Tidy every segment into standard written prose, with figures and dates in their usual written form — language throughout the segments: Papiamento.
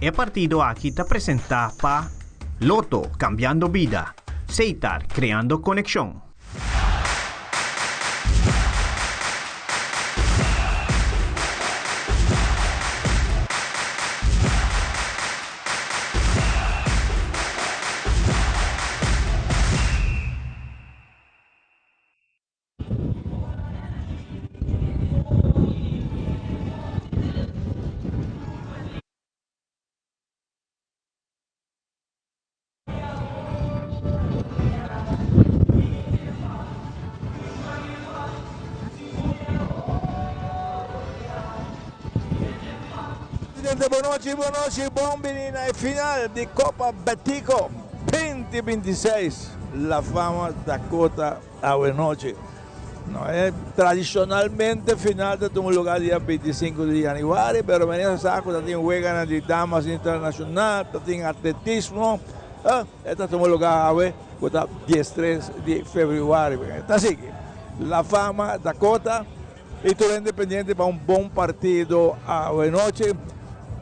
E partido aki ta presentá pa Lotto, Cambiando Bida, Setar, Creando Conexion. Presidente, bon nochi, bon nochi, bon bini na e final di Copa Betico 2026, La Fama Dakota awe nochi. No e tradicionalmente final ta tuma lugar dia 25 di januari, pero meneer sa cu ta tin weganan di damas internacional, ta tin atletismo, e ta tuma lugar awe cu ta 13 di februari. Ta sigui La Fama Dakota y tur hende pendiente pa un bon partido awe nochi.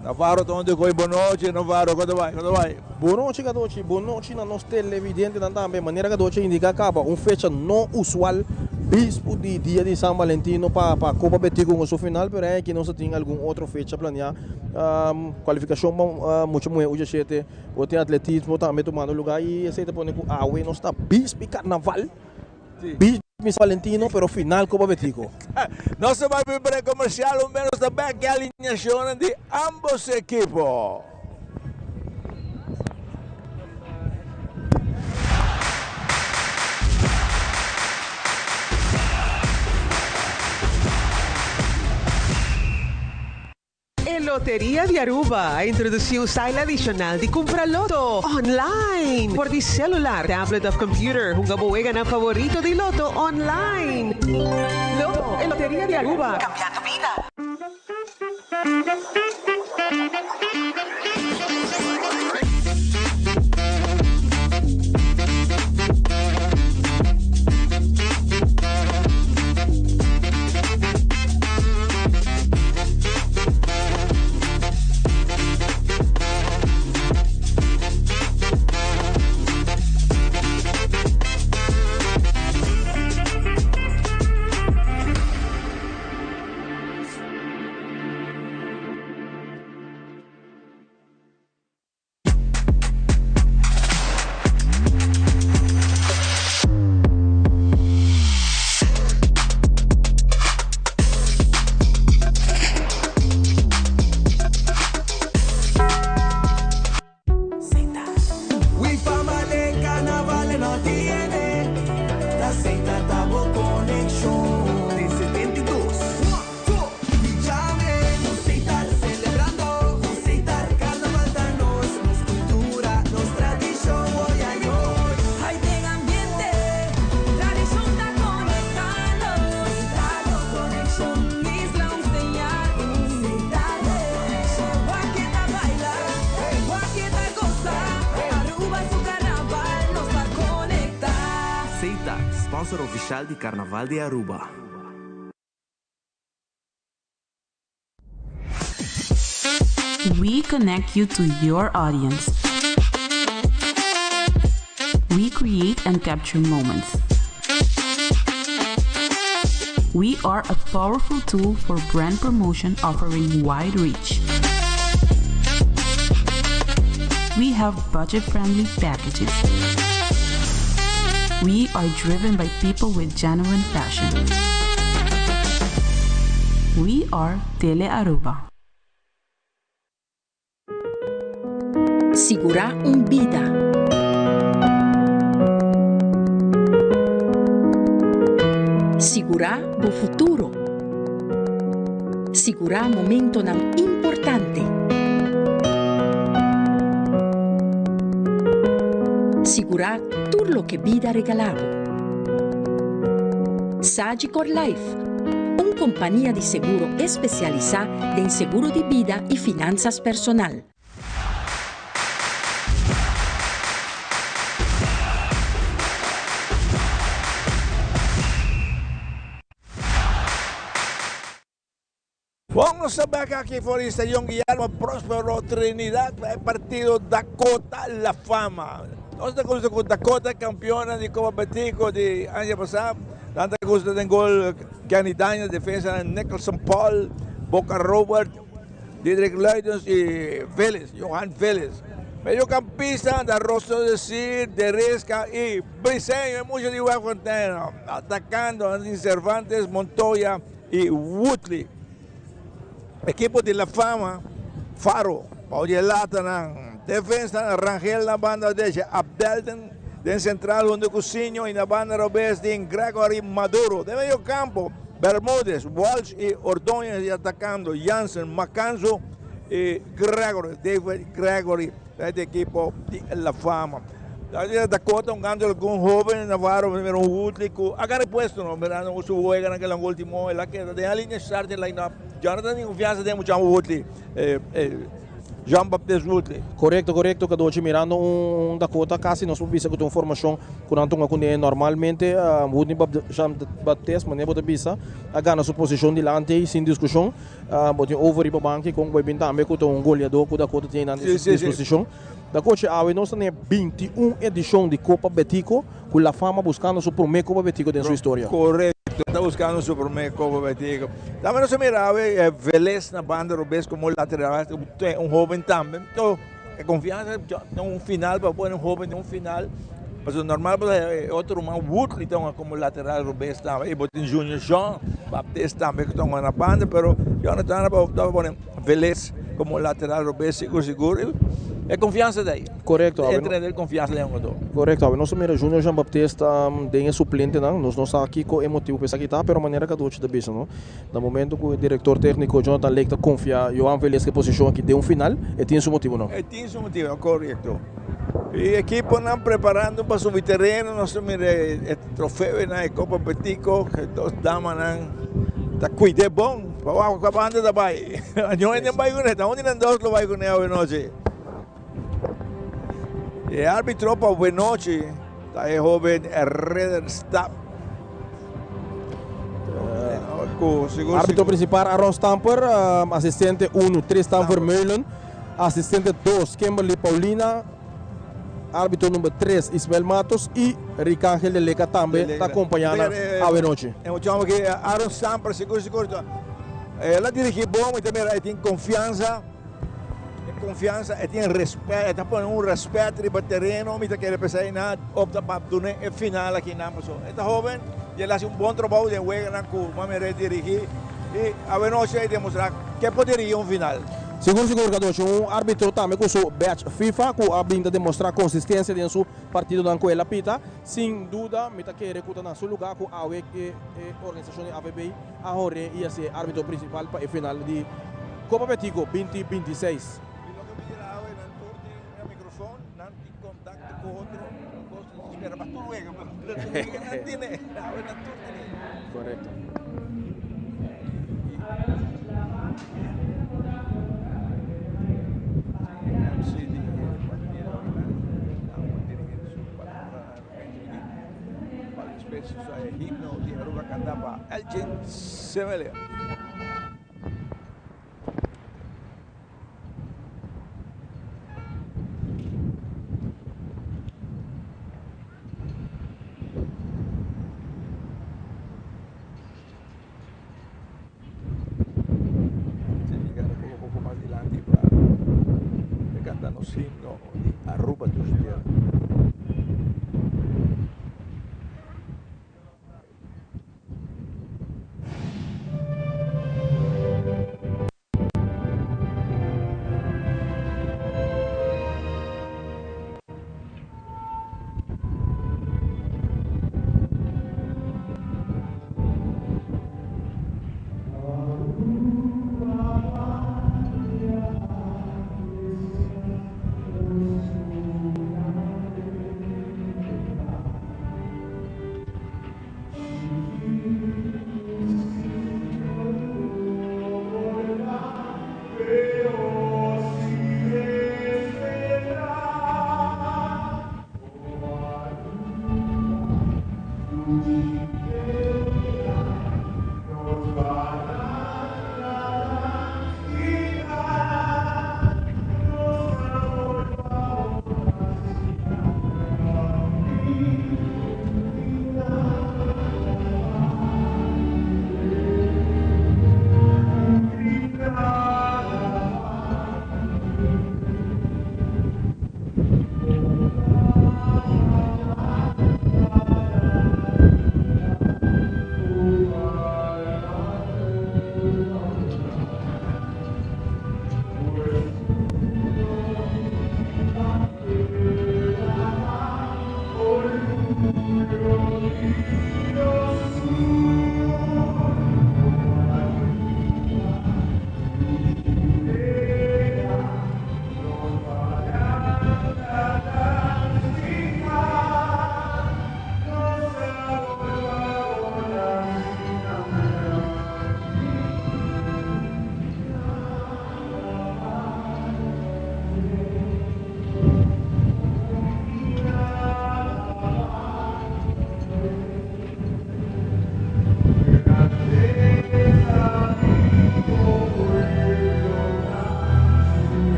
Navarro ta hunto cu bon nochi Navarro, con ta bay, con ta bay? Bon nochi Cadochi, bon nochi na nos televidentenan tambe. Manera Cadochi a indica caba un fecha no usual, bispu di dia di San Valentino pa pa Copa Betico con su final, pero aki nos a tin algun otro fecha planea. Cualificacion pa mucha muhe ucha shete, bo tin atletismo tambe tumando lugar y esey ta pone cu awe nos ta bispi carnaval. Bis mi San Valentino pero final Copa Betico. Nos ta bai pa e break comercial un bes nos ta bek e alineacionnan di ambos ekipo. E Loteria di Aruba a introduci un style adicional di cumpra loto online. Por di celular, tablet of computer, hunga bo weganan favorito di loto online. Loto, e Loteria di Aruba, cambiando bida. Sponsor oficial di Carnaval di Aruba. We connect you to your audience. We create and capture moments. We are a powerful tool for brand promotion offering wide reach. We have budget-friendly packages. We are driven by people with genuine passion. We are Tele Aruba. Sigurá un bida. Sigurá bo futuro. Sigurá momentonan importante. Sigurá tur loke bida regalá bo. Sagicor Life, un kompania di seguro espesialisá den seguro di bida i finansas personal. Bon, nos ta bek aki for di Stadion Guillermo Prospero Trinidad pa e partido Dakota La Fama. Nos ta gusta ku Dakota kampionnan di Copa Betico di aña pasá. Nan ta gusta den gol Kenny Daniels, defensanan Nicholson Paul, Boca Robert, Diedrich Luidens y Vélez, Johan Vélez. Mediocampista ta Rosso Decir, Deresca y Briseño, e mucha di Wegfontein. Atacando nan tin Cervantes, Montoya y Woodley. Ekipo di La Fama, Faro, bou di e latanan. Defensa, Rangel na banda derecha, Abdelden den central hunto cu Sinho y na banda robes tin Gregory Maduro. Den medio campo, Bermudez, Walsh y Ordóñez y atacando Jansen, Macanzo y Gregory, David Gregory ta di ekipo di La Fama. Dakota hungando algun hoben Navarro, primero un Woodley cu a gana e puesto, no? Mirando su weganan ke lan ultimo, el a keda den a linea starting line-up. Jonathan tin confiansa den muchacho Woodley. Jean Baptiste Woodley. Korekto, korekto Cadochi, mirando un Dakota kasi nos por bisa ku ta un formashon ku nan tunga kuné normalmente. Woodley Jean Baptiste, manera bo ta bisa, a gana su posishon dilanti ei sin diskushon. Bo tin over riba banki kon ku bo bin tambe ku ta un goleadó ku Dakota tin einan disposishon. Dakochi, awe nos ta na e 21 edishon di Kopa Betico ku La Fama buskando su promé Kopa Betico den su historia. Korekto, ta buskando su promé Kopa Betico. Tambe nos a mira awe Velez na banda robes komo lateral, un hoben tambe. To e konfiansa den un final pa pone un hoben den un final. Pasobra normal bo ta haya e otro ruman Woodley ta hunga komo lateral robes tambe i bo tin Junior Jean Baptiste tambe ku ta hunga na banda pero Jonathan a opta pa pone Velez komo lateral robes sigur sigur. E konfiansa ta ei. Korekto. E entrenador konfiansa den e hungador. Korekto. Awe nos a mira Junior Jean Baptiste den e suplentenan. Nos no sa kiko e motibu pa esaki ta, pero manera Cadochi ta bisa no, na momento ku e direktor tekniko Jonathan Lake ta konfia Johan Velez ku e posishon aki den un final, e tin su motibu no. E tin su motibu, korekto. E ekiponan preparando pa subi tereno, nos ta mira e trofeonan, e Kopa Betico, e dos damanan ta cuid'é bon, pa wak cua banda ta bay. Ño hende bay cune, ta un di nan dos lo bay cune awe nochi. E arbitro pa awe nochi ta e hoben Ridderstap. Arbitro principal Aaron Stamper, asistente 1 Tristan Vermeulen, asistente 2 Kimberly Paulina, arbitro number 3 Ismael Matos y Ricangel de Leca tambe ta acompaña nan awe nochi. E muchacho aki Aaron Stamper sigur sigur el a dirigi bon y ta mira e tin confianza, e confianza e tin respet e ta pone un respet riba tereno mi ta kere p'esey nan opta pa duna e final aki nan pasobra e ta hoben y el a haci un bon trabou den weganan cu mami Rey dirigi y awe nochi a demostra ke por dirigi un final. Sigur sigur Cadochi, un arbitro tambe cu su badge FIFA cu a bin ta demostra consistencia den su partidonan cu el a pita. Sin duda mi ta kere cu ta na su lugar cu awe e organisacion di AVB a honre y a ser arbitro principal pa e final di Copa Betico 2026. Mi loke mi dira awe nan tur tin un microfon, nan tin contacto cu otro, cos cu spera pa tur wega, pero tur wega nan tene, awe nan tur tene. Correcto. Himno di Aruba canta pa Elgin Semelia. Poco mas dilanti pa canta nos himno di Aruba Dushi Tierra.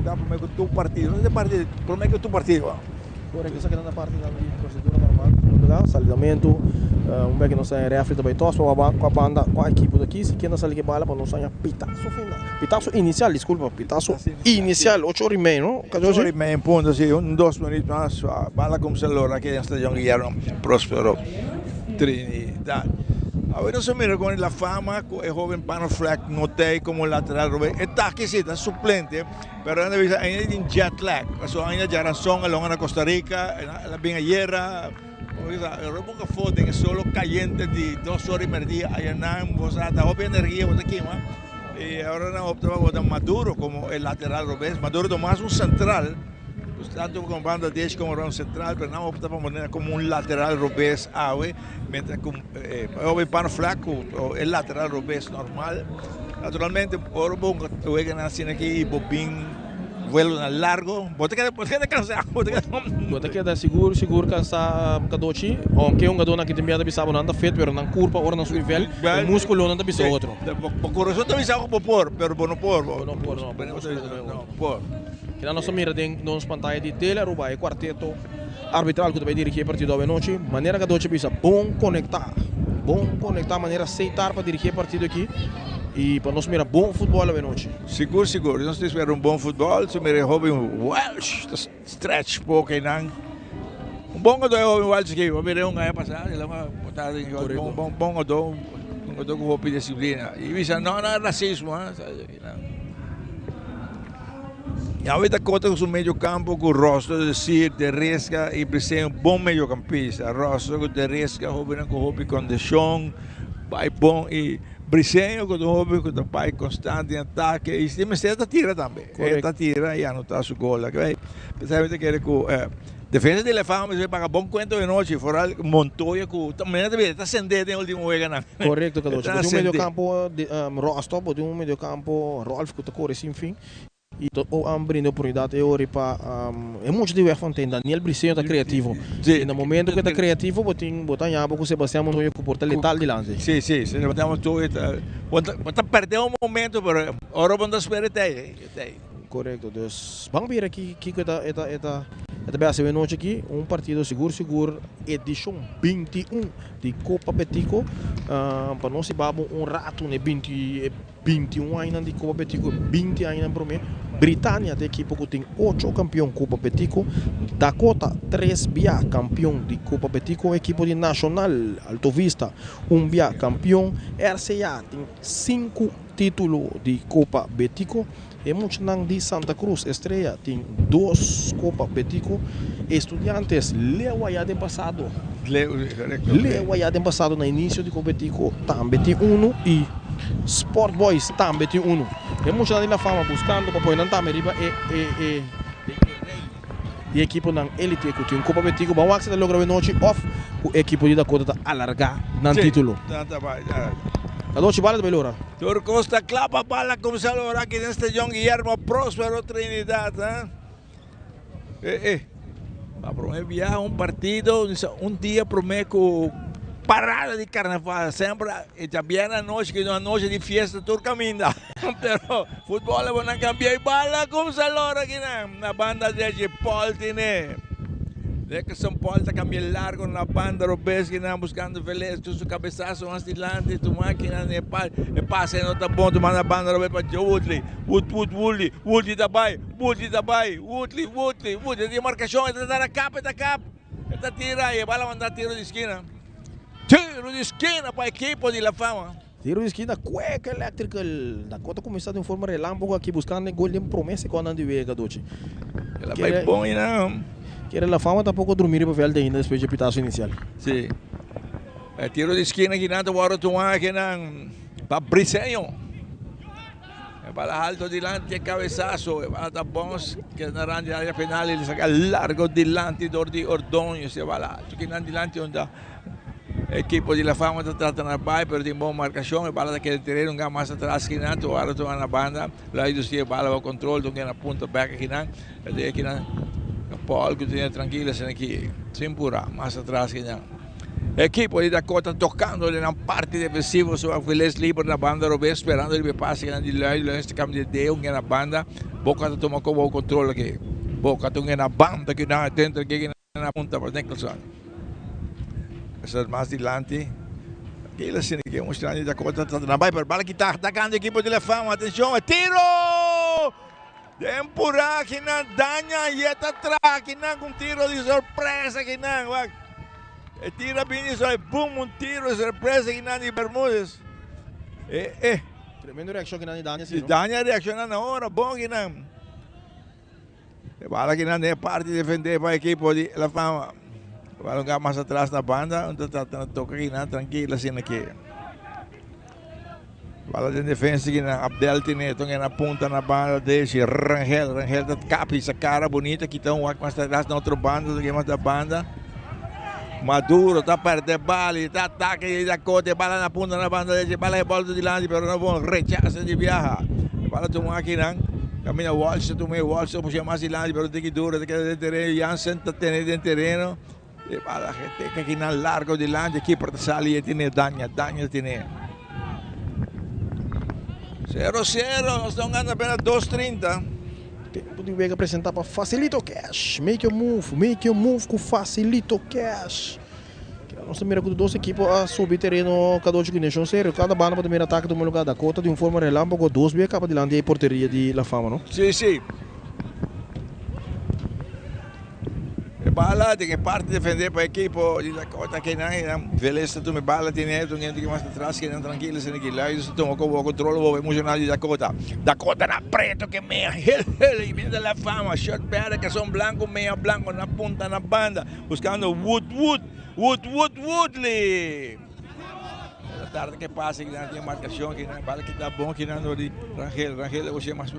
lugá promé ku tur partido. No den partido, promé ku tur partido. Korekto, esaki nan ta parti nan di prosedura normal di primer lugá, salidamentu, un bek nos ta haña refri ta bai tòs pa kua banda, kua ekipo ta aki, si ken ta sali ku e bala pa nos haña pitaso final, pitaso inisial, diskulpa, pitaso inisial, ocho ora i mei, no? Ocho ora i mei en punto, si, un dos minüt mas, bala kumsa lora aki den Stadion Guillermo Prospero Trinidad. Awe nos a mira kon La Fama ku e hoben Pano Fleck no ta ei komo lateral robes, e ta aki si, ta suplente. Pero nan ta bisa ainda tin jet lag, pasobra ainda djaranson a longa na Costa Rica, el a bin ayera, ora bo afo den e solo cayente di dos ora y merdia aya nan bo sa ta hopi energia bo ta kima y ora nan opta pa bota Maduro como e lateral robes, Maduro ta mas un central, pues tanto como banda derecha como rond central, pero nan opta pa pone como un lateral robes awe, mientras cu e hopi pan flaco e lateral robes normal. Naturalmente, ora bo wega nan asina aki y bo bin vuelonan largo, bo ta keda, bo ta keda cansa, bo ta keda. Bo ta keda sigur, sigur cansa, Cadochi. Aunke hungadónan aki tin bia ta bisa bo nan ta fit, pero nan curpa ora nan subi vel, e musculonan ta bisa otro. Bo corazon ta bisa ku bo por, pero bo no por. Bo no por, no. Bo musculo ta bai otro. Por. Kina nos ta mira den nos pantaya di tele Aruba e cuarteto arbitral ku ta bai dirigi e partido awenochi. Manera Cadochi a bisa, bon conecta. Bon conecta manera Seitar pa dirigi e partido aki y pa nos mira bon futbol awenochi. Sigur sigur, nos ta spera un bon futbol. Si mira e hoben Welsh ta stretch poco eynan. Un bon godo e hoben Welsh aki. Bo mira un aña pasa el a bota den bon bon bon godo, un godo cu hopi disciplina. Y bisa no no racismo. Yahweh ta kota ku su mediocampo ku Rosso, es decir, De Resca y Briseño, bon mediocampista. Rosso ku De Resca, hobennan ku hopi kondishon, bai bon y Briseño ku ta un hoben ku ta bai konstante den atake y si mester ta tira tambe. E ta tira y anota su gol. P'esei mi ta kere ku defensa di Lefama mester paga bon kuenta hoy nochi, foral Montoya ku ta manera ta bira ta sende den ultimo weganan. Korekto Cadochi. Bo tin un mediocampo Rosto, bo tin un mediocampo Rolf ku ta kore sin fin. Y ta brinda oportunidad e ora pa e mucha di Wegfontein, Daniel Briceño ta creativo. Y na momento cu e ta creativo bo tin bo ta haña bo cu Sebastian Montoya cu por ta letal dilanti. Si, si, Sebastian Montoya ta, bo ta perde un momento pero ora bo no ta spera e ta ey, e ta ey. Corecto, dus ban mira kico e ta e ta e ta e ta bay haci awe nochi aki, un partido sigur sigur edicion 21 di Copa Betico, pa nos hiba bo un rato na e binti e. 21 añanan di Copa Betico e 20 añanan prome. Britania ta e ekipo ku tin ocho kampion Copa Betico. Dakota tres bia kampion di Copa Betico. Ekipo di Nacional Alto Vista un bia kampion. RCA tin sinku titulo di Copa Betico. E muchanan di Santa Cruz Estrella tin dos Copa Betico. Estudiantes leu aya den pasado. Leu aya den pasado na inicio di Copa Betico tambe tin uno y Sport Boys tambe tin uno. E muchanan di La Fama buscando pa pone nan tambe riba e e e di ekiponan elite cu tin un Copa Betico. Ban wak si ta logra awe nochi of cu ekipo di Dakota ta alarga nan titulo. Anochi bala ta bay lora. Tur cos ta cla pa bala cuminsa lora aki den Stadion Guillermo Prospero Trinidad. Eh eh. Pa prome biaha un partido un dia prome cu parada di carnaval. Semper e djabièrnè anochi cu anochi di fiesta tur caminda. Pero futbol a bo cambia y bala cuminsa lora aki nan. Na banda derechi Paul tine. Nickerson Paul ta cambia largo na banda robes kinan buscando Velez cu su cabezazo mas dilanti tuma kinan e pa e pase no ta bon tuma na banda robes pa Joe Woodley Wood Wood Woodley Woodley ta bay Woodley ta bay Woodley Woodley Woodley tin marcacion e ta na kap e ta kap e ta tira y e bala manda tiro di skina tiro di skina pa ekipo di La Fama. Tiro di skina Quick Electrical Dakota cuminsa den forma relampogo aki buscando e gol den prome secondanan di wega Dochi. El a bay bon y nan. Kere La Fama tampoco a drumi riba veld ainda despues dje pitazo inicial. Si. E tiro di skina aki nan ta worde tuma aki nan pa Briseño. E bala alto dilanti e cabezazo. E bala ta bons keda na rand di area penal y saca largo dilanti door di Ordonez. E bala alto aki nan dilanti unda Ekipo di La Fama ta trata na bai pero tin bon markashon. E bala ta keda tereno un mas atras kinan. Tur ora tuma na banda. Luis Dusty e bala baho kontrol. Tur keda na punta bek akinan. E ta akinan Paul ku tene trankil asina aki sin pura mas atras kinan. Ekipo di Dakota tokando den nan parti defensivo su Aviles liber na banda robes sperando riba e pase kinan di Luis. Luis ta kambia di deo na banda. Boca ta tuma kobo kontrol aki. Boca ta na banda kinan dentro aki na punta pa Nicholson. Esa mas dilanti. Kila sini ke un di Dakota ta na bai pero bala kita atacando ekipo di La Fama. Atencion, tiro! Den pura kinan daña yeta tra kinan con tiro di sorpresa kinan. Wak. E tira bini so e boom un tiro di sorpresa kinan di Bermudez. E eh. Tremendo reaccion kinan di Dania si no? Dania reacciona na ora bon kinan. E bala kinan den parti defende pa ekipo di La Fama. E bala un mas atras na banda, un ta trata na toca kinan tranquilo asina ki. Bala den defensa kinan Abdel tene ton na punta na banda deshi Rangel, Rangel ta kapi sa cara bonita kita un wak mas atras na otro banda, ta mas na banda. Maduro ta perde bala y ta ataque y ta kote bala na punta na banda derecha bala e bolta dilanti pero no bon rechaza di biaha bala tuma akinan camina Walsh ta tuma e Walsh ta pusha mas dilanti pero tiki duro ta keda den tereno Jansen ta tene den tereno e bala teka akinan largo dilanti keeper ta sali y tene daña daña tene 0 0 nos ta hungando apenas 2:30. Tempo di wega presenta pa Facilito Cash. Make your move, make your move ku Facilito Cash. Kila nos ta mira ku dos ekipo a subi tereno kadochi ku intenshon serio. Kada banda pa ta mira atake tuma lugar. Dakota di un forma relampago dos bia kaba dilanti e porteria di La Fama no. Si, si. E bala den e parti defende pa ekipo di Dakota kinan kinan Velez ta tuma e bala tene un hende ki mas atras kinan trankilo esaki ki Luides ta tuma komo kontrol bo emocional di Dakota. Dakota na preto ke mea hel hel y bini la fama shirt berde calzon blanco mea blanco na punta na banda buscando Wood Wood Wood Wood Woodley. E tarde ke pasa kinan tin marcacion kinan bala kita bon kinan dor di Rangel Rangel a gosi mas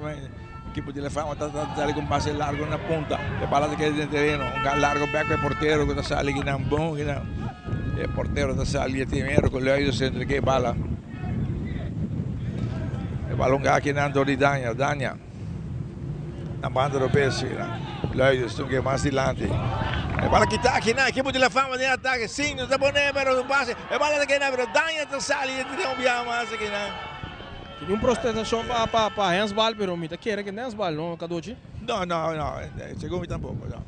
Equipo di La Fama ta sali con pase largo na punta. E bala ta keda den tereno. Un gal largo bek pa e portero ku ta sali kinan bon kinan. E portero ta sali e timero ku Luido centro ke bala. E bala un gal kinan dor di Dania. Dania na banda robes kinan. Luido stun ke mas dilanti. E bala kita kinan. Equipo di La Fama den atake. Sin ta pone pero un pase. E bala ta keda pero Dania ta sali e tira un biaha mas kinan. Tin un protestacion pa pa pa hensbal pero mi ta kere ke nensbal no Cadochi? No no no segun mi tampoco no.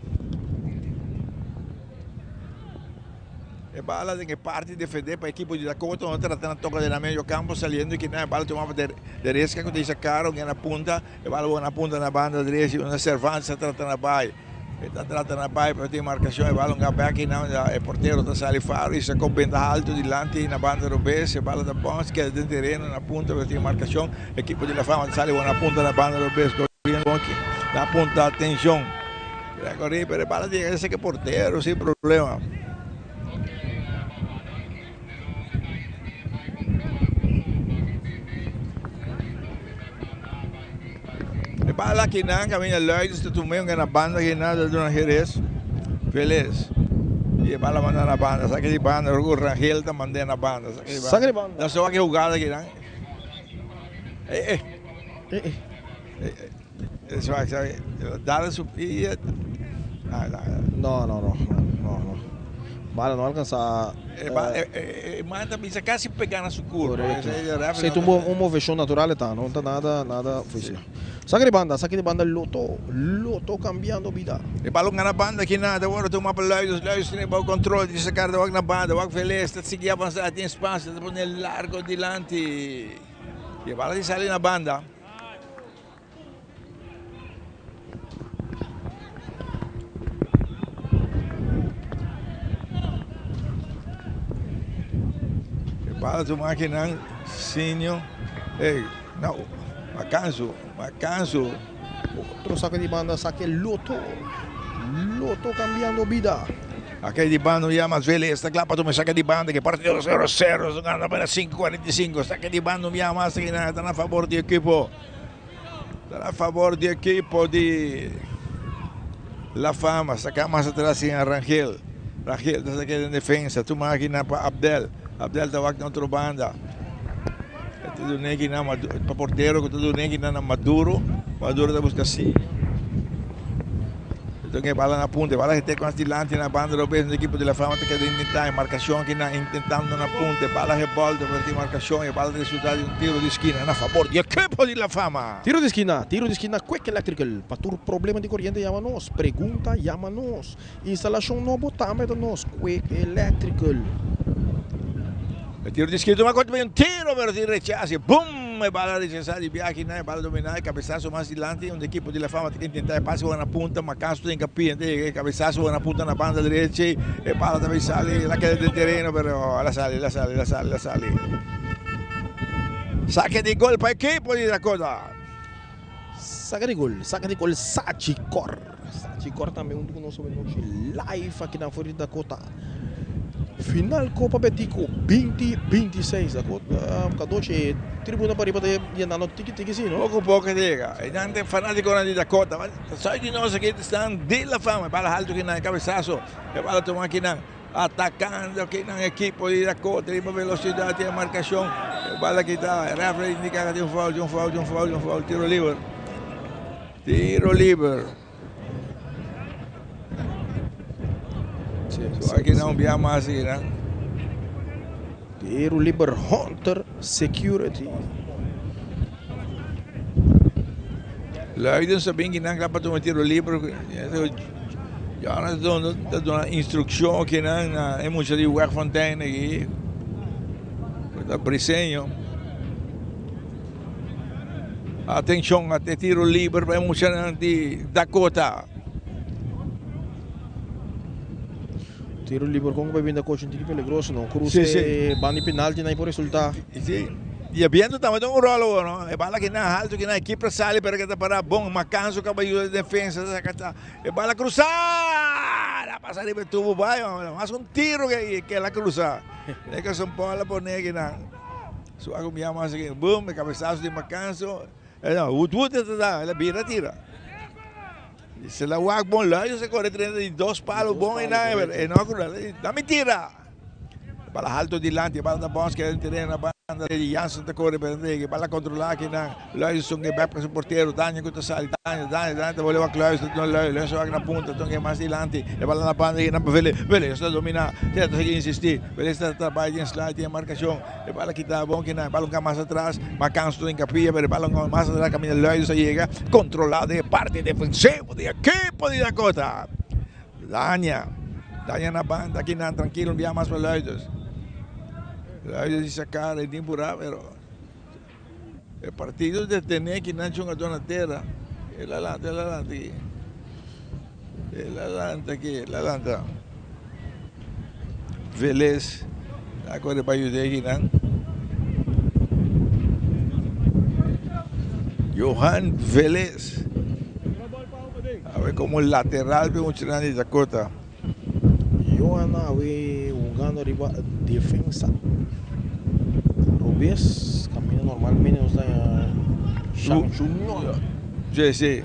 E bala den e parti defende pa ekipo di Dakota no trata na toka den nan medio campo saliendo kinan e bala tuma pa de Resca ku ta hisa karo na punta e bala bo na punta na banda drechi unda Cervantes ta trata na bai. E ta trata na bai pero tin marcacion e balon ga bek y nan e portero ta sali faro y sa con benta alto dilanti na banda robes e bala ta bounce keda den tereno na punta pero tin marcacion ekipo di La Fama ta sali na punta na banda robes corriendo aki na punta atencion Gregory pero e bala ta yega cerca e portero sin problema. E bala aki nan caminda Luides ta tuma un na banda aki nan ta duna Jerez Velez y e bala manda na banda saki di banda Hugo Rangel ta manda na banda saki di banda nan so aki hugada aki nan eh eh dale su pia no no no no no bala no alcansa e man ta bisa casi pega na su curpa correcto si ta un movecion natural e ta no ta nada nada oficial saki di banda saki di banda loto loto cambiando bida. E balon na banda aki na ta worde tuma pa Luidos Luidos tene bao control di sacar ta wak na banda wak Velez ta sigui avansa tin espacio ta pone largo dilanti y e bala di sali na banda. E bala tu makinan sinio ey no makansu makansu. Otro sake di banda sake loto loto cambiando bida. Sake di banda ya mas vele esta kla pa tuma sake di banda ke partido 0 0 su gana apenas 5.45 sake di banda un bia mas ta na favor di ekipo. Ta na favor di ekipo di La Fama. Saca mas atras sin Rangel. Rangel ta saca den defensa. Tuma aki na pa Abdel. Abdel ta wak na otro banda. Ta duna aki na pa portero ku ta duna aki na Maduro. Maduro ta busca si. Enton e bala na punta, e bala hete con dilanti na banda robes, un equipo di La Fama ta keda intenta e marcacion aki na intentando na punta, e bala rebolta pero tin marcacion, e bala ta resulta di un tiro di skina na fabor di equipo di La Fama. Tiro di skina, tiro di skina Quick Electrical, pa tur problema di coriente yama nos, pregunta yama nos, instalacion nobo tambe ta nos, Quick Electrical. E tiro di skina tuma conta un tiro pero tin rechace, boom! E bala rechasá di biaha kinan, e bala dominá, e kabesaso mas dilanti, un ekipo di La Fama ta intentá e pase wak na punta, ma Castro ta hinkapia, ta yega e kabesaso wak na punta na banda derechi, e bala ta bai sali, el a keda den tereno, pero el a sali, el a sali, el a sali, el a sali. Sake di gol pa ekipo di Dakota. Sake di gol, sake di gol Sachi Cor. Sachi Cor tambe huntu ku nos awenochi live akinan for di Dakota. Final Copa Betico binti 26 Dakota Kadochi e tribuna pariba ta yenando tiki tiki si no? Poco poco ta yega. E nan ta fanaticonan di Dakota. Soy di nos aki stan di la fama. E bala halto kinan e cabesazo. E bala tuma kinan atacando kinan equipo di Dakota riba velocidad y marcacion. E bala kita. E referee indica que tin un foul, tin un foul, tin un foul, tin un foul. Tiro liber. Tiro liber. So aki nan un bia mas aki nan. Tiro liber Hunter Security. Luiden sa bin kinan kla pa tuma tiro liber. Jonas ta duna instrukshon kinan na e mucha di Wegfontein aki. Ta Briseño. Atenshon a te tiro liber pa e muchanan di Dakota. Tiro liber kon ku bai bin Dakota un tiki peligroso no. Cruz e banda di penalti nan por resulta. Si. Y e biento tambe ta un rol awor no. E bala kinan halto kinan e keeper sali pero ke ta para bon. Macanzo kaba yuda defensa ta saka e bala crusa. La pasa riba e tubo bai. Mas un tiro ke la crusa. Nickerson Paul a pone kinan. Su a cumiá mas aki, boom, e cabesazo di Macanzo, e no, wut wut e ta da, el a bira tira. Y se la wak bon luis, se corre 32 palo bon y na, e no a cruza, dame tira. Bala alto dilanti, bala ta bons, keda den tereno na banda di Jansen ta corre pero e bala controla aki nan, Luis son ke bek pa su portero, Daniel ku ta sali, Daniel, Daniel, Daniel ta bole wak Luis, ta Luis, Luis wak na punta, ton ke mas dilanti, e bala na banda aki nan pa Vele, Vele ta domina, ta sigui insisti, Vele ta trabaja den slide, den marcacion. E bala kita bon kina, e bala un ka mas atras, Macanso den capilla, pero e bala un mas atras caminda Luidos a yega, controla den e parti defensivo di ekipo di Dakota. Dania, Dania na banda kinan trankilo un bia mas pa Luidos. Luidos di sacar e tin pura, pero e partido detene kinan chungador na tera. El a lanta, el a lanta aki. El a lanta aki, el a lanta. Velez a kore pa yuda akinan. Johan Velez. Awe komo lateral pe muchanan di Dakota. Johan awe hungando riba defensa. Robes kaminda normalmente nos ta Shang Junior. Sí, sí.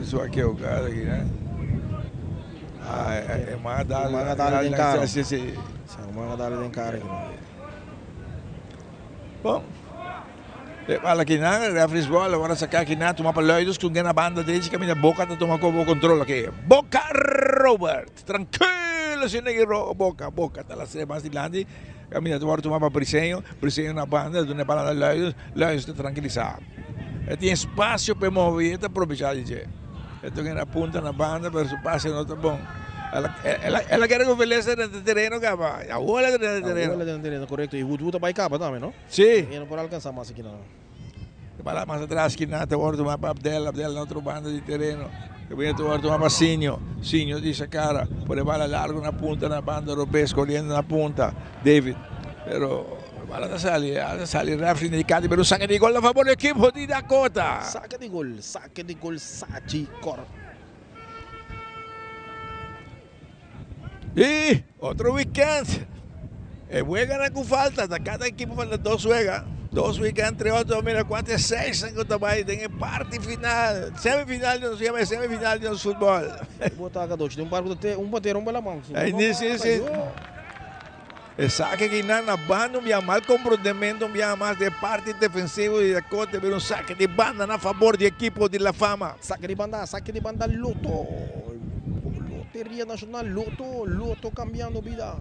Su aki hogado aki, né? Ah, e man a dal. E man a dal den cara. Sí, sí. Sí, e man a dal den cara aki. Bom. E bala aki nan, referee's ball, awor a saca aki nan, tuma pa Luidos, cu na banda derecha caminda Boca ta tuma como control aki. Boca Robert, tranquilo si negi Boca, Boca ta la mas dilanti. Caminda ta wòrdu tuma pa Briseño, Briseño na banda, duna e bala na Luijens, Luijens ta trankilisa. E tin espasio pa e move i e ta probechá di dje. E ta keda punta na banda pero su pase no ta bon. El a el a kere ku Velez ta drenta tereno kaba, awor el a drenta tereno. Awor el a drenta tereno, korekto. I Woodwood ta bai kaba tambe, no? Si. E no por alkansá mas aki nan. E bala mas atras kinan ta wòrdu tuma pa Abdel, Abdel na otro banda di tereno. E bini ta wòrdu tuma pa Sinio, Sinio di Sakara pone bala largu na punta na banda robes koriendo na punta David. Pero e bala ta sali, a sali refri na di kati pero saka di gol na fabor di ekipo di Dakota. Saka di gol, saka di gol Sachi Kor. Y otro weekend e weganan cu falta ta cada equipo falta dos wega dos weekend entre otro mira cuanto e seisnan cu ta bay den e parti final semifinal di nos yama e semifinal di nos futbol. Bo ta cadochi den un barco ta te un patera un bala man. Si si si. E sake kinan na banda un bia mal komprondemento un bia mas di e parti defensivo di Dakota bira un sake di banda na fabor di ekipo di La Fama. Sake di banda, sake di banda Lotto, Loteria Nacional Lotto, Lotto cambiando bida.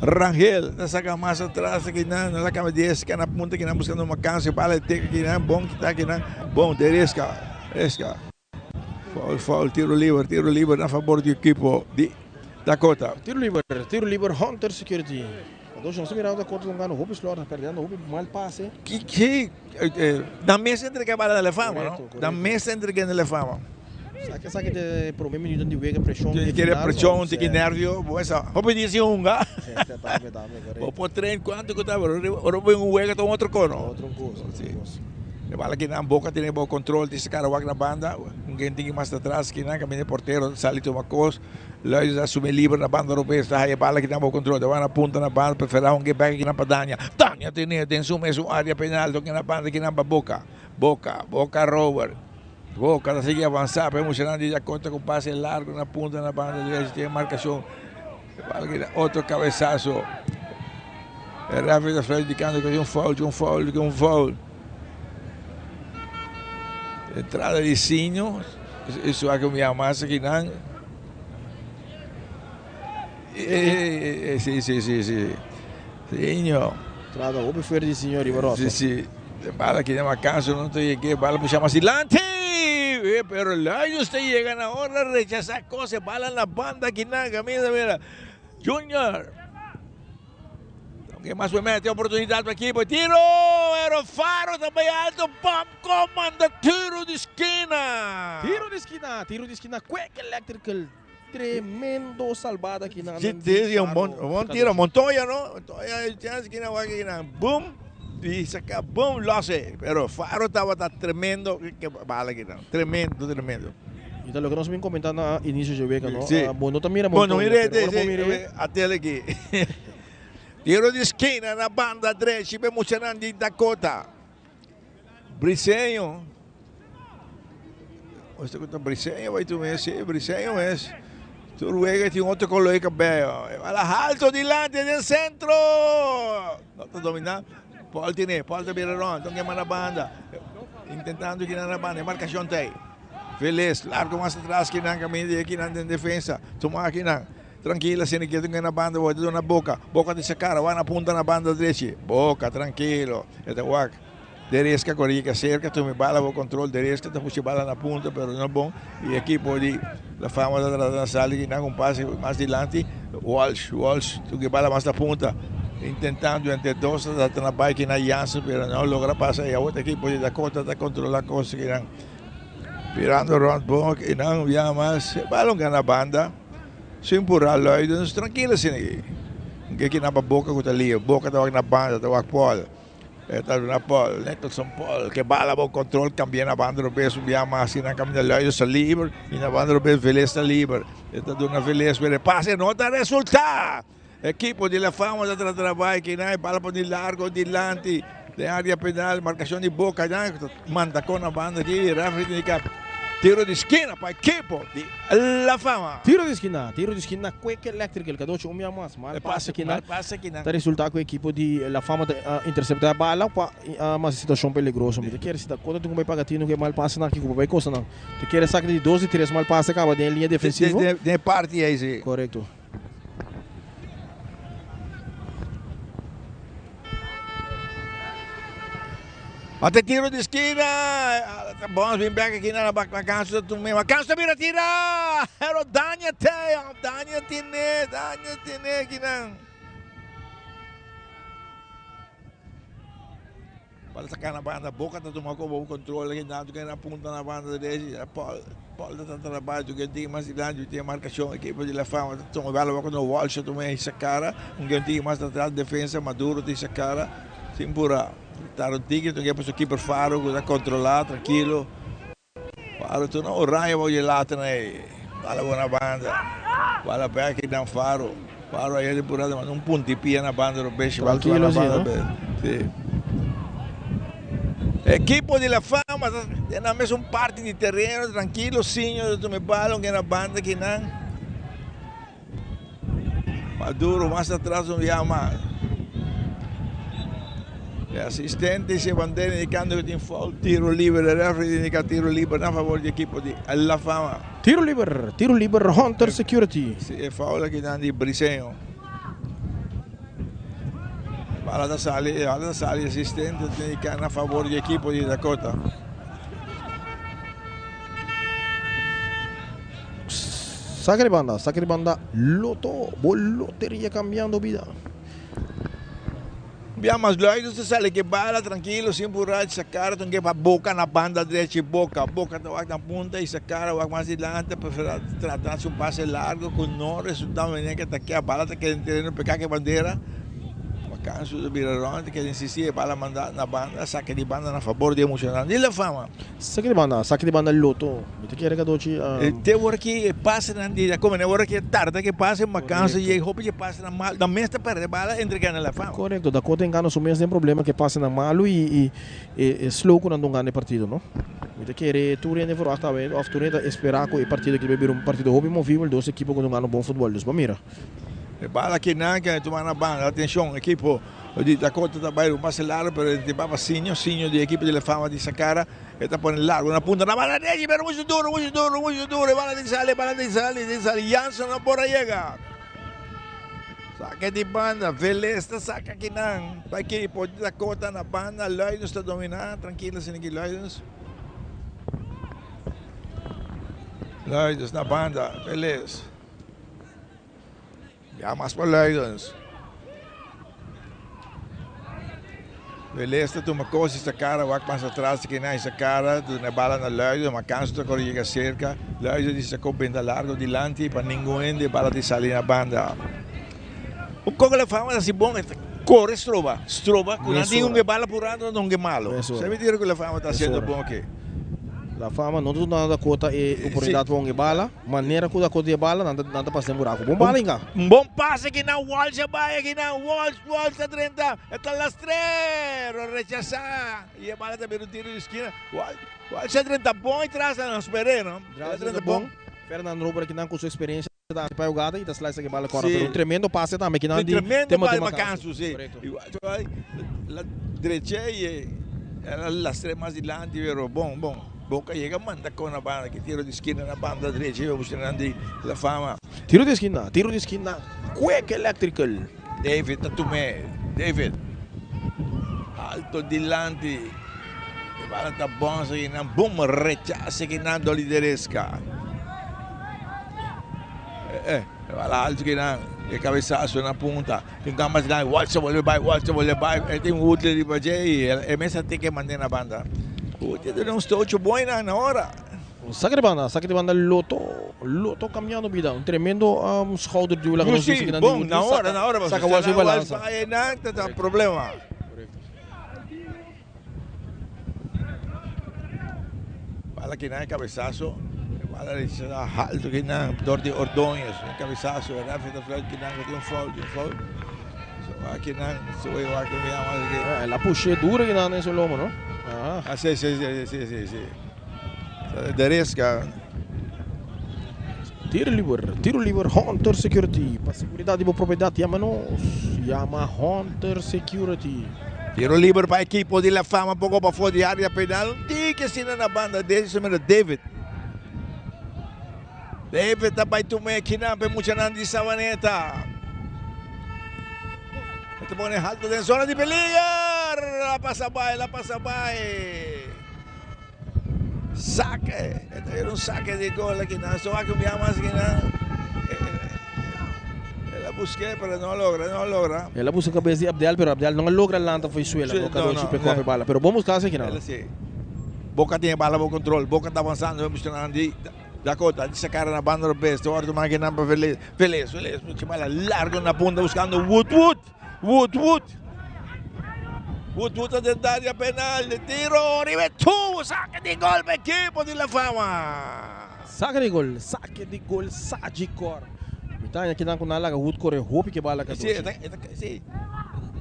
Rangel ta saka mas atras kinan na la kama di eska na punta kinan buskando makansi bala e teka kinan bon kita kinan bon dereska eska. Foul, foul, tiro liber, tiro liber na fabor di ekipo di Dakota. Tiro liber, tiro liber Hunter Security. Dos nos ta mirando Dakota ta hungando hopi slot, perdiendo hopi mal pase. Ki, ki, nan mes a entrega e bala na La Fama, no? Nan mes a entrega na La Fama. Sa esaki ta e prome minuto di wega, preshon di final. Kere preshon, tiki nervio, bo esa hopi dia sin hunga. Tambe, tambe, korekto. Bo por train kuantu ku ta, pero ora bo bin un wega ta un otro kos, no? Otro kos, otro kos. E bala kinan Boca tene bo control di saca wak na banda, un gen tin mas atras kinan caminda e portero sali tuma cos, Luis a asumi liber na banda robes ta haya e bala kinan bo control ta wak na punta na banda prefera un gen bek kinan pa Dania, Dania tene den su mesun area penal toke na banda kinan pa Boca, Boca, Boca Rober, Boca ta sigui avansa pa e muchanan di Dakota cu pase largo na punta na banda derecho tin e marcacion e bala kinan otro cabesazo e referee ta fluit indicando cu un foul, un foul, un foul. Entrada di Sinho, eso a que mi amasa aquí nan. Sí, sí, sí, sí. Sinho. Entrada hopi fuerte di Sinho riba Rosso. Sí, sí. Bala que llama canso, no te llegué, bala puxa más adelante. Pero Lions te llegan ahora, rechaza cosa, bala en la banda aquí nan, camina, mira. Junior. Aunque mas mete oportunidad pa equipo. Tiro! Pero Faro ta bay alto. Bamco manda tiro di skina. Tiro di skina, tiro di skina. Quick Electrical. Tremendo salvada aki nan. Sí, sí, un bon, un bon tiro. Montoya, no? Montoya, chance kina wak kina. Boom. Y saca boom, lose. Pero Faro tabata tremendo. Que bala kina. Tremendo, tremendo. Y ta loke nos bin comenta na inicio dje wega, no? Sí. Bo no ta mira Montoya, Bo no mira, pero ora bo mira. Atele aki. Tiro di skina na banda drechi pa e muchanan di Dakota. Briseño. Esta ku ta Briseño bai tu mes, sí, Briseño mes. Tur wega tin otro koló e kabello. E bala halto dilanti den sentro. No ta dominá. Paul tine, Paul ta bira rond, ta kema na banda. Intentando kina na banda, e markashon ta ei. Velez, largo mas atras kinan kaminda di kinan den defensa. Tuma kinan. Trankil asina ke tin na banda bo ta duna Boca. Boca ta sacara wak na punta na banda drechi. Boca trankilo e ta wak Deresca ku rica cerca tuma e bala bo control Deresca ta pushi bala na punta pero no bon y ekipo di La Fama ta trata na sali kinan un pase mas dilanti Walsh Walsh tuki bala mas na punta intentando entre dos ta trata na bay kinan Jansen pero no logra pasa y awor ekipo di Dakota ta controla cos kinan birando rond bon kinan ya mas bala un gana banda. Sin purá Luidens trankil asina aki. Ke ki nan pa boka ku ta lia. Boka ta wak na banda, ta wak Paul. E ta duna Paul, Nicholson Paul. Ke bala bo kontrol kambia na banda robes un bia mas. Nan kaminda Luidens ta liber i na banda robes Velez ta liber. E ta duna Velez pero e pase no ta resultá. Ekipo di La Fama ta trata na bai kinan e bala pone largo dilanti den area penal. Markashon di Boca nan ta manda kon na banda aki. Referee ta indica tiro di skina pa ekipo di La Fama. Tiro di skina, tiro di skina Quick Electrical kadochi un mia mas. Mal pase kinan ta resulta ku ekipo di La Fama ta intercepta e bala pa mas situacion peligroso. Mi ta kere si ta konta tin ku bai paga tino ku e mal pasenan aki ku bo bai kosta nan. Ta kere sak di dos di tres mal pase kaba den e liña defensivo. Den e parti ei si. Korekto. Ate tiro di skina. Bons bin bek aki na Macanso ta tuma. Macanso ta bira tira. Pero Dania te. Dania tine. Dania tine akinan. Bal saca na banda, Boca ta tuma como control aki nan, tu na punta na banda derecha, Paul, Paul ta trata na banda, tu tin mas dilanti, tu tin marcacion, equipo di La Fama ta tuma bala wak no Walsh ta tuma e sacara, un gen tin mas atras defensa, Maduro tin sacara, sin pura, Taro Tigre tu gen paso keeper Faro cu ta controla trankilo. Faro tu no oranje wou je laten ei. Bala bo na banda. Bala bek dan Faro. Faro ayer de purada manda un puntipia na banda do beshi. Bala tu na banda be. Si. Equipo di La Fama ta na mes un parti di terreno tranquilo sinjo de tome bala un na banda kinan. Maduro mas atras un biaha mas. E asistente se bandera indicando que tin foul, tiro liber. E referee indica tiro liber na favor di equipo di La Fama. Tiro liber, tiro liber Hunter Security. Si, e foul aki nan di Briseño. Bala ta sali, e bala ta sali, asistente ta indica na favor di equipo di Dakota. Saca di banda, saca di banda, Loto, bo loteria cambiando bida. Bia mas luego ta sali ke bala trankilo sin pura sa cara tun ke pa Boca na banda drechi Boca Boca ta wak na punta y sa cara wak mas dilante prefera trata haci un pase largo cu no resulta manera ke ta ke a bala ta keda den tereno peka ke bandera Macansu ta bira rond ta keda insisti e bala manda na banda saki di banda na fabor di e muchanan di La Fama. Saki di banda, saki di banda Loto. Mi ta kere cadochi. Te ora ki e pasenan di como ne ora ki e tarda ki e pase macansa y e hopi ki e pasenan malo nan mes ta perde bala entrega na La Fama. Correcto, Dakota engano su mes den problema ki e pasenan malo y e slow cu nan ta gana e partido no. Mi ta kere tur hende verwacht awe of tur hende ta espera cu e partido aki ta bay bira un partido hopi movibel, dos ekipo cu ta gana bon futbol, dus bo mira. E bala kinan ke tuma na banda, atencion ekipo di Dakota ta bay un pase largo pero e tin baba Sinio, Sinio di ekipo di La Fama di Sacara e ta pone largo na punta na banda derechi pero mucho duro, mucho duro, mucho duro e bala tin sali, e bala tin sali, tin sali Jansen no por a yega. Sake di banda, Velez ta saka kinan pa ekipo di Dakota na banda, Luidens ta domina, trankilo asina ki Luidens. Luidens na banda, Velez. Ya mas pa Luidens. Velez ta tuma kos y sa cara wak mas atras di kina y sa cara ta duna e bala na Luidens ma Canso ta kore yega cerca. Luidens di sa kop benta largo dilanti pa ningun hende e bala ta sali na banda. Un koko la fama ta si bon e ta kore stroba stroba ku nan tin un e bala purando nan un e malo. Sa mi tira ku la fama ta haciendo bon aki. La fama no ta duna Dakota e oportunidad pa un e bala. Manera ku Dakota di e bala, nan ta nan ta pasa den buraku. Bon bala inga. Un bon pase aki nan Walsh a bai aki nan Walsh Walsh ta drenta e ta lastrero rechasa y e bala ta bira un tiro di skina Walsh Walsh a drenta bon y tras nan spere no el a drenta bon. Fernand Rober aki nan ku su experiencia ta pa e hugada y ta slice aki bala kora pero un tremendo pase tambe aki nan di Tremendo pase Macansu si la dreche y el a lastre mas dilanti pero bon bon. Boca yega manda con na banda ki tiro di skina na banda drechi yo busca nan di La Fama. Tiro di skina, tiro di skina, Quick Electrical. David ta tum'é, David alto dilanti, e bala ta bonsa ki nan bum rechasa ki nan dor di Deresca. E bala alto ki nan, e cabesazo na punta, tin gamba dilanti, Walsh ta bolbe bai, Walsh ta bolbe bai, e tin Woodley riba dje y e mes a tin ke mand'é na banda. Woodley ta duna un stocho bon einan na ora. Saka di banda, saka di banda Loto, Loto cambiando bida, un tremendo schouder duel a nos bisa kinan di Woodley, na ora, na ora, saka Walsh di balansa. Walsh bai einan ta ta problema. Bala kinan e cabesazo, e bala rechazá alto kinan dor di Ordóñez, un cabesazo, e referee ta fluit kinan cu tin un foul, tin un foul. So akinan, so e wak mi ama así. El a push'é duro kinan den su lomo, no? Ah, sí, sí, sí, sí, sí, sí. Deresca. Tiro liber, tiro liber Hunter Security. Pa seguridad di bo propiedad yama nos. Yama Hunter Security. Tiro liber pa ekipo di La Fama poko pafó di área penal. Un tiki asina na banda derecho mira David. David ta bai tuma e kinan pa e muchanan di Savaneta. E ta pone halto den zona di peliger. La pasa bai, la pasa bai. Sake, e ta bira un sake di gol aki nan. So aki un bia mas aki nan. El a busk'é pero no a logra, no a logra. El a buska kabes di Abdel pero Abdel no a logra lanta for e suela, no kado si p'e kohe bala. Pero bon buska esaki nan. Si. Boca tin e bala bo control. Boca ta avanzando e muchanan di Dakota. Di sacara na banda robes. Ta wòrdu tuma aki nan pa Velez. Velez, Velez mucha bala largo na punta buskando Wood, Wood. Wood Wood. Wood Wood ta den área penal. De tiro riba e tubo. Sake di gol pa ekipo di La Fama. Sake di gol, sake di gol Sagicor. Mi ta haña kinan ku nan laga Wood kore hopi ke bala ka Si, doshi. e ta, e ta, si.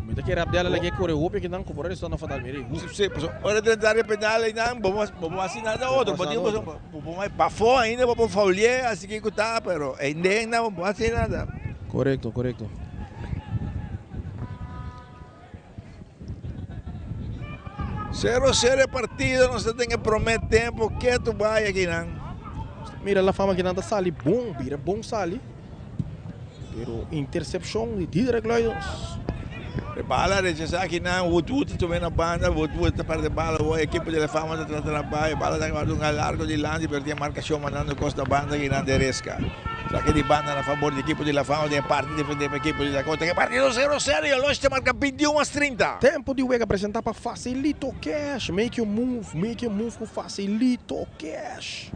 Mi ta kere Abdel a lag'é kore hopi akinan ku por a resulta fatal. Mira ei, Wood. Si, pasobra ora den área penal einan bo bo bo hasi nada otro. Bo Bo hasi tin nada otro. bo bo pafó ainda bo por faulié asiki ku ta, pero einden nan bo no hasi nada. Korekto, korekto. Sero sero e partido, nos ta den e prome tempo, ketu bai akinan. Mira La Fama kinan ta sali bon, bira bon sali. Pero intersepshon di Diederik Luidens. E bala rechasá akinan, Wood Wood ta tuma na banda, Wood Wood ta perde bala, awor ekipo di La Fama ta trata na bai, e bala ta wòrdu un largo dilanti pero tin e markashon mandando kos na banda akinan de Resca. Saque di banda na fabor di ekipo di La Fama den e parti defendé pa ekipo di Dakota. E partido sero sero y Alosh ta marca 21 mas 30. Tempo di wega presenta pa Facilito Cash. Make your move, make your move ku Facilito Cash.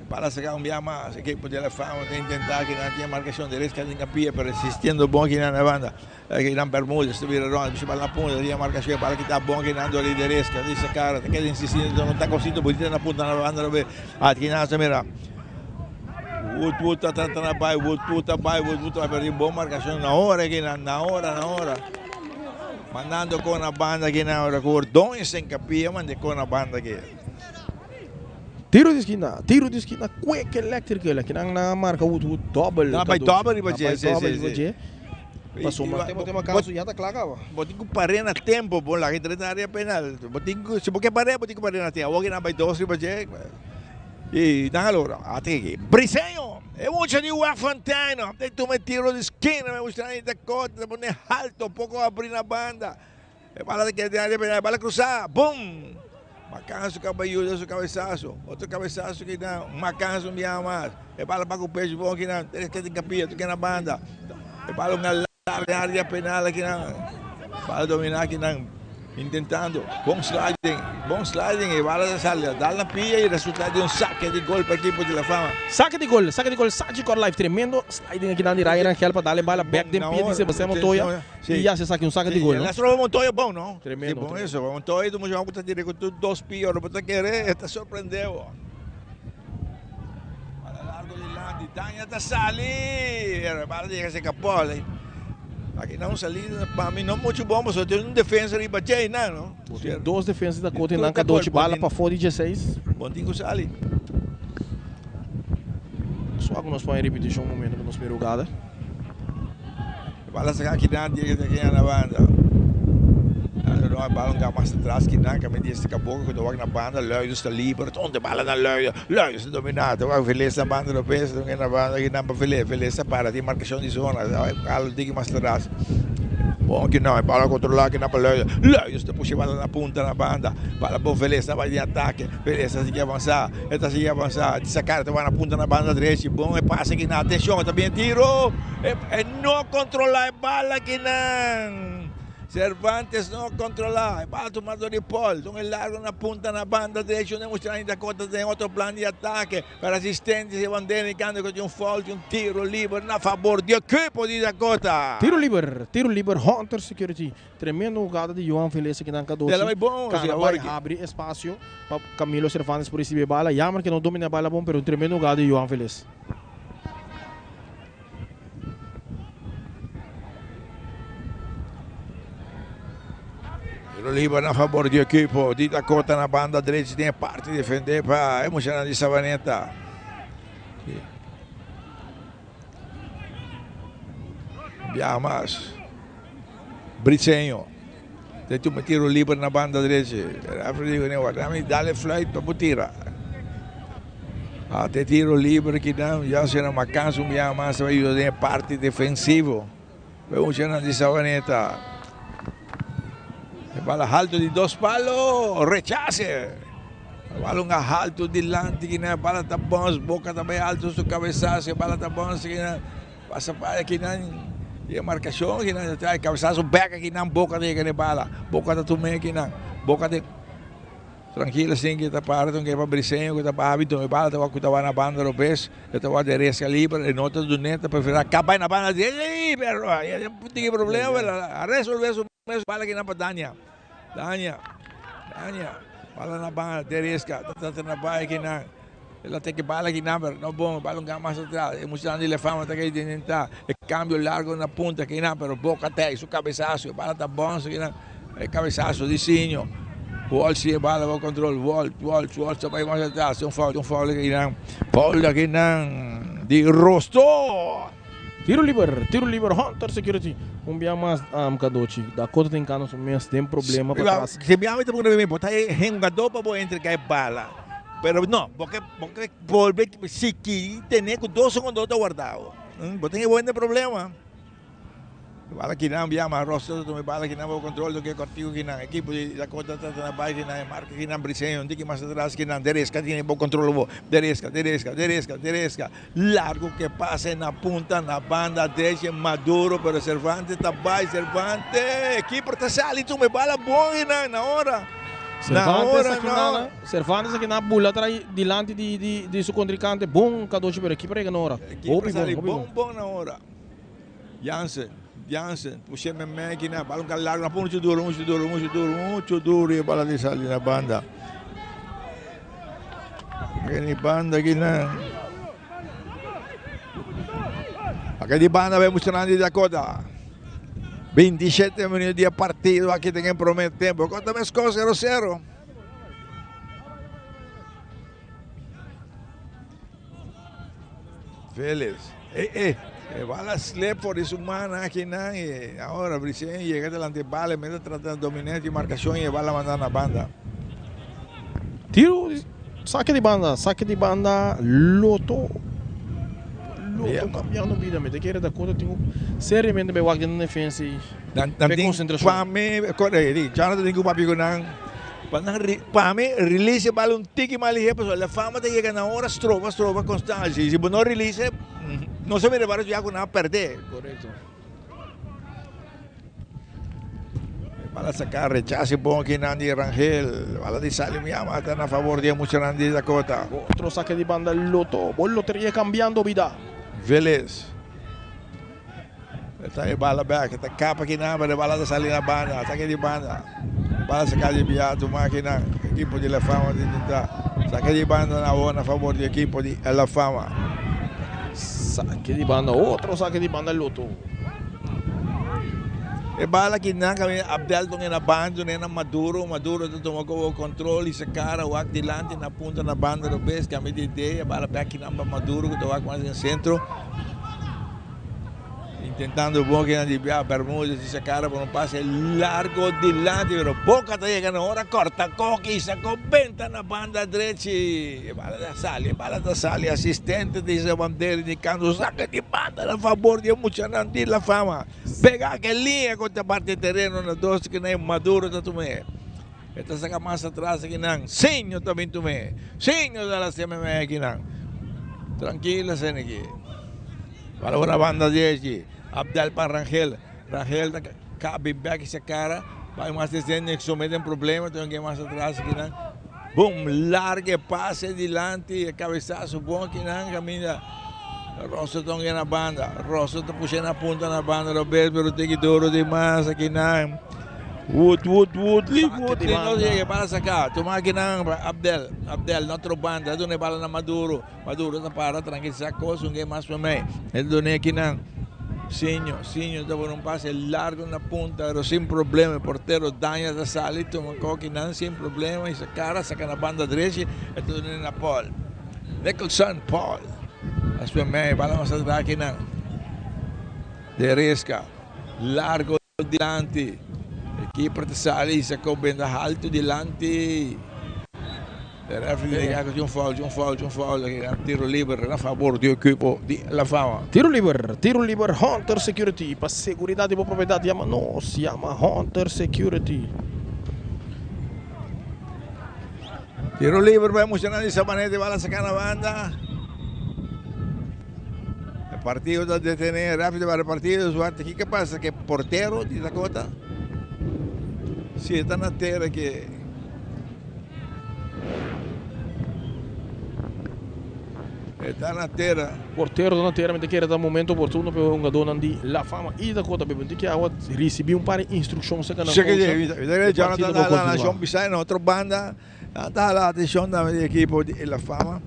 Bala saca un bia mas. Ekipo di La Fama ta intenta kinan tin e marcacion di Resca den capilla pero resistiendo bon kinan na banda. Kinan Bermudez ta bira rond bisa bala na punta tin e marcacion bala kita bon kinan dor di Resca di saca ta keda insistiendo ta un tacocito bonita na punta na banda lo be. Kinan ta mira. Wood Wood ta trata na bai, Wood Wood ta bai, Wood Wood ta bai, pero tin bon marcacion na ora aki na, na ora, na ora. Mandando con na banda aki na ora cu Ordóñez en capilla mande con na banda aki. Tiro di esquina, tiro di esquina, Quick Electrical, aki nan a marca Wood Wood double. Nan a bai double riba dje, si, si, si. Pasobra tempo tema caso ya ta cla caba. Bo tin cu pare na tempo, bo laga entra den area penal. Bo tin cu, si bo ke pare, bo tin cu pare na tempo. Awor ki nan a bai dos riba dje. Y nan a logra. Ata aki Briseño, e mucha di Weg Fontein, ta tuma e tiro di skina, me gusta nan Dakota, ta pone halto, poko abri na banda. E bala ta keda den area penal, e bala crusa, boom! Macanso caba yuda su cabesazo, otro cabesazo ki nan, Macanso un biaha mas. E bala pa cu pecho bon ki nan, tres keda den capilla, tur keda na banda. E bala un largo den area penal aki nan, bala domina aki nan. Intentando, bon sliding, bon sliding e bala ta sali, a dal na pia y resulta di un saque di gol pa ekipo di La Fama. Saque di gol, saque di gol, Sagicor Life, tremendo sliding aki nan di Ryan Rangel pa dal e bala bek den pia di Sebastian Montoya y ya se saki un saque di gol no. Las roba Montoya bon no. Tremendo, bon eso, Montoya ta mucha cu ta tira cu tur dos pia ora bo ta kere e ta sorprende bo. Bala largo dilanti, Dania ta sali, pero e bala ta yega cerca Paul. Aki nan un salida pa mi no mucho bon pasobra tin un defensa riba dje einan no. Bo tin dos defensa ta kote nan kadochi bala pafó di djeseis. Bon tin ku sali. Sua ku nos pon e ripitishon un momento pa nos mira hugada. E bala saka kinan yega te kinan na banda. No e bala un ga mas atras kinan ka medi este kaboka ku ta wak na banda Luidos ta liber tonte bala na Luidos Luidos ta domina ta wak Velez na banda Lopez ta na banda kinan pa Velez Velez ta para tin markashon di zona bala un tiki mas atras bon kinan e bala kontrola kinan pa Luidos Luidos ta pusha e bala na punta na banda bala bon Velez ta bai den atake Velez ta sigui avansa e ta sigui avansa di sakar ta wak na punta na banda drechi bon e pase kinan atenshon ta bin e tiro e no kontrola e bala kinan. Cervantes no kontrola e bala tuma dor di Paul. Don e largo na punta na banda derecho no mustra ainda Dakota den otro plan di atake. Pero asistente si bandera indicando cu tin un foul, un tiro liber na fabor di ekipo di Dakota. Tiro liber, tiro liber Hunter Security. Tremendo hugada di Johan Velez aki nan Cadochi. Cana bay habri espacio pa Camilo Cervantes por ricibi e bala. Jammer cu no domina e bala bon pero un tremendo hugada di Johan Velez. Tiro liber na fabor di ekipo di Dakota na banda drechi den e parti defende pa e muchanan di Savaneta. Biaha mas. Briseño ta tuma tiro liber na banda drechi. Referee di kuné wak mi dale fluit pa bo tira. Ate tiro liber kinan ya sena makansa un biaha mas ta bai yuda den e parti defensivo. E muchanan di Savaneta. E bala halto di dos palo rechase. E bala un halto dilanti kinan e bala ta bons boka ta bai alto su kabesaso e bala ta bons kinan. Pasa pa akinan di e markashon akinan ta trae kabesaso bek akinan boka ta yega na e bala boka ta tum'é akinan boka ta trankil asin ke ta para ta un ke pa Briseño ku ta babi tuma e bala ta wak ku ta wak na banda robes e ta wak de reska liber e no ta dun'é ta preferá kap bai na banda derecha pero tin problema pero a resolve su mes bala akinan pa Dania Dania Dania bala na banda dereska ta trata na bai akinan. El a teke bala ki nan, pero no bon, bala un gan mas atras. E muchanan di Lefama ta kei intentá e kambio largo na punta ki nan, pero Boca ta ei su kabesaso, e bala ta bòns ki nan, e kabesaso di Sinho. Walsh si e bala bo kontrol, Walsh, Walsh, Walsh ta bai mas atras, un foul, un foul ki nan, foul aki nan di Rosto. Tiro liber, tiro liber, Hunter Security. Un bia mas um, Cadochi. Dakota tin cano su mes den problema pa tras. Si mi ta pone bo ta e hungador pa bo entrega e bala. Pero no, bo ke bo ke bolbe siki tene ku dos hungador ta wardao. Bo tin e buen problema. Bala kinan bia mas Rosso ta tuma e bala kinan bo control do ke cortico kinan equipo di Dakota ta na bai kinan e marca kinan Briseño un tiki mas atras kinan Deresca tene bo control bo Deresca Deresca Deresca Deresca Largo ke pasa na punta na banda derecha Maduro pero Cervantes ta bai Cervantes keeper ta sali tuma e bala bon kinan na ora na ora na ora. Cervantes aki na bula trai dilanti di di di su contrincante bon Kadoshi pero e keeper a yega na ora Keeper sali bon bon na ora. Jansen, Jansen, pus'é memei aki na bala un kal largu, na pon muchu duru, muchu duru, muchu duru, muchu duru i e bala di sali na banda. Bini banda aki na. Aki di banda bai mucha nan di Dakota. 27 minuut di e partido aki den e prome tempo. Kota meskos 0-0. Vélez. Eh, eh. E bala slip for di su man aki nan y ahora Briseño yega delante e bala y mester trata di domina e marcacion y e bala manda na banda. Tiro, sake di banda, sake di banda, Lotto, Lotto cambiando bida, mi ta kere Dakota tin cu seriamente bay wak den nan defensa y Nan nan pe tin concentracion. pa mi, corre, Jonathan tin cu papia cu nan. Pa nan pa mi release e bal un tiki mas lihe pasobra la fama ta yega na ora stroba stroba constant si si bo no release no sa mira varios bia ku nan a perde. Korekto. E bal a saka rechase bon aki nan di Rangel bala di sali mi ama ta na favor di e muchanan di Dakota. Otro sake di banda Loto bo loteria cambiando bida. Velez. Ta e bala bek, ta kapa kinan, pero e bala ta sali na banda, atake di banda. Bala saka di Beato Makina, ekipo di La Fama ta intenta saka di banda na awor na fabor di ekipo di La Fama. Sake di banda, otro sake di banda Loto. E bala kinan kaminda Abdel pone na banda, dun'e na Maduro, Maduro ta tuma kobo kontrol i sa kara wak dilanti na punta na banda robes, kambia di idea, bala bek kinan pa Maduro ku ta wak mas den sentro. Intentando bon kinan di bia Bermudez di sacara por un pase largo dilanti pero Boca ta yega na ora corta coki sacó benta na banda drechi e bala ta sali e bala ta sali asistente di hisa bandera indicando saca di banda na fabor di e muchanan di La Fama pega ke liña cu ta parti tereno na dos kinan e Maduro ta tum'e e ta saca mas atras kinan Seño ta bin tum'e Seño ta la cmma kinan trankila Seneki. Bala ora banda derechi, Abdel pa Rangel, Rangel ta kabi bek sa kara, bai mas desde Nixon mete den problema, tin un mas atras kinan, boom, larga e pase dilanti, e cabezazo bon kinan caminda, Rosso ta un na banda, Rosso ta pusha na punta na banda robes, pero tiki duro di mas kinan, Wood, Wood, Woodley, Woodley no yega, bala saca, tuma kinan Abdel, Abdel na otro banda, duna e bala na Maduro. Maduro ta para trankilisa kos un ke mas pa mei. E ta duna ekinan Siño, Siño ta pone un pase largo na punta pero sin problema e portero Daña ta sali tuma kokinan sin problema y sa kara saka na banda drechi e ta duna na Paul. Nicholson Paul mas pa mei bala mas atra akinan De Resca largo. Dilanti. E keeper ta sali y sacó benda halto dilanti. E referee di diga cu un foul, un foul, un foul. Tiro liber na favor di equipo di La Fama. Tiro liber, tiro liber Hunter Security. Pa seguridad di bo propiedad yama nos, yama Hunter Security. Tiro liber pa e muchanan di Sabaneta bala saca na banda. E partido ta detene rapido para e partido Suarte kiko pasa ke portero di Dakota si e ta na tera ke e ta na tera. Portero ta na tera mi ta kere ta momento oportuno pa e hungadónan di La Fama i Dakota bebe un tiki awa risibí un par di instrukshon serka nan coach e partido por kontinuá. Bisa na otro banda nan ta hala atenshon tambe di ekipo di La Fama.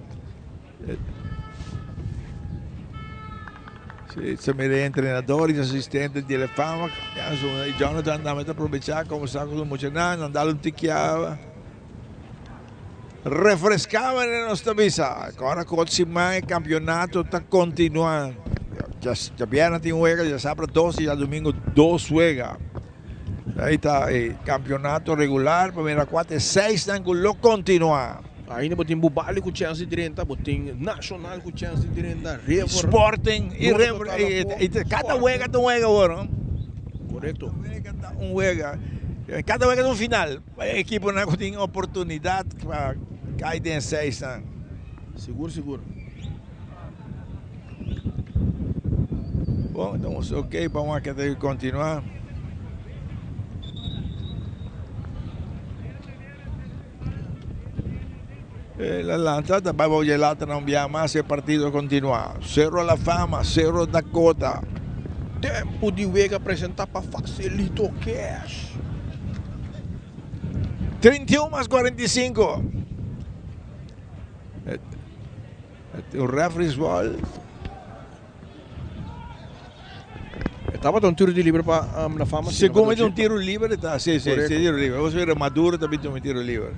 Sí, se mira e entrenador y asistente di La Fama. Jonathan tambe ta aprovecha como sa cu su muchanan, nan dal un tikiaba. Refrescaba en nos ta bisa. Ahora cu otro siman e campeonato ta continua. Djabièrnè tin un wega, djasabra dos i djadumingu dos wega. Ahí ta e campeonato regular pa mira cua ta e seisnan cu lo continua. Ainda bo tin Bubali cu chens di drenta, bo tin Nacional cu chens di drenta, River. Sporting y River. Cada wega ta un wega awor no. Correcto. Cada wega ta un wega. Cada wega ta un final. E equiponan cu tin oportunidad pa cay den e seisnan. Sigur sigur. Bon, estamos ok, vamos a que continuar. Eh, la lanza ta bai bou lata na un bia mas e partido continua. Cerro La Fama, Cerro Dakota. Tempo di wega presenta pa Facilito Cash. 31 mas 45. Un referee's ball. E tabata un tiro di libre pa um, La Fama. Segun e un tiro libre ta, si, si, si, tiro libre. Vos mira Maduro también toma tiro libre.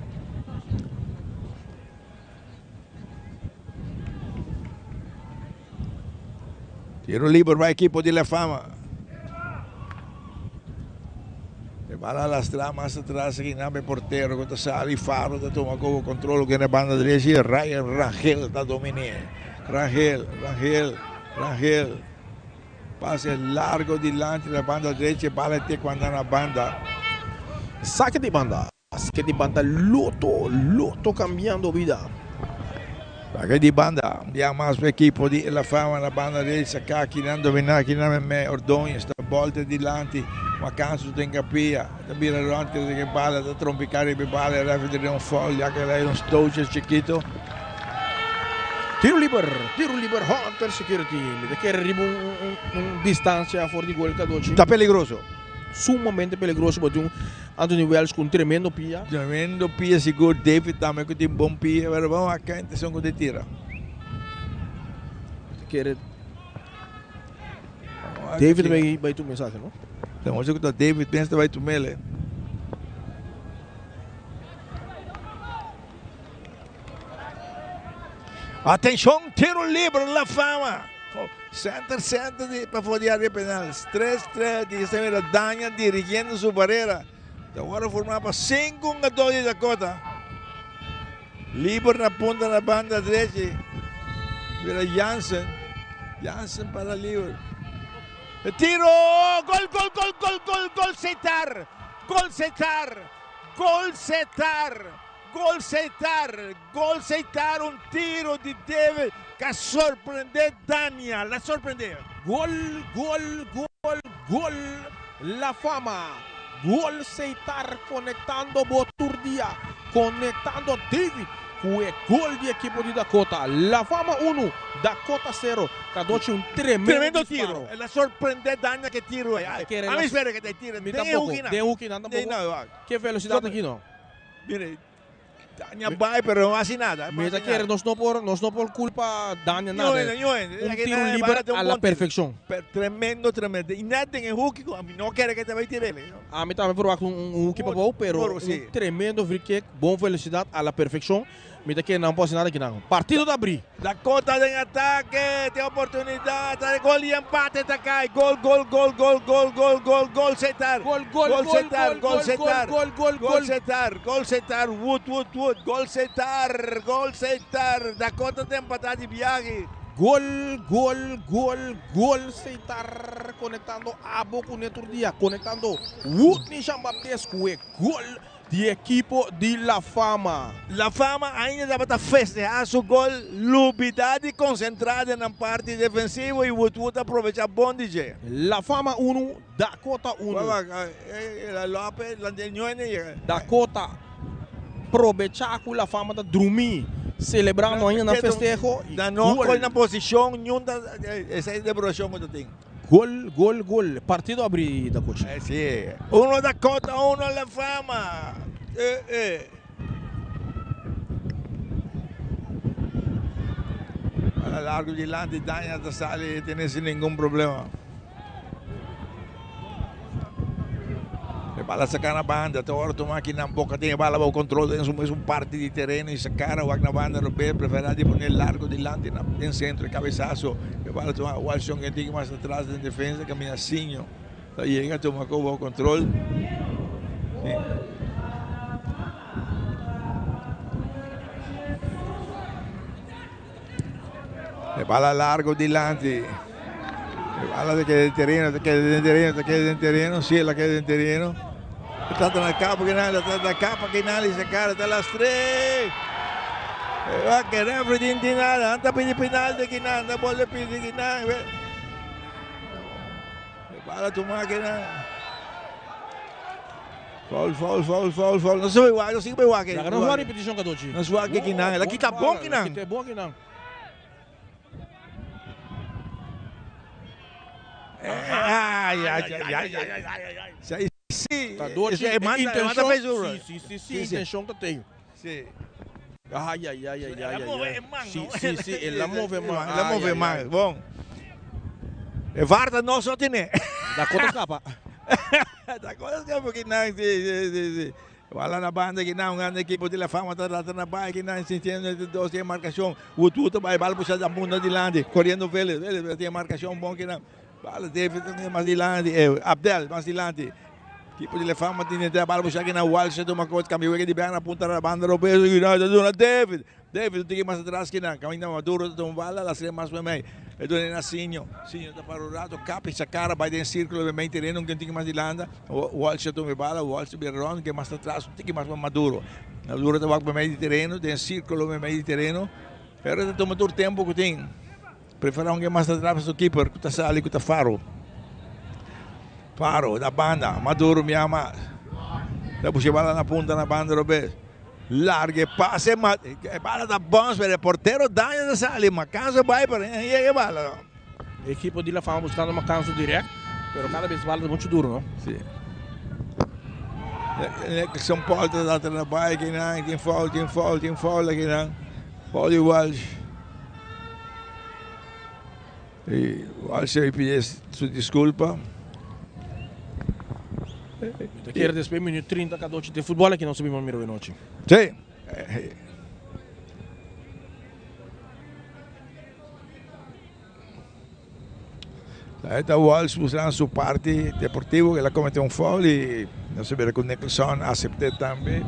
Tiro libre pa equipo di La Fama. E bala lastra mas atras aki nan e portero ku ta sali Faro ta tuma kobo kontrol ku na banda derechi Ryan Rangel ta dominé. Rangel, Rangel, Rangel. Pase largo dilanti na banda derechi e bala te ku anda na banda. Sake di banda. Sake di banda Loto, Loto cambiando bida. Sake di banda, un bia mas pa ekipo di La Fama na banda derecha saka kinan domina kinan meme Ordóñez ta bolta dilanti Macanso den kapia ta bira rond kere ke bala ta trompika riba e bala e referee ta duna un foul ya ke un stootje chikito. Tiro liber, tiro liber Hunter Security mi ta kere riba un distancia for di gol Cadochi. Ta peligroso. Sumamente peligroso bo tin un Anthony Welsh ku un tremendo pia. Tremendo pia sigur, David tambe ku tin bon pia, pero bon a kende esun ku ta tira. Ta kere David bai bai tuma esaki no? Ta mostra ku ta David mes ta bai tumele. Atenshon, tiro libre La Fama. Center, center di pafó di área penal. Tres, tres, di esta manera Daña dirigiendo su barera. Ta wòrdu formá pa sinku hungadó di Dakota. Liber na punta na banda drechi. Mira Jansen. Jansen para liber. E tiro! Gol, gol, gol, gol, gol, gol Setar! Gol Setar! Gol Setar! Gol Seitar, gol Seitar, un tiro di David ca sorprende Dania, la sorprende. Gol, gol, gol, gol La Fama, gol Seitar conectando bo tur dia, conectando David cu e gol di ekipo di Dakota. La Fama uno, Dakota cero, Cadochi un tremendo Tremendo disparo. tiro, el a sorprende Dania cu e tiro ey. Mi kere A mi spera cu ta e tiro Mi den e tampoco, hoekinan. den e hoekinan tampoco. Ke velocidad aki no. Mire, Dania bai pero no hasi nada. Mi ta kere nos no por nos no por culpa Dania nada. Ñoe, ñoe. Un tiro liber a la perfeccion. Tremendo, tremendo. Y net den e hoeki cu ami no kere ke ta bai tir'el. Ami tambe por wak un hoeki pa bou pero un tremendo free kick, bon velocidad a la perfeccion. Mi ta kere nan por hasi nada kinan. Partido ta abri. Dakota den atake, tin oportunidad, ta gol y empate ta cay, gol, gol, gol, gol, gol, gol, gol, gol Setar, Gol, gol, gol gol, Setar, gol, gol gol, Setar, gol, gol, gol gol. Setar, gol Setar, Wood, Wood, Wood, gol Setar, gol Setar, Dakota ta empata di biahe. Gol, gol, gol, gol Setar conectando abo cu Netur Dia, conectando Woodney Jean Baptiste cu e gol Di ekipo di La Fama. La Fama ainda tabata festehá su gol lubidá di konsentrá den nan parti defensivo i Woodwood a probechá bon di dje. La Fama unu, Dakota unu. Dakota probechá ku La Fama ta drumí, selebrando ainda nan festeho i gol. Gol, gol, gol. Partido abri Dakota. Eh si. Uno Dakota, uno La Fama. Eh, eh. Bala largo dilanti, Dania ta sali y tene sin ningun problema. E bala saca na banda, ta ora tuma aki nan Boca tin e bala bao control den su mesun parti di tereno y sacara wak na banda Robert prefera di pone largo dilanti na den centro e cabezazo e bala tuma Walshon ken tin mas atras den defensa caminda Sinho ta yega tuma cu bao control. E bala largo dilanti. E bala ta keda den tereno, ta keda den tereno, ta keda den tereno. Si, el a keda den tereno. E trata na kapa kinan, ta trata na kapa kinan, i sa kara ta lastr'é. E wak, e refri tin tin nada. Nan ta pidi penalti kinan, ta bolbe pidi kinan. E bala tuma kinan. Foul, foul, foul, foul, foul. No se bai wak, no sigue bai wak. Laga nos wak repeticion Cadochi. Nos wak kinan. El a kita bon kinan. El a kita bon kinan. Ay, ay, ay, ay, ay, ay, ay. Si, si. Cadochi, E manda, e manda intencion. Facebook. Si, si, si, si, intencion ta ten. Si. Ay, ay, ay, ay, ay, El a move ay. e man, Si, no? si, si, el a move man. El a Ay, move ay, man. ay. Bon. E VAR ta nos no tene. Dakota scapa. Dakota scapa kinan, si, si, si, si. Bala na banda kinan, un grande equipo di La Fama ta trata na bai kinan, insistiendo entre dos, tin marcacion. Wutu ta bai, bala pusha da bunda dilanti, corriendo Vélez, Vélez tin marcacion bon kinan. Bala David ta mas dilanti, Abdel mas dilanti. Equipo di La Fama tin den bala pusha kinan, Walsh ta tuma kos, cambia wega di banda, punta na banda robes, kinan ta duna David. David ta tiki mas atras kinan, caminda Maduro ta tuma bala, las tres mas memey. E duna na Sinho, Sinho ta para un rato, kap i sa kara bai den circulo memey tereno, un tiki mas dilanda. Walsh ta tuma e bala, Walsh ta bira rond, un mas atras, un tiki mas pa Maduro. Maduro ta wak memey di tereno, den circulo memey di tereno. Pero ta tuma tur tempo ku tin. Prefera un mas atras pa su keeper ku ta sali ku ta Faro. Faro na banda, Maduro mia mas. Ta busca e bala na punta na banda robes. Larga e pase, ma e bala ta bounce pero e portero Daniel ta sali, Macanso bai pero no yega e bala. Equipo di La Fama buscando Macanso direct, pero cada vez bala ta mucho duro, no? Si. Nicholson Paul ta trata na bai kinan, tin foul, tin foul, tin foul akinan. Foul di Walsh. Y Walsh a pidi su disculpa. Ta kere despues minuut 30 Cadochi den futbol aki nos a bima mira awe nochi. Si. Ahí ta Walsh mostrando su parti deportivo, el a comete un foul y nos a mira cu Nicholson a acepte tambe.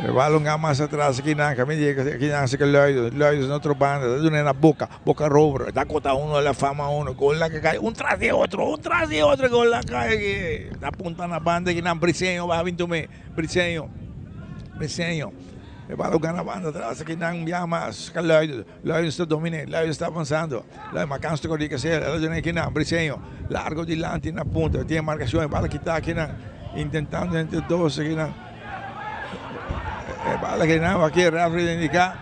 E balon ga mas atras aki nan, caminda yega aki nan haci Luido, Luido na otro banda, ta duna na Boca, Boca Rover, ta cota uno, La Fama uno, gol la cay, un tras di otro, un tras di otro, gol la cay aki, ta punta na banda aki nan, Briseño ba bin tuma, Briseño, Briseño. E bala gana banda atras aki nan bia mas ka Luido, Luido sta domine, Luido sta avansando, Luido Macanso ta kori kasera, el a duna aki nan, Briseño, largo dilanti na punta, tin e marcacion, e bala kita aki nan, intentando entre dos aki nan, e bala aki nan, wak e refri ta indica,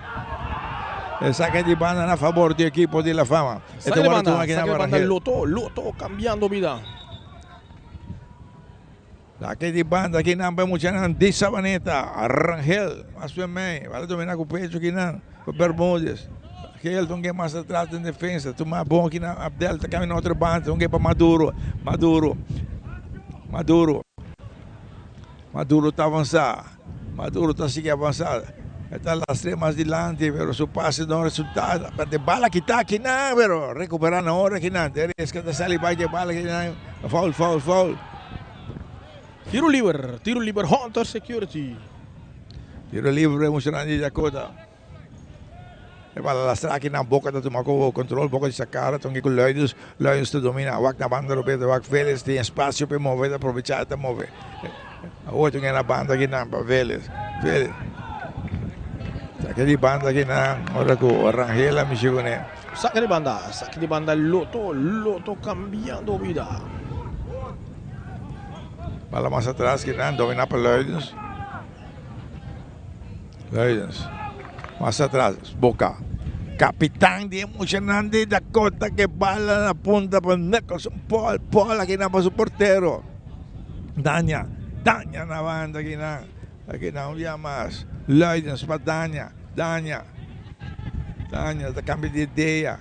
e saka di banda na fabor di ekipo di La Fama. E Saka ta di wòrdu banda, tuma aki saka nan di pa banda, Rangel. Loto, Loto cambiando bida. Saque di banda kinan pa e muchanan di Sabaneta. Rangel mas fen mei. Bala domina ku pecho kinan pa Bermudez. Rangel ta un ke mas atras den defensa. Tuma bon kinan Abdel ta kambia na otro banda. Ta un ke pa Maduro. Maduro. Maduro. Maduro ta avansa. Maduro ta sigui avansa. E ta lastre mas dilanti pero su pase no resulta. De bala kita kinan pero recupera na ora kinan. Teres ke ta sali bai ke bala kinan. Foul, foul, foul. Tiro liber, tiro liber Hunter Security. Tiro liber emocionante di Dakota. E bala lastra aki na Boca ta tuma control, Boca di sacara, tongi cu Luidens, Luidens ta domina, wak na banda Roberto, wak Vélez tin espacio pa e move, ta aprovecha, ta move. Awor tongi na banda aki nan pa Vélez, Vélez. Saca di banda aki nan, ora cu Rangel a mishi cune. Saca di banda, saca di banda Loto, Loto cambiando vida. Bala mas atras ki nan, domina pa Luidens. Luidens. Mas atras, Boca. Capitan di e muchanan di Dakota ke bala na punta pa Nicholson Paul. Paul aki nan pa su portero. Dania, Dania na banda aki nan. Aki nan un bia mas. Luidens pa Dania, Dania. Dania ta cambia di idea.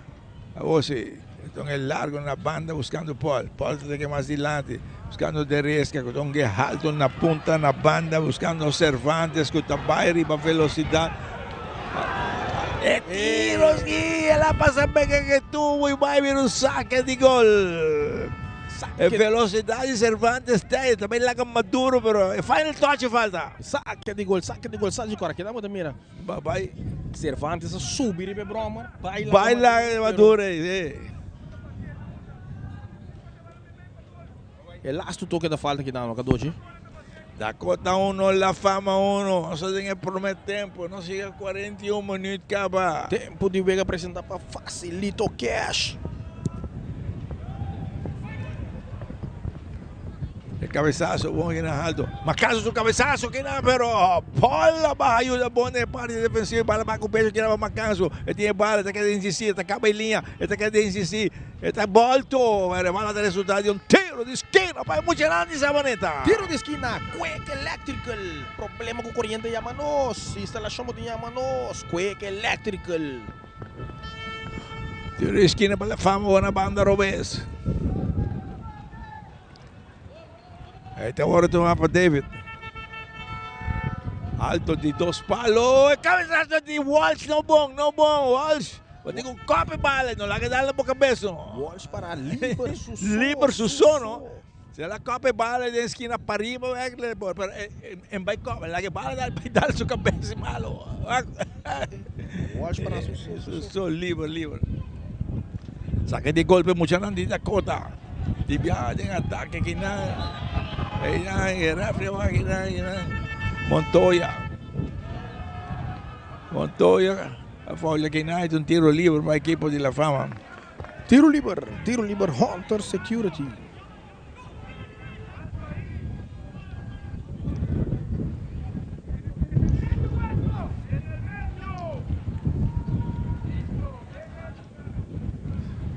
Awor si. Ton e largo na banda buscando Paul. Paul ta ke mas dilanti buscando De Resca cu ta un halto na punta na banda buscando Cervantes cu ta bay riba velocidad. E tiro si el a pasa pega cu e tubo y bay bira un saque di gol. E velocidad di Cervantes ta e ta bay laga Maduro pero e final touch e falta. Saque di gol, saque di gol, saque di gol. Keda bo ta mira. Ba bay. Cervantes a subi riba e brommer. Bay laga Maduro ey, si. E lastu toke ta falta kitando Cadochi. Dakota uno, La Fama uno. Nos ta den e prome tempo. Nos yega 41 minuut caba. Tempo di wega presenta pa Facilito Cash. E cabezazo bon kina alto. Macazo su cabezazo kina pero Paul a baha ayuda bon den e parti defensivo. Bala baha cu pecho kina pa Macazo. E tin e bala, e ta keda insisti, e ta caba e linea, e ta keda insisti. E ta bolto, pero e bala ta resulta di un tiro di skina pa e muchanan di Sabaneta. Tiro di skina, Quick Electrical. Problema cu coriente yama nos, instalacion bo tin yama nos, Quick Electrical. Tiro di skina pa La Fama bo na banda robes. Ahí ta worde tuma pa David. Alto di dos palo. E cabezazo di Walsh no bon, no bon. Walsh. Bo tin un cop e bala, no laga dal na bo cabeza no. Walsh para liber su so. Liber su so no. Se la cop e bala den esquina pariba pero en bay cop, laga e bala dal bay dal su cabeza malo. Walsh para su so. Su so liber, liber. Saca di golpe muchanan di Dakota. Di biaha den atake kinan. Einan e refri awor kinan kinan. Montoya. Montoya a foula kinan e ta un tiro liber pa ekipo di La Fama. Tiro liber, tiro liber Hunter Security.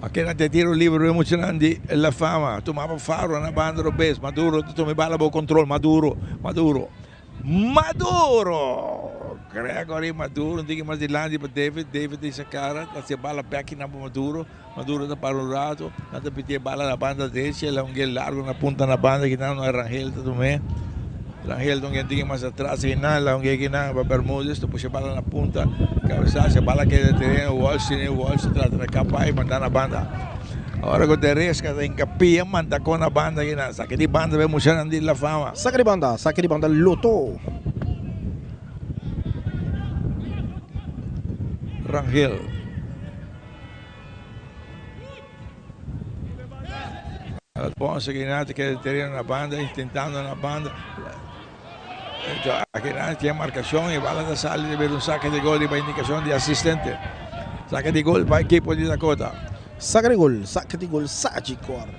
A keda te tiro liber e muchanan di La Fama. Tumaba Faro na banda robes. Maduro ta tuma e bala bo control. Maduro, Maduro, Maduro! Gregory Maduro un tiki mas dilanti pa David. David ta hisa cara, ta haci e bala bek na Maduro. Maduro ta para un rato. Nan ta piti e bala na banda derecha. El a un gel largo na punta na banda. Kinan no Rangel ta tum'e. Rangel ta un tiki mas atras kinan. El a un gel kinan pa Bermudez. Ta pusha e bala na punta. Cabesazo. E bala keda tereno. Walsh tene. Walsh ta trata na capa y manda na banda. Ora cu Teresca ta hincapia manda con na banda kinan. Saki di banda pa e muchanan di La Fama. Saki di banda. Saki di banda Lotto. Rangel. Alfonso Guinati keda tereno na banda intentando na banda. Guinati tiene marcación y bala ta sali de ver un saque de gol riba indicación di asistente. Saque di gol pa equipo di Dakota. Saque di gol, saque di gol Sagicor.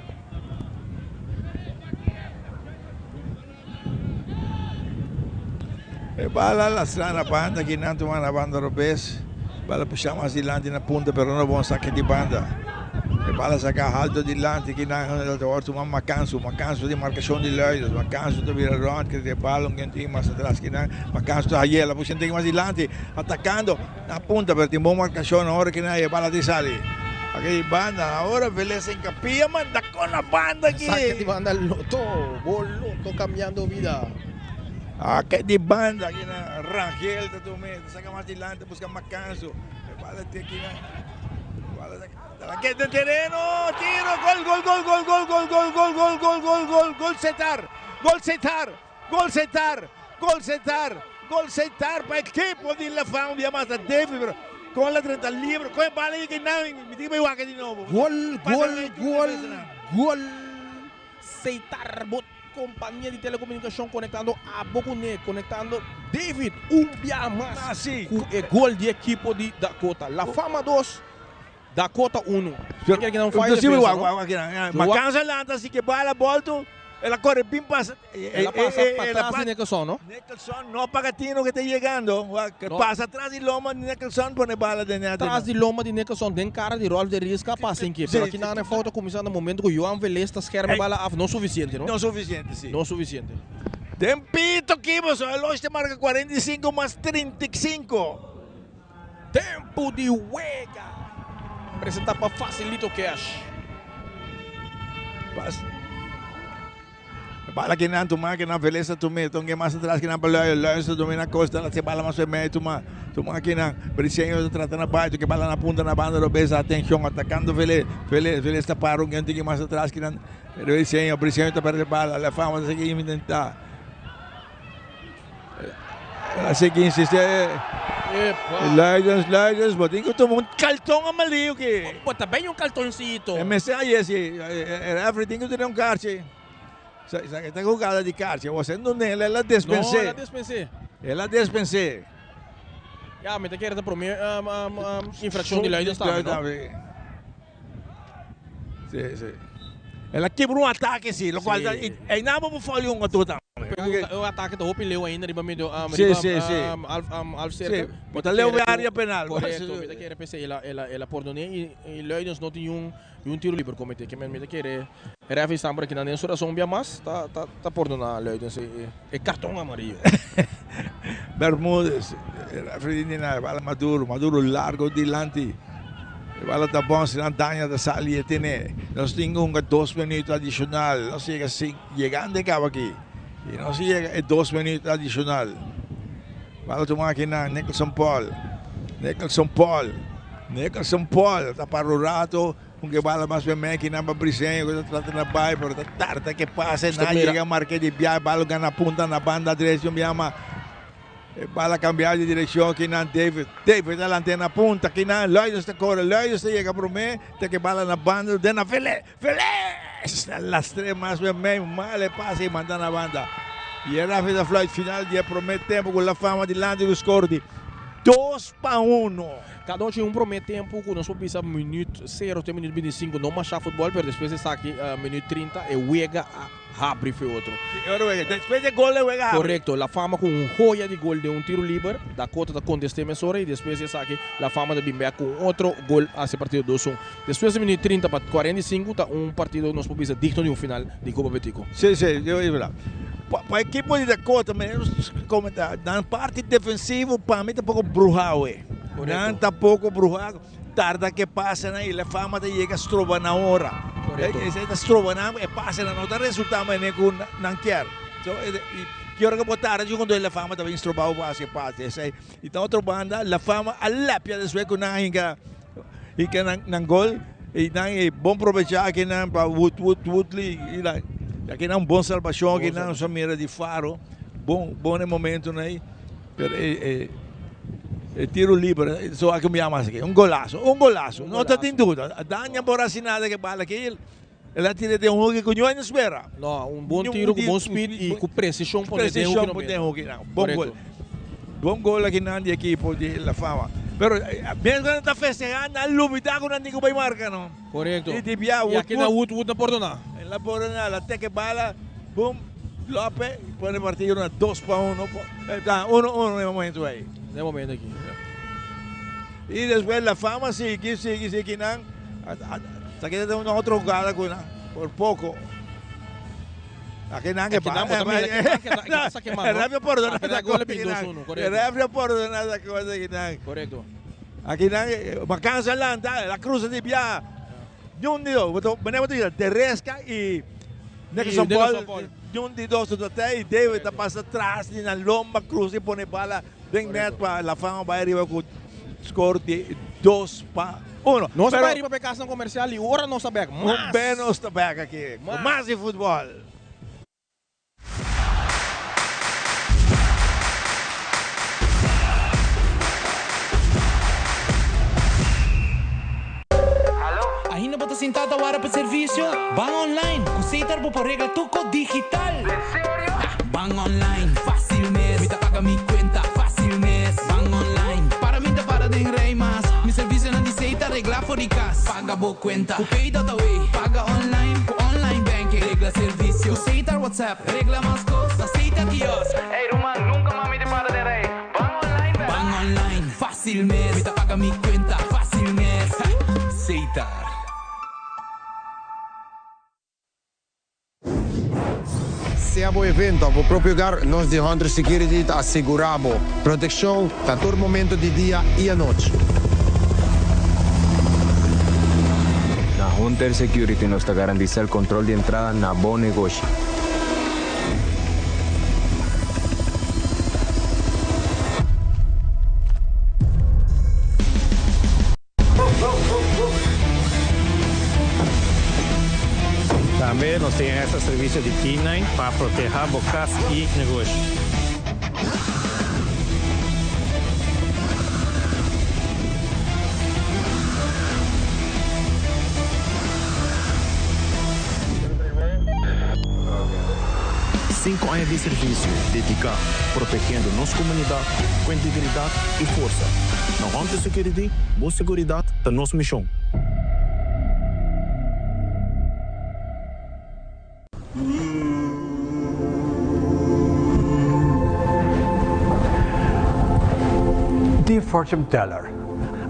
E bala lastra na banda, kinan tuma na banda robes. Bala pusha mas dilanti na punta, pero no bon saque di banda. E bala saca halto dilanti, kinan ta wòrdu tuma Macanso. Macanso di marcacion di Luidos. Macanso ta bira rond, kere e bala un tin mas atras kinan. Macanso ta hayela, pusha un tin mas dilanti, atacando na punta, pero tin bon marcacion ora kinan e bala tin sali. Saque di banda, ahora Velez en capilla manda con la banda aki. Saque di banda Loto, bo Loto cambiando vida. Saque di banda aki na Rangel ta tuma, ta saca mas dilanti busca Macanso. E bala te aki na bala ta la keda den tereno, tiro, gol gol gol gol gol gol gol gol gol gol gol gol gol Setar, gol Setar, gol Setar, gol Setar, gol Setar pa ekipo di La Fama bia mas ta David pero con la drenta libre, con e bala yega nan mi tin bai wak di nobo. Gol gol gol gol Setar bo Kompania di telekomunikashon konektando abo kuné, konektando David un biaha mas ku e gol di ekipo di Dakota. La Fama dos, Dakota unu. Makansa lanta si ke bala bolto, el a kore bin pasa. El a pasa patras di Nicholson, no? Nicholson no paga tino ke ta yegando. Pasa tras di lomba di Nicholson pone bala den net. Tras di lomba di Nicholson den kara di Rolf de Riesca pasa in ke. Pero aki nan e fout a kuminsá na momento ku Johan Velez ta skerme bala af. No sufisiente, no? No sufisiente, si. No sufisiente. Den pito kibo so Eloy ta marka 45 mas 35. Tempu di wega. Presentá pa Facilito Cash. Pas. Bala que nan tuma que nan Velez tuma tongue mas atrás que nan pa Luis Luis domina Costa la se bala mas medio tuma tuma que nan Briseño trata na baixo que bala na punta na banda robeza atención atacando Velez Velez Velez ta para un que mas atrás que nan Briseño Briseño ta perde bala la fama se que intentar Así que insiste. Luidens, Luidens, bo tin ku tuma un kalton amarillo ki. Bo ta ben un kaltoncito. E mester ayer si, e referee tin ku tene un karchi. Sa sa ta jugada di karchi. Bo sendo nel, el a despensé. No, el a despensé. El a despensé. Ya, mi ta kere ta prome infraccion di Luidens tambe, no? Si, si. El a kibra un atake, si, locual ta, y einan bo por foul un otro tambe. Pero un atake ta hopi leu ainda riba medio, riba half circle. Si, bo ta leu bay area penal. Correcto, mi ta kere p'esei el a, el a, el a pordone y, y Luidens no tin un, un tiro liber comete. Ke men mi ta kere referee staan por akinan den su razon bia mas ta, ta, ta pordona Luidens e, e carton amarillo. Bermudez, e referee di na bala Maduro, Maduro largo dilanti. E bala ta bon, si nan daña ta sali e tene. Nos tin hunga dos minuut adicional. Nos yega sin, yegando e caba aki. Y nos yega e dos minuut adicional. Bala tuma aki nan Nicholson Paul. Nicholson Paul. Nicholson Paul ta para un rato. Un ke bala mas ben meki nan pa Briseño ku ta trata na bai pero ta tarda ke pase nan yega marke di bia bala gana punta na banda drechi un bia ma e bala kambia di direkshon kinan David David a lant'é na punta kinan Luidens ta kore Luidens ta yega promé ta ke bala na banda den na Fele Fele ta lastr'é mas ben mei mal e pase i manda na banda i e referee ta fluit final di e promé tempu ku La Fama dilanti ku skor di 2-1. Cada ocho un prome tempo cu nos por bisa minuut cero te minuut 25 no masha futbol pero despues esaki minuut 30 e wega a habri fe otro. Si, e ora wega. Despues e gol e wega habri. Correcto, La Fama cu un joya di gol den un tiro liber, Dakota ta conteste mesora y despues di esaki La Fama ta bin bek cu un otro gol haci partido dos un. Despues di minuut 30 pa 45 ta un partido nos por bisa digno di un final di Copa Betico. Si, si, e verdad. Pa ekipo di Dakota, nos comenta, nan parti defensivo pa mi ta poco bruha awe. Nan ta poko bruha, tarda ke pasanan i la fama ta yega stroba nan ora. Esei ta stroba nan, e pasanan no ta resulta manera ku nan kier. So, i ki ora ku bo tarda dje konto la fama ta bin stroba bo pa hasi e pase. Esei, i ta otro banda la fama a lapia despues ku nan a hinka hinka nan nan gol i nan e bon probecha akinan pa Wood Wood Woodley i la akinan un bon salbashon akinan nos a mira di Faro bon bon e momentonan ei. Pero e e tiro liber so aki mi yama asaki un golazo un golazo no ta tin duda Daniel por haci nada ke bala aki el a tira den un hoki ku niun a spera. No un bon tiro ku bon speed y ku precision pone den hoki no den hoki no bon gol bon gol aki nan di ekipo di La Fama pero mientras nan ta festeha nan lubida ku nan tin ku bay marka no. Korekto. Y di bia Y aki na Wood Wood na pordona. El a pordona la teke bala boom Lope pone partido na 2-1 1-1 na e momento ey. Na e momento aki. Y despues La Fama sigui sigui sigui nan ta keda den un otro jugada cu nan por poco. Aki nan ke pa. E refri a pordona esa cosa aki nan. E refri a pordona esa cosa aki nan. Korekto. Aki nan Macanza lanta la cruza di bia. Niun di dos. Manera bo ta bisa Teresca y Nicholson Paul. Niun di dos ta te y David ta pasa tras di nan lomba cruza y pone bala den net pa La Fama bay ariba cu score di 2-1. Nos a bay riba pa e casnan comercial y ora nos ta bek mas. Un nos ta bek aki cu mas di futbol. Ainda bo ta sintá ta wara pa servisio? Ban online! Ku Setar bo por regla tur kos digital! Ban online, fásil mes! Mi ta paga mi kuenta, fásil mes! Ban online, para mi ta para den rei mas! Mi servisionan di Setar reglá for di kas! Paga bo kuenta ku Pay.awe! Paga online ku online banking! Regla servisio ku Setar WhatsApp! Regla mas kos na Setar kiosk! Ey ruman, nunka mas mi ta para den rei! Ban online bèk! Ban online, fásil mes! Mi ta paga mi kuenta, fásil mes! Setar. Sea bo evento of bo propio hogar, nos di Hunter Security ta asegura bo proteccion na tur momento di dia y anochi. Na Hunter Security nos ta garantisa el control di entrada na bo negoshi. Tambe nos tin extra servicio di K-nine pa proteha bo cas y negoshi. Cinco aña di servicio dedica protegiendo nos comunidad cu integridad y forsa. Na Hunter Security, bo seguridad ta nos mision. Dear fortune teller,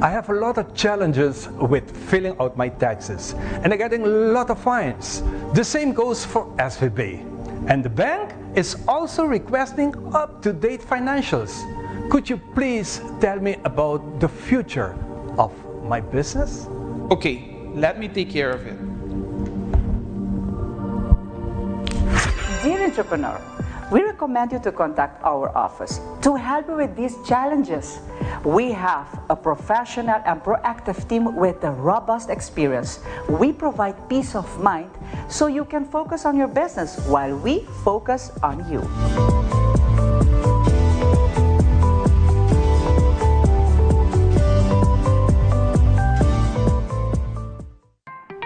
I have a lot of challenges with filling out my taxes and I'm getting a lot of fines. The same goes for SVB. And the bank is also requesting up-to-date financials. Could you please tell me about the future of my business? Okay, let me take care of it. Dear entrepreneur, we recommend you to contact our office to help you with these challenges. We have a professional and proactive team with a robust experience. We provide peace of mind so you can focus on your business while we focus on you.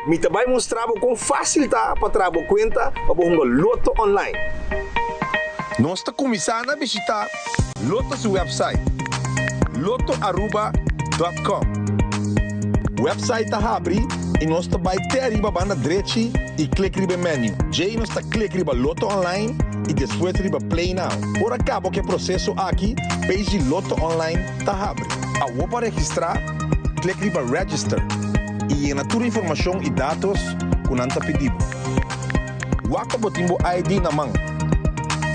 Mi ta bay mustra bo con facil ta pa traha bo cuenta pa bo hunga Lotto online. Nos ta cuminsa na bishita Lotto su website, lottoaruba dot com. Website ta habri y nos ta bay te ariba banda drechi y click riba e menu. Djey nos ta click riba Lotto Online y despues riba Play Now. Ora caba cu e proceso aki, page di Lotto Online ta habri. Awo pa registra, click riba Register y yena tur informacion y datos cu nan ta pidi bo. Wak pa bo tin bo ID na man,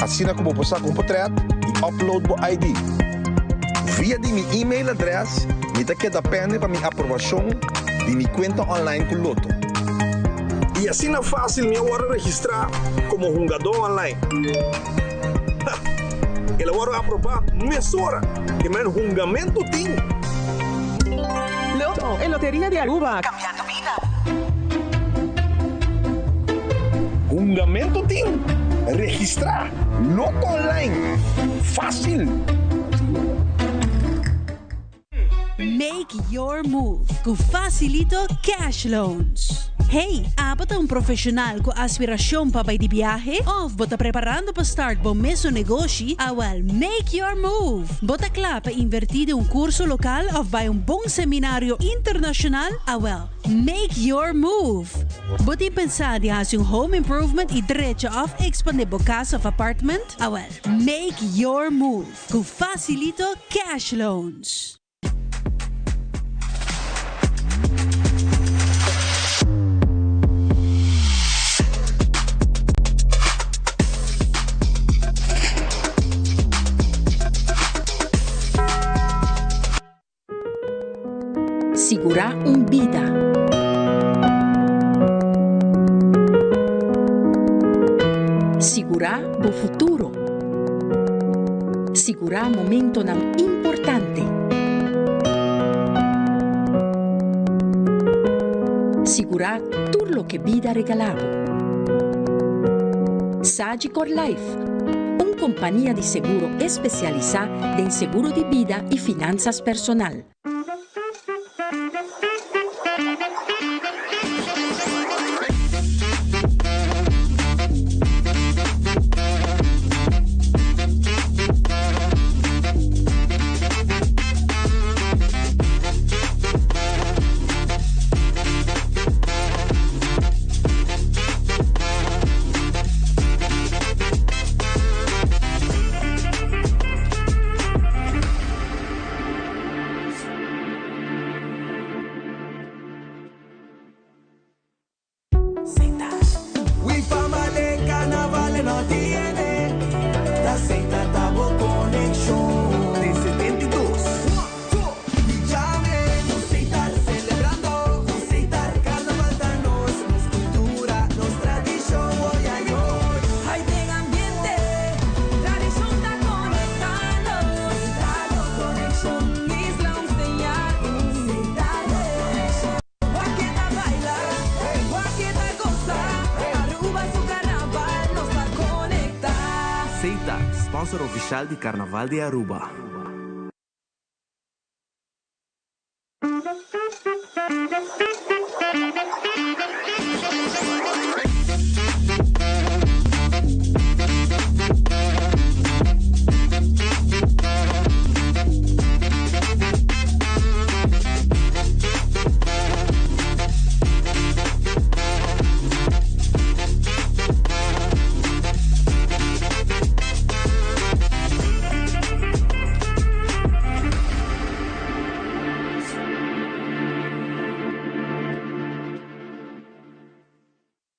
asina cu bo por saca un potret y upload bo ID. Via di mi email adres mi ta keda pende pa mi aprobacion di mi cuenta online cu Lotto. Y asina facil mi a worde registra como hungador online. Ha! El a worde aproba mesora y men hungamento tin. Lotto, e loteria di Aruba. Cambiando bida. Hungamento tin. Registra! Lotto online! Facil! Make your move ku Facilito Cash Loans. Hey, abo ta un profesional ku aspiracion pa bai di biahe? Of bo ta preparando pa start bo mesun negoshi? Awel, make your move! Bo ta kla pa inverti den un curso local of bai un bon seminario internacional? Awel, make your move! Bo tin pensa di haci un home improvement y drecha of expande bo cas of apartment? Awel, make your move cu Facilito Cash Loans. Sigurá un bida. Sigurá bo futuro. Sigurá momentonan importante. Sigurá tur loke bida regalá bo. Sagicor Life, un kompania di seguro espesialisá den seguro di bida i finansas personal. oficial di Carnaval di Aruba.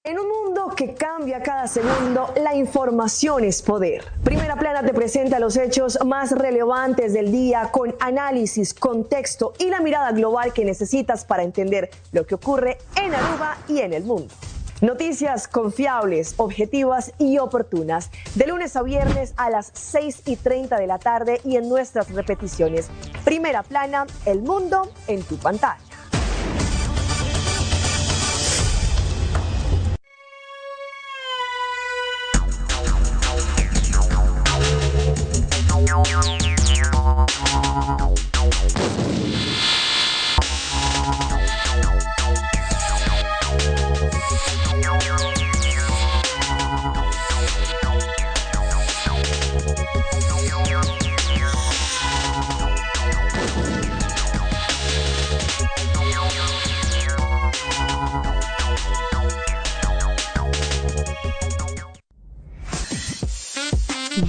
En un mundo que cambia cada segundo, la información es poder. Primera Plana te presenta los hechos más relevantes del día con análisis, contexto y la mirada global que necesitas para entender lo que ocurre en Aruba y en el mundo. Noticias confiables, objetivas y oportunas. De lunes a viernes a las 6 y 30 de la tarde y en nuestras repeticiones. Primera Plana, el mundo en tu pantalla.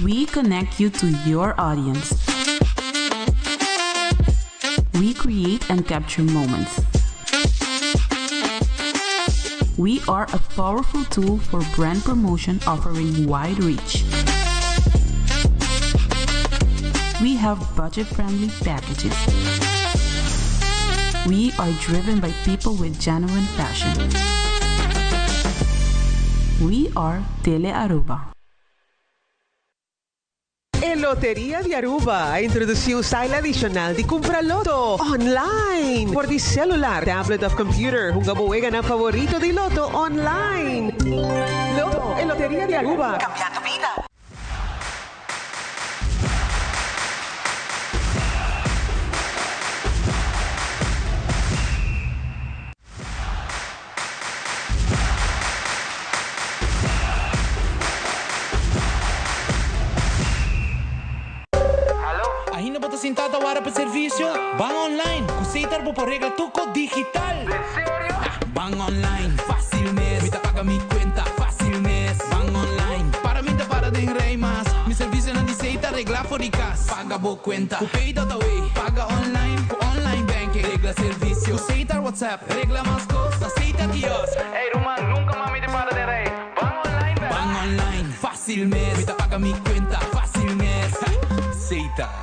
We connect you to your audience. We create and capture moments. We are a powerful tool for brand promotion offering wide reach. We have budget friendly packages. We are driven by people with genuine passion. We are Tele Aruba. E Loteria di Aruba a introduci un style adicional di cumpra Lotto online. For di celular, tablet of computer, hunga bo weganan favorito di Lotto online. Lotto, e Loteria di Aruba. Cambiando bida. Ainda bo ta sinta ta wara pa servicio? Ban online! Cu Setar bo por regla tur cos digital! Ban online, facil mes! Mi ta paga mi cuenta, facil mes! Ban online, para mi ta para den rij mas! Mi servicionan di Setar regla for di cas! Paga bo cuenta cu Pay.aw! Paga online cu online banking! Regla servicio cu Setar WhatsApp! Regla mas cos na Setar Kiosk! Ey ruman, nunca mas mi ta para den rij! Ban online bel! Ban online, facil mes! Mi ta paga mi cuenta, facil mes! Setar.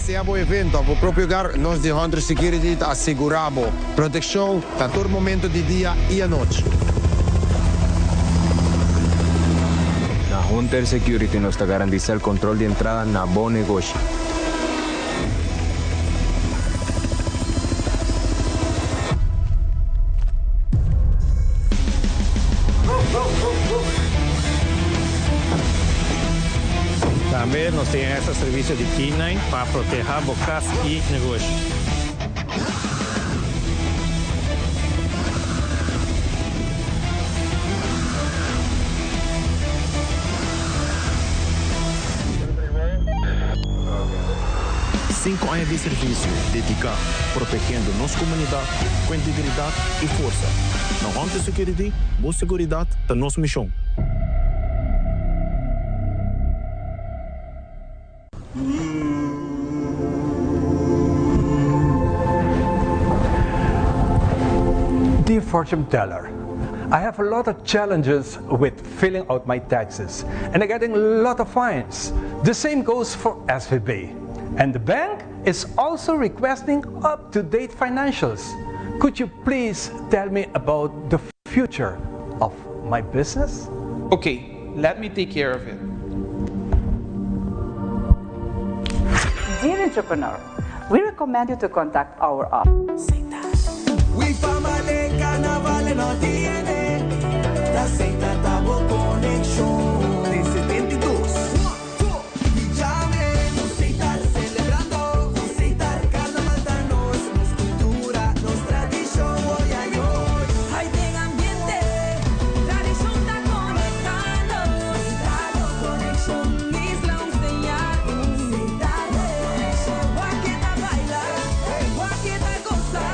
Sea bo evento of bo propio hogar, nos di Hunter Security ta asegura bo proteccion na tur momento di dia y anochi. Na Hunter Security nos ta garantisa el control di entrada na bo negoshi. Tambe nos tin extra servicio di K-nine pa proteha bo cas y negoshi. Cinco aña di servicio dedica protegiendo nos comunidad cu integridad y forsa. Na Hunter Security, bo seguridad ta nos mision. Dear fortune teller, I have a lot of challenges with filling out my taxes and I'm getting a lot of fines. The same goes for SVB. And the bank is also requesting up-to-date financials. Could you please tell me about the future of my business? Okay, let me take care of it. Dear entrepreneur, we recommend you to contact our office. Setar ta bo konekshon. Den 72. One, two, i djame. Ku Setar selebrando. Ku Setar karnaval ta nos. Nos kultura, nos tradishon, oiaioi. Hai den ambiente, tradishon ta konektá nos. Setar bo konekshon, isla un señal. Setar bo konekshon. Wak e ta baila, wak e ta gosa.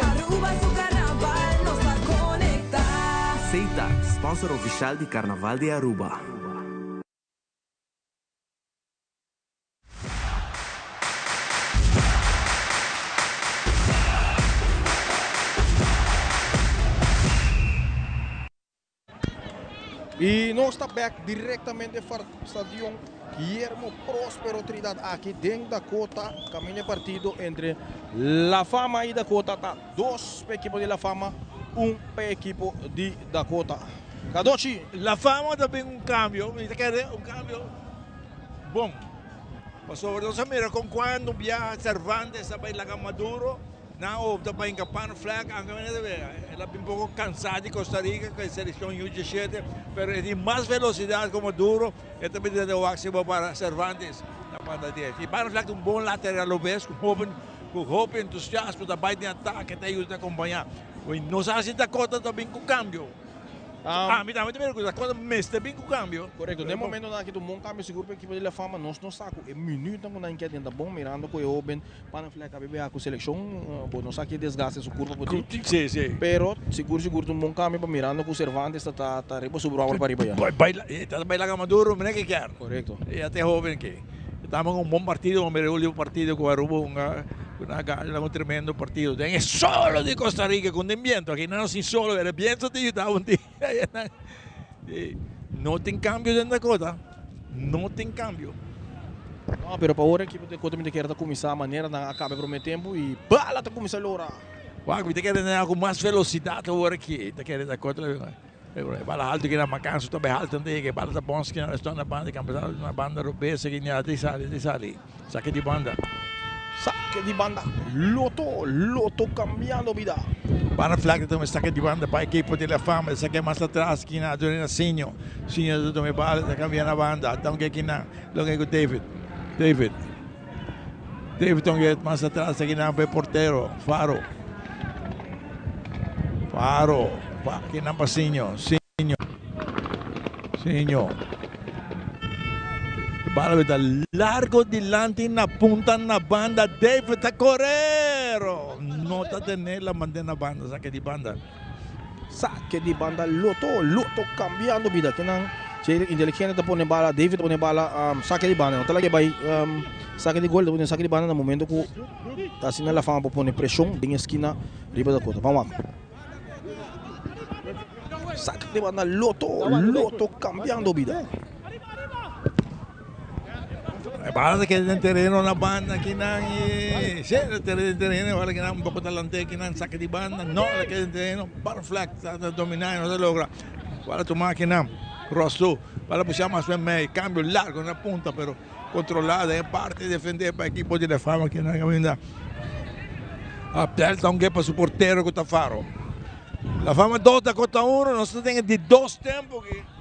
Aruba su karnaval nos ta konektá. Setar, sponsor oficial di Carnaval di Aruba. Y nos ta back directamente for stadion Guillermo Prospero Trinidad aki den Dakota. Camina e partido entre La Fama y Dakota ta dos pa ekipo di La Fama, un pa ekipo di Dakota. Kadochi. La Fama ta bin un cambio, mi ta kere un cambio bon. Pasobra nos a mira con cuando biaha Cervantes a bay laga Maduro. Nan a opta pa hinka Pan Flag, anke manera ta bira. El a bin poko kansá di Costa Rica ku e selekshon U diesshete, pero e tin mas velosidat ku Maduro, e ta bira den wak si bo para Cervantes na banda derecha. I Pan Flag ta un bon lateral obes ku hopi ku hopi entusiasmo ta bai den atake, ta yuda ta kompañá. No sa si Dakota ta bin ku kambio. Ami tambe ta mira ku Dakota mester bin ku kambio. Korekto, den momentonan aki ta un bon kambio sigur pa ekipo di La Fama. Nos no sa ku e minuutnan ku nan ke den ta bon mirando ku e hoben Panafleck a bebe ku selekshon, bo no sa ki desgaste su kurpa por tin. Sí, sí. Pero sigur sigur ta un bon kambio pa mirando ku Cervantes ta ta ta riba su bròber pa riba ya. Baila, e ta baila ka Maduro mira ke kier. Korekto. E a te hoben ke. E taba un bon partido, mira e ultimo partido ku Aruba hunga ku nan a gana un tremendo partido den e solo di Costa Rica ku den biento. Aki nan no sin solo, pero e biento ta yuda un dia. No tin cambio den Dakota. No tin cambio. No, pero pa ora ekipo Dakota mi ta kere ta cuminsa manera nan a caba e prome tempo y bala ta cuminsa lora. Wak, mi ta kere nan cu mas velocidad awor aki. Ta kere Dakota e bala halto kina Macanso ta bay halto ante yega e bala ta bons kina resto na banda campeonato na banda robes aki ni a sali ta sali. Sake di banda. Sake di banda. Loto, Loto cambiando bida. Banda Flack ta tuma e sake di banda pa ekipo di La Fama. E sake mas atras kina Adorina Sinio. Sinio ta tuma e bala ta cambia na banda. Ta un kina lo ku David. David. David ta un mas atras kina pa e portero Faro. Faro. Kina pa Sinio. Sinio. Sinio. Bala ta largo dilanti na punta na banda. David ta corero. No ta tene la mande na banda. Saque di banda. Saque di banda Loto. Loto cambiando bida. Kenan inteligente ta pone bala. David ta pone bala. Saque di banda. No ta laga bay saque di gol. Ta pone saque di banda na momento cu ta asina La Fama por pone presion den esquina riba Dakota. Ban wak. Saca di banda Loto, Loto cambiando bida. E bala ta keda den tereno na banda kinan y sí, ta keda den tereno, bala kinan un poco talante kinan saca di banda, no, ta keda den tereno, Butterfly ta domina y no ta logra. Bala tuma kinan, Rosso, bala pusha mas mei, cambio largo na punta pero controla den e parti defende pa equipo di La Fama kinan caminda. Abdel ta un pa su portero cu ta Faro. La Fama 2, Dakota 1, nos ta den e di dos tempo aki.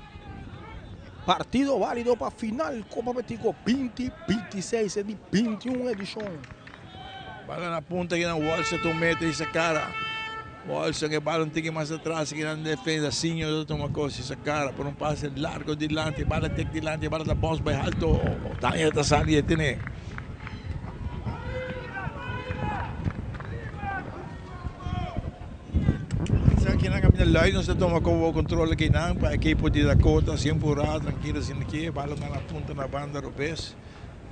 Partido válido pa final Copa Betico 2026 e di 21 edishon. Bala na punta kinan Walsh ta mete y sa cara. Walsh e bala un tiki mas atras kinan defensa Sinho ta tuma cos y sa cara por un pase largo dilanti bala tek dilanti bala ta bounce bay alto Daniel ta sali e tene. Kinan caminda lui nos ta tuma como control kinan pa ekipo di Dakota sin pura trankilo sin ki bala na punta na banda robes.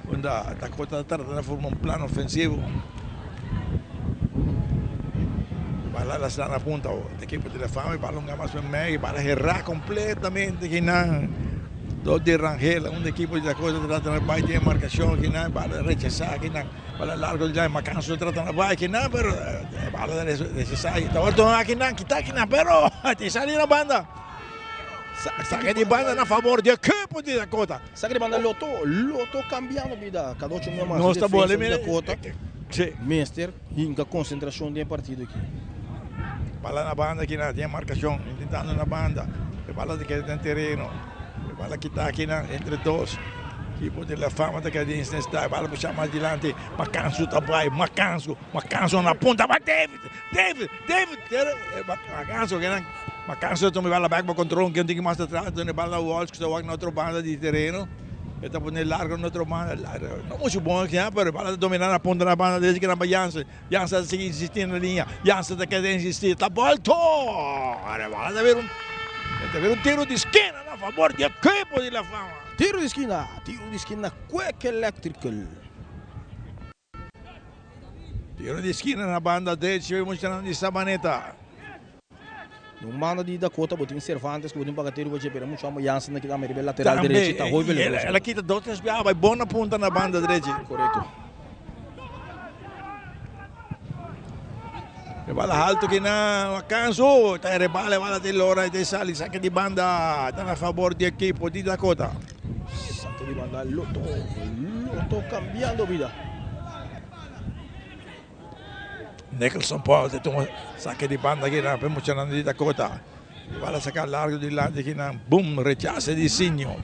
Unda Dakota ta trata na forma un plan ofensivo. Bala la sta na punta awor. Ekipo di La Fama bala un mas mei, bala herá completamente kinan. Dor di Rangel, un ekipo di Dakota ta trata na bai den markashon kinan, bala rechasá kinan, bala largo di Macanso ta trata na bai kinan, pero bala ta rechasá. Ta wòrdu tuma kinan, kita kinan, pero te sali na banda. Sake di banda na favor di ekipo di Dakota. Sake di banda Loto, Loto cambiando bida. Cada ocho mia mas Nos ta defensa bole di Dakota. Sí. Mester hinca concentracion den e partido aki. Bala na banda aki na tin marcacion intentando na banda. E bala ta keda den tereno. E bala kita akinan entre dos. Ekipo di La Fama ta keda den esta. E bala pusha mas dilanti. Macansu ta bai. Macansu. Macansu na punta pa David. David. David. Macansu kinan. Macansu ta tuma e bala bek pa control. Ken tin ki mas atras. Duna e bala na Walsh ku ta wak na otro banda di tereno. E ta pone largo na otro banda. No muchu bon akinan pero e bala ta domina na punta na banda derechi kinan pa Jansen. Jansen ta sigui insisti na liña. Jansen ta keda insisti. Ta bolto! E bala ta bira un, ta bira un tiro di skina na fabor di ekipo di La Fama. Tiro di skina, tiro di skina Quick Electrical. Tiro di skina na banda drechi e muchanan di Sabaneta. Un banda di Dakota bo tin Cervantes ku bo tin Bagatero bo dje pero mucho amo Jansen na kita riba e lateral derechi ta hopi peligroso. El a kita dos tres biaha bai bon na punta na banda derechi. Korekto. E bala halto ki na Canso ta rebala e bala te lora e te sali sake di banda ta na fabor di ekipo di Dakota. Sake di banda Lotto Lotto cambiando bida. Nicholson Paul ta tuma sake di banda akinan pa e muchanan di Dakota. E bala saka largo dilanti akinan, boom, rechase di Sinio.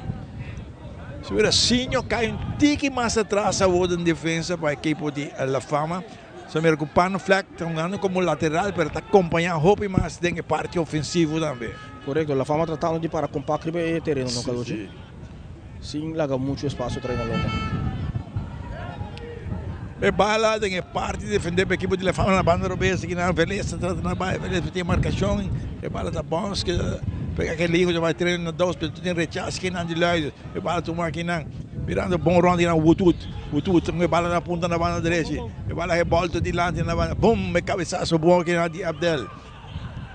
Si wera Sinio kai un tiki mas atras awor den defensa pa ekipo di La Fama. Sa mira ku Pano Fleck ta hungando komo lateral pero ta kompañá hopi mas den e parti ofensivo tambe. Korekto, La Fama tratando di para kompakt riba e tereno no Caluchi. Sin laga muchu espasio trae na lomba. E bala den e parti defende pa ekipo di La Fama na banda robes aki nan Velez ta trata na bai Velez tin marcacion e bala ta bons ke pega ke liho ta bai tres na dos pero tin rechase ki nan di Luides e bala tuma aki nan mirando bon rond aki nan Wutut Wutut e bala na punta na banda derechi e bala rebolto dilanti na banda bum e cabesazo bon aki nan di Abdel.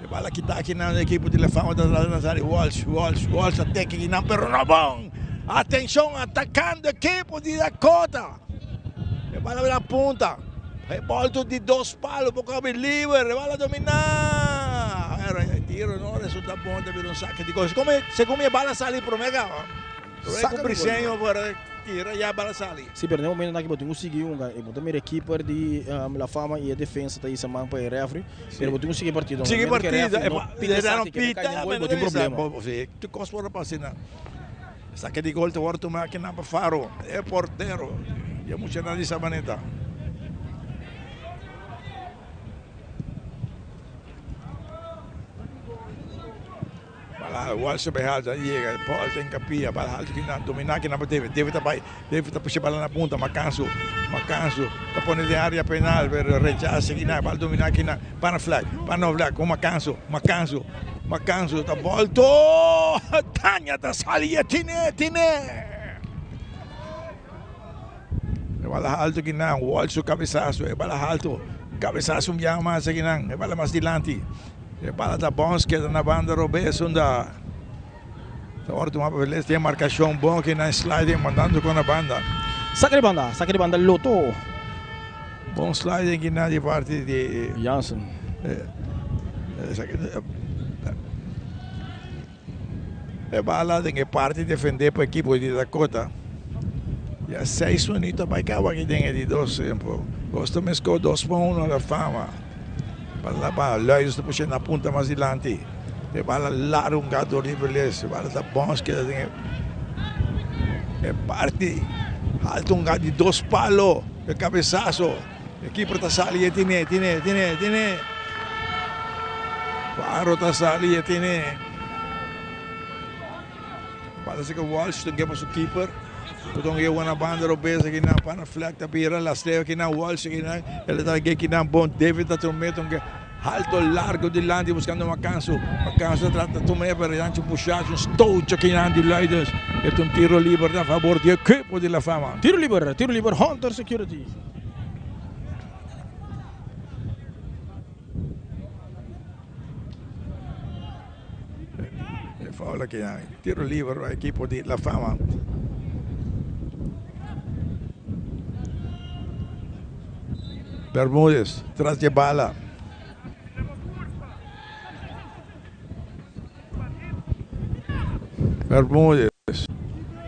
E bala kita aki nan ekipo di La Fama ta trata na sali Walsh, Walsh, Walsh ta teke aki nan pero no bon. Atencion atacando ekipo di Dakota. E bala na punta. E bolto di dos palo poco abi liber. E bala domina. Pero e tiro no resulta bon ta bira un saque di gol. Como segun mi e bala sali prome caba. Prome cu Briseño por tira ya bala sali. Si, pero na e momentonan aki bo tin ku sigui hunga. E bo ta mira e keeper di La Fama i e defensa ta hisa man pa e refri. Pero bo tin ku sigui e partido. Sigui e Momento ku e partido. refri no pita esaki, ke ta kai den gol, bo tin problema. Si, tur kos por a pasa asina. Esaki di gol ta wòrdu tuma akinan pa Faro, e portero di e muchanan di Sabaneta. Bala Walsh bai haltu a yega Paul ta enkapia bala haltu kinan domina kinan pa David David ta bai David ta pusha bala na punta Macansu Macansu ta pone den area penal pero rechasa kinan bala domina kinan pana flag pana flag ku Macansu Macansu Macansu ta bolto Tania ta sali e tine tine e bala haltu kinan Walsh su cabesaso e bala haltu cabesaso un biaha mas akinan e bala mas dilanti. E bala ta bons keda na banda robes unda ta wòrdu tumá pa Velez. Tin e markashon bon aki na e sliding mandando kon na banda. Saka di banda, saka di banda Lotto. Bon sliding aki na di parti di Jansen. E bala den e parti defendé pa ekipo di Dakota. Ya seis minuut a bai kaba aki den e di dos tempo. Boston meskó dos pa uno La Fama. Bala pa Luijers ta pusha na punta mas dilanti. E bala largo un gato riba les. E bala ta bons keda den e parti alto un gato di dos palo. E cabezazo. E keeper ta sali e tine, tine, tine, tine. Faro ta sali e tine. Parece que Walsh ta pa su keeper. Potom ke wana banda robes aki na pana flag ta bira lastreo aki na Walsh aki na el ta ke ki na bon David ta tromete un alto largo dilanti buscando Macanso. Macanso ta trata tome pero yanchi pushacho un stootje aki na di Luidens. E un tiro liber na favor di equipo di La Fama. Tiro liber, tiro liber Hunter Security. E foul aki na tiro liber pa equipo di La Fama. Bermudez tras di e bala. Bermudez.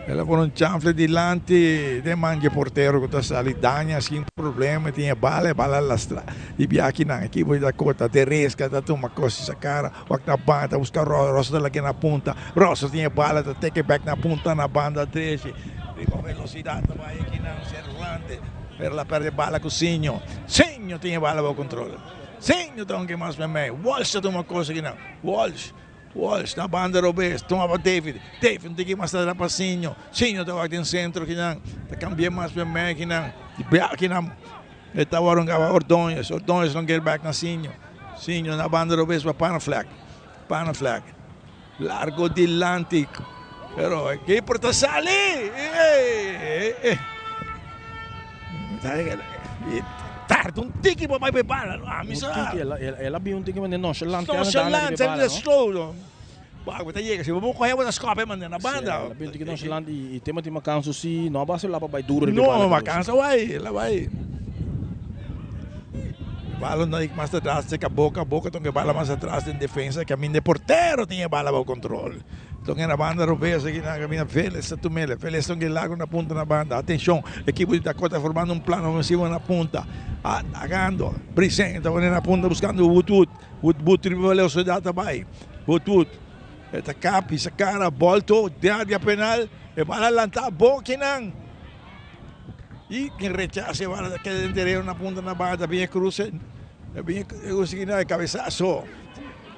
El a pone un chanfle dilanti den man dje portero ku ta sali daña sin problema. E tin e bala, e bala a lastra di biakinan. Ekipo di Dakota te reska, ta tuma kos di sa kara. Wak na banda, ta buska Rosa. Rosa ta lag'é na punta. Rosa tin e bala, ta teke bek na punta na banda drechi. Riba velosidat ta bai ekinan Cervantes, pero el a perde bala ku Sinho. Sinho tin e bala bou kontrol. Sinho ta hunga mas memey. Walsh ta tuma kos ekinan. Walsh. Walsh na banda robes, tuma pa David. David no tin ki mas ta pa Sinho. Sinho ta wak den sentro kinan. Ta kambia mas pa mei kinan. Di bia kinan. E ta wòrdu gaba Ordonez. Ordonez lo get back na Sinho. Sinho na banda robes pa Panaflek. Panaflek. Largo dilanti. Pero e keeper ta sali. Tarda un tiki pa bai pa e bala no ami sa. Un tiki el a bin un tiki manera nonchalant Nonchalant el a slow no. Bo ta yega si bo por coge bo ta scop e manera na banda. Si el a bin un tiki nonchalant y tema tin macanso si no a basa pa bai duro riba e bala. No macanso a bai el a bai. Bala no mas atras cerca boca boca ta un bala mas atras den defensa caminda e portero tin e bala bao control. Ton na banda robes aki nan caminda Vélez ta tumele. Vélez ta un lago na punta na banda. Atencion, ekipo di Dakota formando un plan ofensivo na punta. Atacando. Briseño ta pone na punta buscando Woodwood. Woodwood riba velocidad ta bay. Woodwood e ta kap hisa cara bolto den area penal. E bala lanta bon kinan. Y quien rechaza e bala ta keda den tereno na punta na banda. Bin e cruce. Bin e cruce kinan e cabezazo.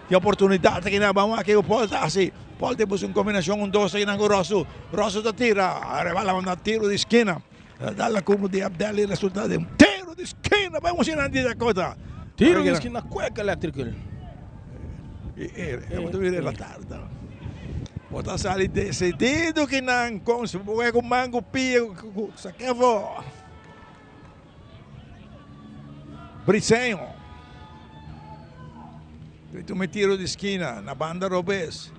Tin oportunidat aki nan, ban wak kiko Paul ta hasi. Paul ta buska un kombinashon un dos aki nan ku Rosu. Rosu ta tira, Arevalo a manda tiro di skina. Ta dal na kurpo di Abdel i resulta den un tiro di skina pa emoshonante di Dakota. Tiro di skina Kwek Electrical. E ta bira la tarda. Bo ta sali desidido ki nan kon si bo wak ku man ku pia ku sake afo. Briseño. Te tuma e tiro di skina na banda robes.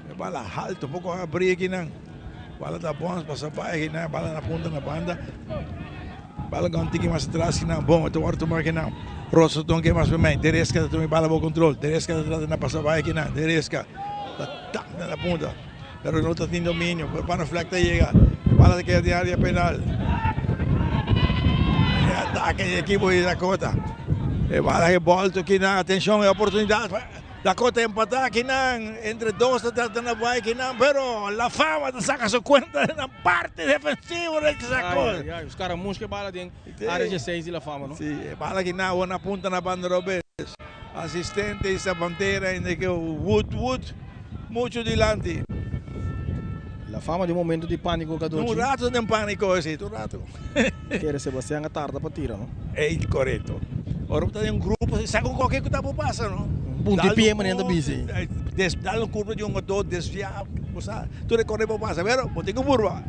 E bala halto poko abri akinan. Bala ta bons pasa bai akinan. Bala na punta na banda. Bala gana un tiki mas atras akinan. Bon, e ta wòrdu tuma akinan. Rosa ta tuma mas pa Dereska ta tuma e bala bo kontrol. Dereska ta trata na pasa bai akinan. Dereska ta tap na punta. Pero no ta tin dominio. Panaflek ta yega. Bala ta keda den area penal. E atake di ekipo di Dakota. E bala e bolto kinan. Atencion e oportunidad pa Dakota empata kinan. Entre dos ta trata na bai kinan. Pero La Fama ta saca su cuenta den parte defensivo del Chacón. Ay, ay, ay. Scaramouche ke bala den area 16 di La Fama, no? Si, e bala kinan awor na punta na banda robes. Asistente isa bandera inda ke Wood Wood mucho dilanti. La fama di un momento di panico Cadochi. Un rato den panico esi, un rato. Kere Sebastian a tarda pa tira no. Ey corecto. Ora bo ta den un grupo si sa con cualkier cu ta por pasa no. Punta e pie manera ta bisti. Dal un curva di un otro desvia bo sa tur e cosa por pasa pero bo tin cu purba.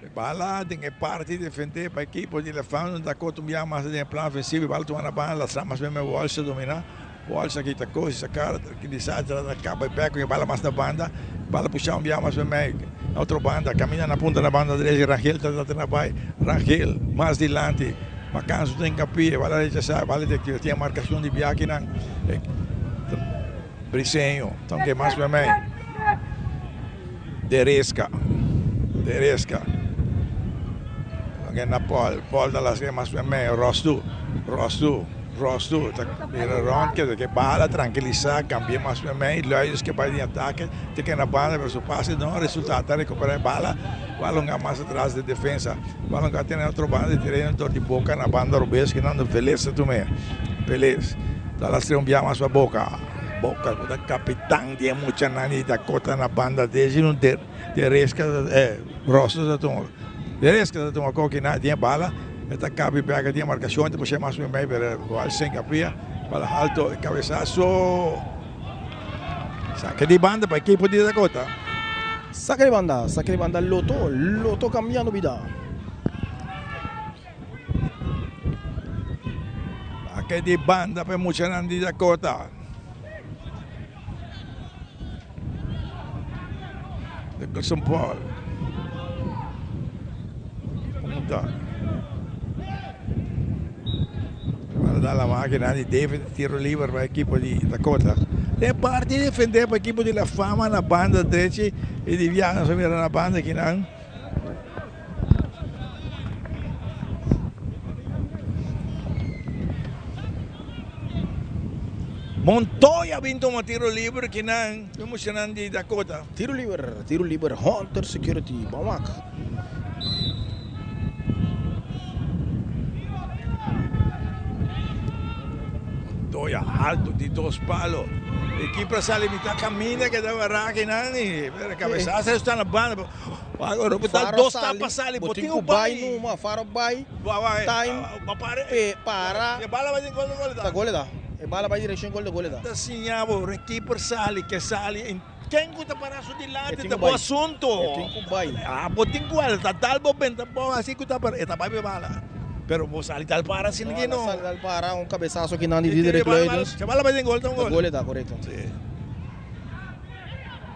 E bala den e parti defende pa ekipo di Lefano no ta kotumbiá mas den e plan ofensivo. E bala tuma na banda lastra mas meme Walsh ta dominá. Walsh a kita kos i sa kara trankilisa trata di kaba e bek ku e bala mas na banda. Bala pushá un bia mas meme na otro banda. Kaminda na punta na banda drechi Rangel ta trata na bai. Rangel mas dilanti. Macanso ta hinkapia. E bala rechasá. E bala di tin e markashon di biakinan. Briseño ta un ke mas meme. Dereska, Dereska. Loke na Paul, Paul ta las mas meme, Rostu, Rostu, Rostu ta mira rond ke ke bala trankilisa, kambia mas meme, Luijes ke bai den atake, te ke na banda pero su pase no a resulta, ta rekupera e bala, bala hunga mas atras den defensa, bala hunga te na otro banda di tereno dor di Boca na banda robes ke nan Velez ta tum'e, Velez ta las un bia mas pa Boca. Boca cu ta capitan di e muchanan di Dakota na banda deshi no Teresca Rosa ta tuma Teresca ta tuma koki na tin e bala e ta cabi bek tin e marcacion ta pushe mas mei pero igual sin capia bala alto e cabesazo saca di banda pa ekipo di Dakota. Saca di banda saca di banda Loto Loto cambiando bida. Ake di banda pa e muchanan di Dakota. Nicholson Paul. Punta. Para dar la máquina di David tiro liber pa equipo di Dakota. Den parti defendé pa ekipo di La Fama na banda drechi i di biaha nos a mira na banda akinan. Montoya bin tuma tiro liber akinan e muchanan di Dakota. Tiro liber, tiro liber Hunter Security, bon wak. Montoya alto di dos palo. Ekipo a sali mitad caminda que daba raki nan y pero cabezazo está na banda. Agora botar dos tapa sali, botin ku bai numa, faro bai. Time pe para. E bala bai den gol de gol da. Gol da. E bala bai direccion gol de gol da. Ta siña bo, keeper sali, ke sali. Ken ku ta para su dilanti ta bo asunto. E tin ku bai. Ah, bo tin ku al ta dal bo benta bo asi ku ta para, e ta bai pe bala. Pero bo sali dal para sin ki no. Sali dal para un cabezazo ki nan di Diederik Luidens. Se bala bai den gol ta un gol. Ta gol e ta, correcto. Si.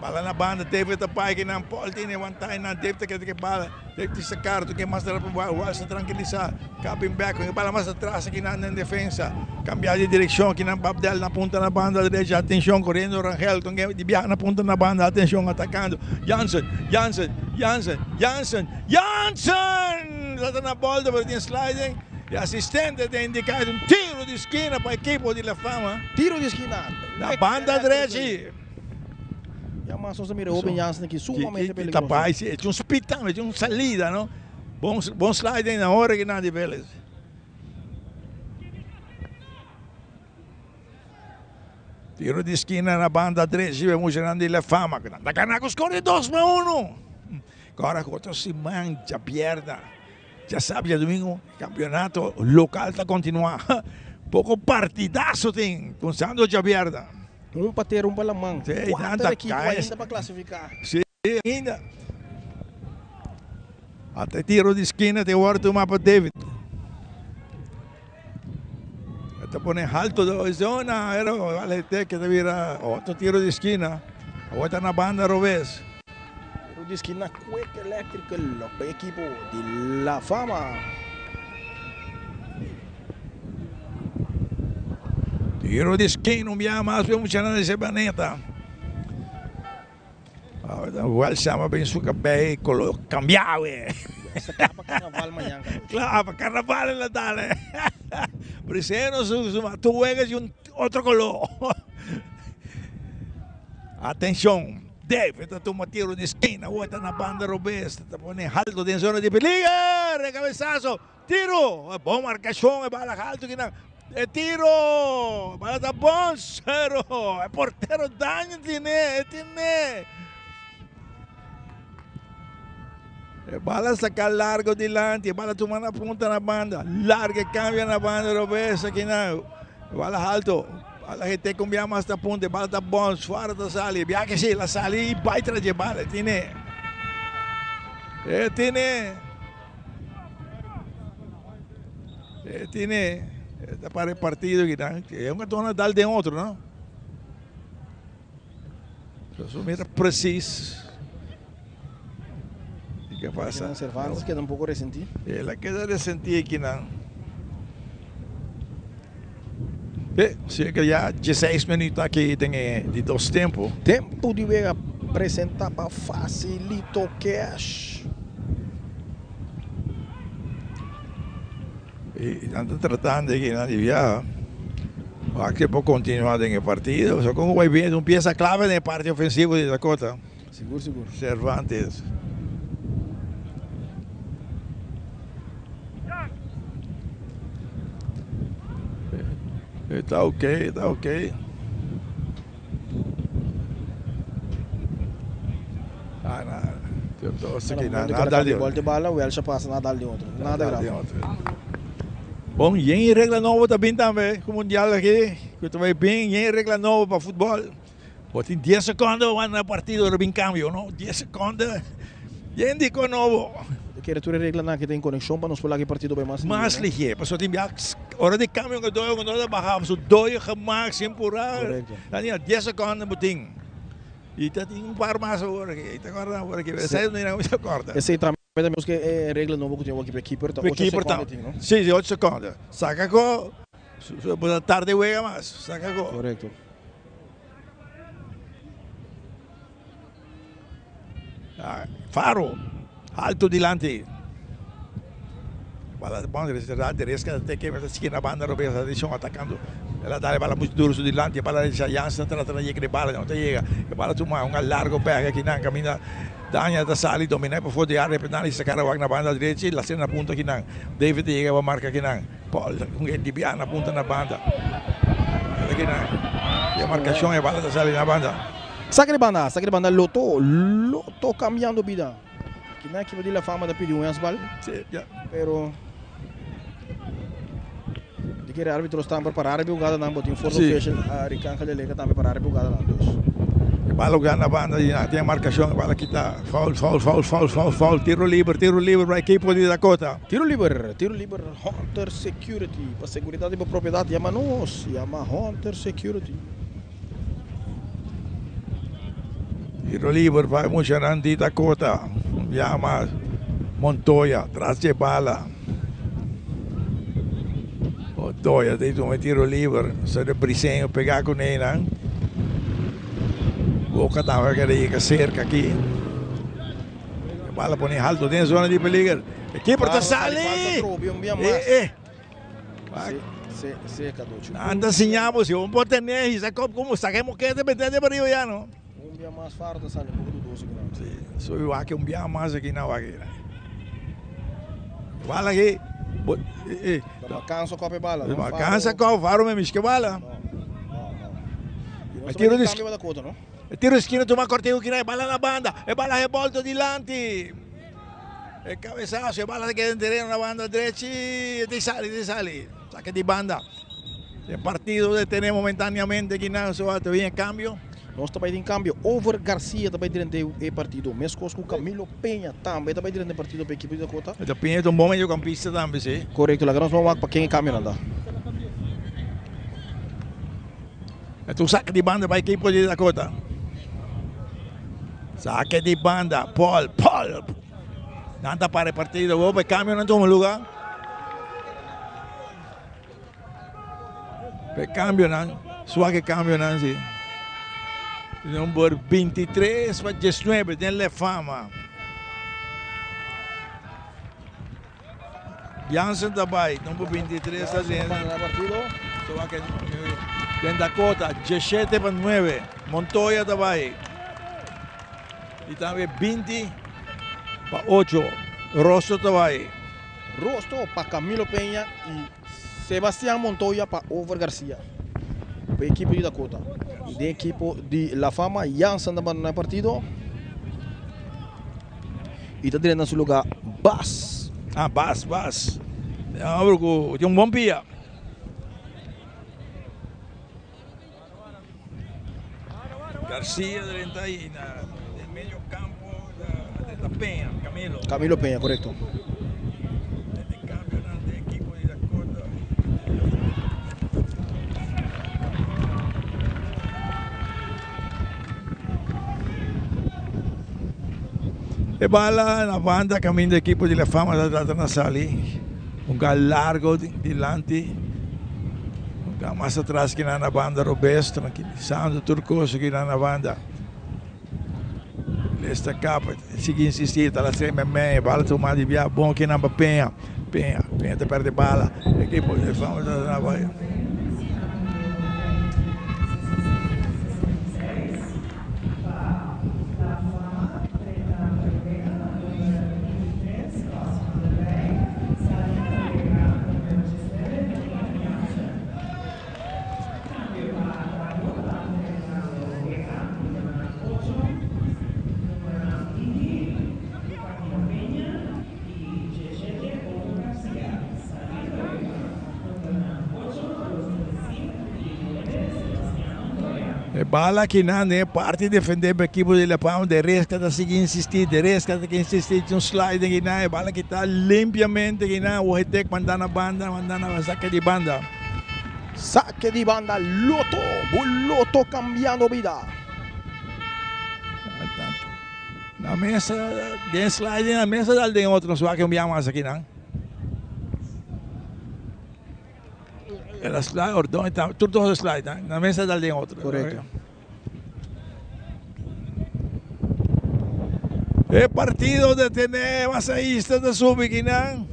Bala na banda, David ta bai ki nan Paul tene one time nan David ta keda ke bala. David ta sacar tu ke mas dal pa Wells ta tranquilisa. Cabin back, e bala mas atras aki nan den defensa. Cambia di direccion aki nan Babdel na punta na banda derecha. Atencion corriendo Rangel con di biaha na punta na banda. Atencion atacando. Jansen, Jansen, Jansen, Jansen, Jansen! Ta na boldo pero tin sliding. E asistente ta indica un tiro di skina pa ekipo di La Fama. Tiro di skina. Na banda drechi. Ya mas nos ta mira hoben Jansen aki sumamente peligroso. Ta bai si, e un speed tambe, e un salida no. Bon bon sliding na ora ki nan di Vélez. Tiro di skina na banda drechi e muchanan di La Fama. Ta gana ku skor di 2-1. Ora ku otro siman djabièrnè. Djasabra djadumingu campeonato local ta continua. Poco partidazo tin cunsando djabièrnè. Un pa tera un pa laman. Sí, Cuater ekipo ainda pa clasifica. Sí, ainda. Ata e tiro di skina te wòrdu tuma pa David. E ta pone halto do zona, pero vale te que ta bira otro tiro di skina. Awor ta na banda robes. Tiro di skina Quick Electrical pa ekipo di La Fama. Tiro di skina un biaha mas pa e muchanan di Sabaneta. Wel sama ben su cabey color cambia we. Esta pa carnaval mañan. Claro, pa carnaval en la dale. Priseno su su tu juegas y un otro color. Atención. Dave ta tuma tiro di esquina, wota na banda robes, ta pone alto den zona di peligro, cabezazo. Tiro! Bon markashon, e bala haltu kinan. E tiro! Bala ta bon, pero e portero daño tine, e tine. E bala saka largo dilanti, e bala tuma na punta na banda. Larga e cambia na banda robes akinan. E bala haltu, bala hete kumbia mas ta punta, e bala ta bon, Suarez ta sali. Bia ke si, la sali i bai tras dje bala, e tine. E tine. E tiene ta para e partido aki nan. E un a dal den otro, no? So mira precies. ¿Y qué pasa? Cervantes queda un poco resentí. El a keda resentí aki nan. Eh, si que ya 16 minutos aki den e di dos tempo. Tempo di wega presenta pa Facilito Cash. Y nan ta tratando aki nan di biaha. Wak si por continua den e partido. So con bay bien es un pieza clave den e parti ofensivo di Dakota. Sigur, sigur. Cervantes. Ta ok, ta ok. Ah, na, nada di otro. Bala, Welsh pasa nada di otro. Nada grave. Bon, yen regla nobo ta bin tambe ku mundial aki. Ku ta bai bin yen regla nobo pa futbol. Bo tin dies sekondo wan na partido lo bin kambio no dies sekondo yen di ko nobo. Bo kere tur e reglanan aki ta en konekshon pa nos por laga e partido bai mas lihé no? Mas lihé pasobra tin bia ora di kambio un doyo un ta baha pasobra doyo gemak sin pura ta tin dies sekondo bo tin y ta tin un par mas awor aki ta korda awor aki esei no mira ta korda. Esei tambe ta meskos ke e regla nobo ku tin awor aki pa e keeper ta ocho sekondo tin no? Si si ocho sekondo saka ko bo ta tarde wega mas saka ko. Korekto. Faro alto dilanti. Bala bon reserva de resca te que meta siki na banda robes atención atacando. Ela dale bala mucho duro su dilanti bala derecha Jansen trata na yega de bala no ta yega. E bala tuma un largo pega aki nan caminda Dania ta sali domina pa for di area penal y saca rawak na banda derecha y la cena na punta aki nan. David ta yega pa marca aki nan. Paul un hende bia na punta na banda. Aki nan e marcacion e bala ta sali na banda. Saca di banda, saca di banda Lotto, Lotto cambiando bida. Kinan ekipo di La Fama ta pidi un hensbal, pero di kere arbitro stan por para riba e hugadanan, bo tin fourth official Ricangel de Lega tambe para riba e hugadanan dus. E bal hoga na banda di nan tin marcacion, e bal a kita foul, foul, foul, foul, foul, foul, tiro liber, tiro liber pa ekipo di Dakota. Tiro liber, tiro liber Hunter Security, pa seguridad di bo propiedad yama nos, yama Hunter Security. Tiro liber pa e muchanan di Dakota. Un biaha mas Montoya tras dje bala. Montoya ta tuma e tiro liber. So de Briseño pega ku nenan. Boca tambe a keda yega serka aki. E bala pone halto den zona di peliger. E keeper ta sali! Eh eh. Nan ta siña bo si bo por tene hisa kop como saca e mokete mete de bariba ya no. Un bia mas faro ta sali un poco dudoso aki nan. Si, soy wak un bia mas aki nan wak. Bala aki. Bo eh. Ta cansa kop e bala. Ta cansa kop faro me miske bala. No, no, no. Y no sa cambio ba Dakota no. E tiro esquina tuma cortico ki nan e bala na banda e bala rebolto dilanti. E cabezazo, e bala ta keda den tereno na banda drechi, e ta sali, e ta sali. Saque di banda. E partido detene momentaneamente aki nan, so ta bin e cambio. Nos ta bai den cambio. Over Garcia ta bai drenta e partido. Mescos cu Camilo Peña tambe ta bai drenta e partido pa ekipo di Dakota. Eta Peña ta un bon mediocampista tambe, si. Correcto, laga nos ban wak pa ken e cambionan ta. E ta un saque di banda pa ekipo di Dakota. Saque di banda, Paul, Paul. Nan ta para e partido awor, pa e cambio nan tuma lugar. Pa e cambio nan, suak e cambio nan si. Number 23 pa 19 den Le Fama. Jansen ta bai, number 23 ta den. Den Dakota, 17 pa 9. Montoya ta bai. Y tambe 20 pa 8. Rosto ta bai. Rosto pa Camilo Peña y Sebastian Montoya pa Over Garcia. Pa equipo di Dakota. Y den equipo di La Fama, Jansen ta bandona e partido. Y ta drenta na su lugar Bas. Ah, Bas, Bas. Hombre cu tin un bon pia. Garcia drenta ahí na den medio campo drenta Peña, Camilo. Camilo Peña, correcto. E bala na banda caminda equipo di La Fama ta trata na sali. Un gal largo dilanti. Un gal mas atras ki nan na banda robes tranquilisando tur cos ki nan na banda. Lester Capa sigui insisti ta la seme mei. E bala tuma di bia bon ki nan pa Peña. Peña, Peña ta perde bala. Equipo di La Fama ta trata na bai. E bala aki nan den e parti defende pa ekipo di La Palma. De Resca ta sigui insisti, De Resca ta insisti. Tin un sliding aki nan. E bala kita limpiamente aki nan. Wohetek manda na banda, manda na sake di banda. Sake di banda Lotto, bo Lotto cambiando bida. Na mesa den sliding na mesa dal den otro. Nos wak un bia mas aki nan. El a slide Ordóñez tambe, tur dos a slide nan, nan mester dal den otro. Correcto. E partido detené, masahista ta subi kinan.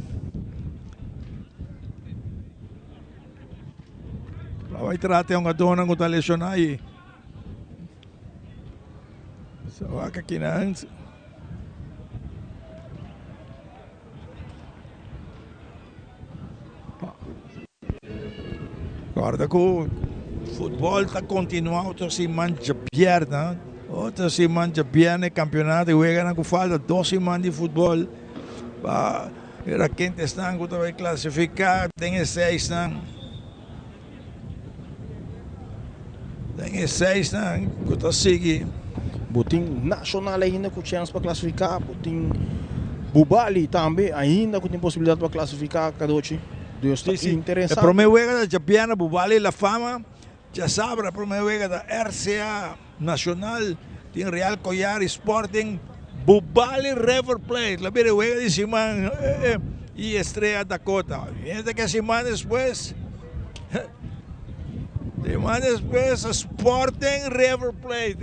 Bai trata e hungadónan ku ta lesioná i sa wak akinan. Kòrda ku futbòl ta kontinuá otro siman djabièrnè. Otro siman djabièrnè e kampionato e weganan ku falta dos siman di futbòl pa mira ken ta esnan ku ta bai klasifiká den e seisnan. Den e seisnan ku ta sigui. Bo tin Nacional ainda ku chèns pa klasifiká, bo tin Bubali tambe ainda ku tin posibilidat pa klasifiká Kadochi. Dus ta interesante. E promé wega ta djabièrnè Bubali La Fama, djasabra e promé wega ta RCA Nacional tin Real Collar i Sporting Bubali River Plate. Lo bira e wega di siman i Estrella Dakota. Mientras ke siman despues siman despues Sporting River Plate.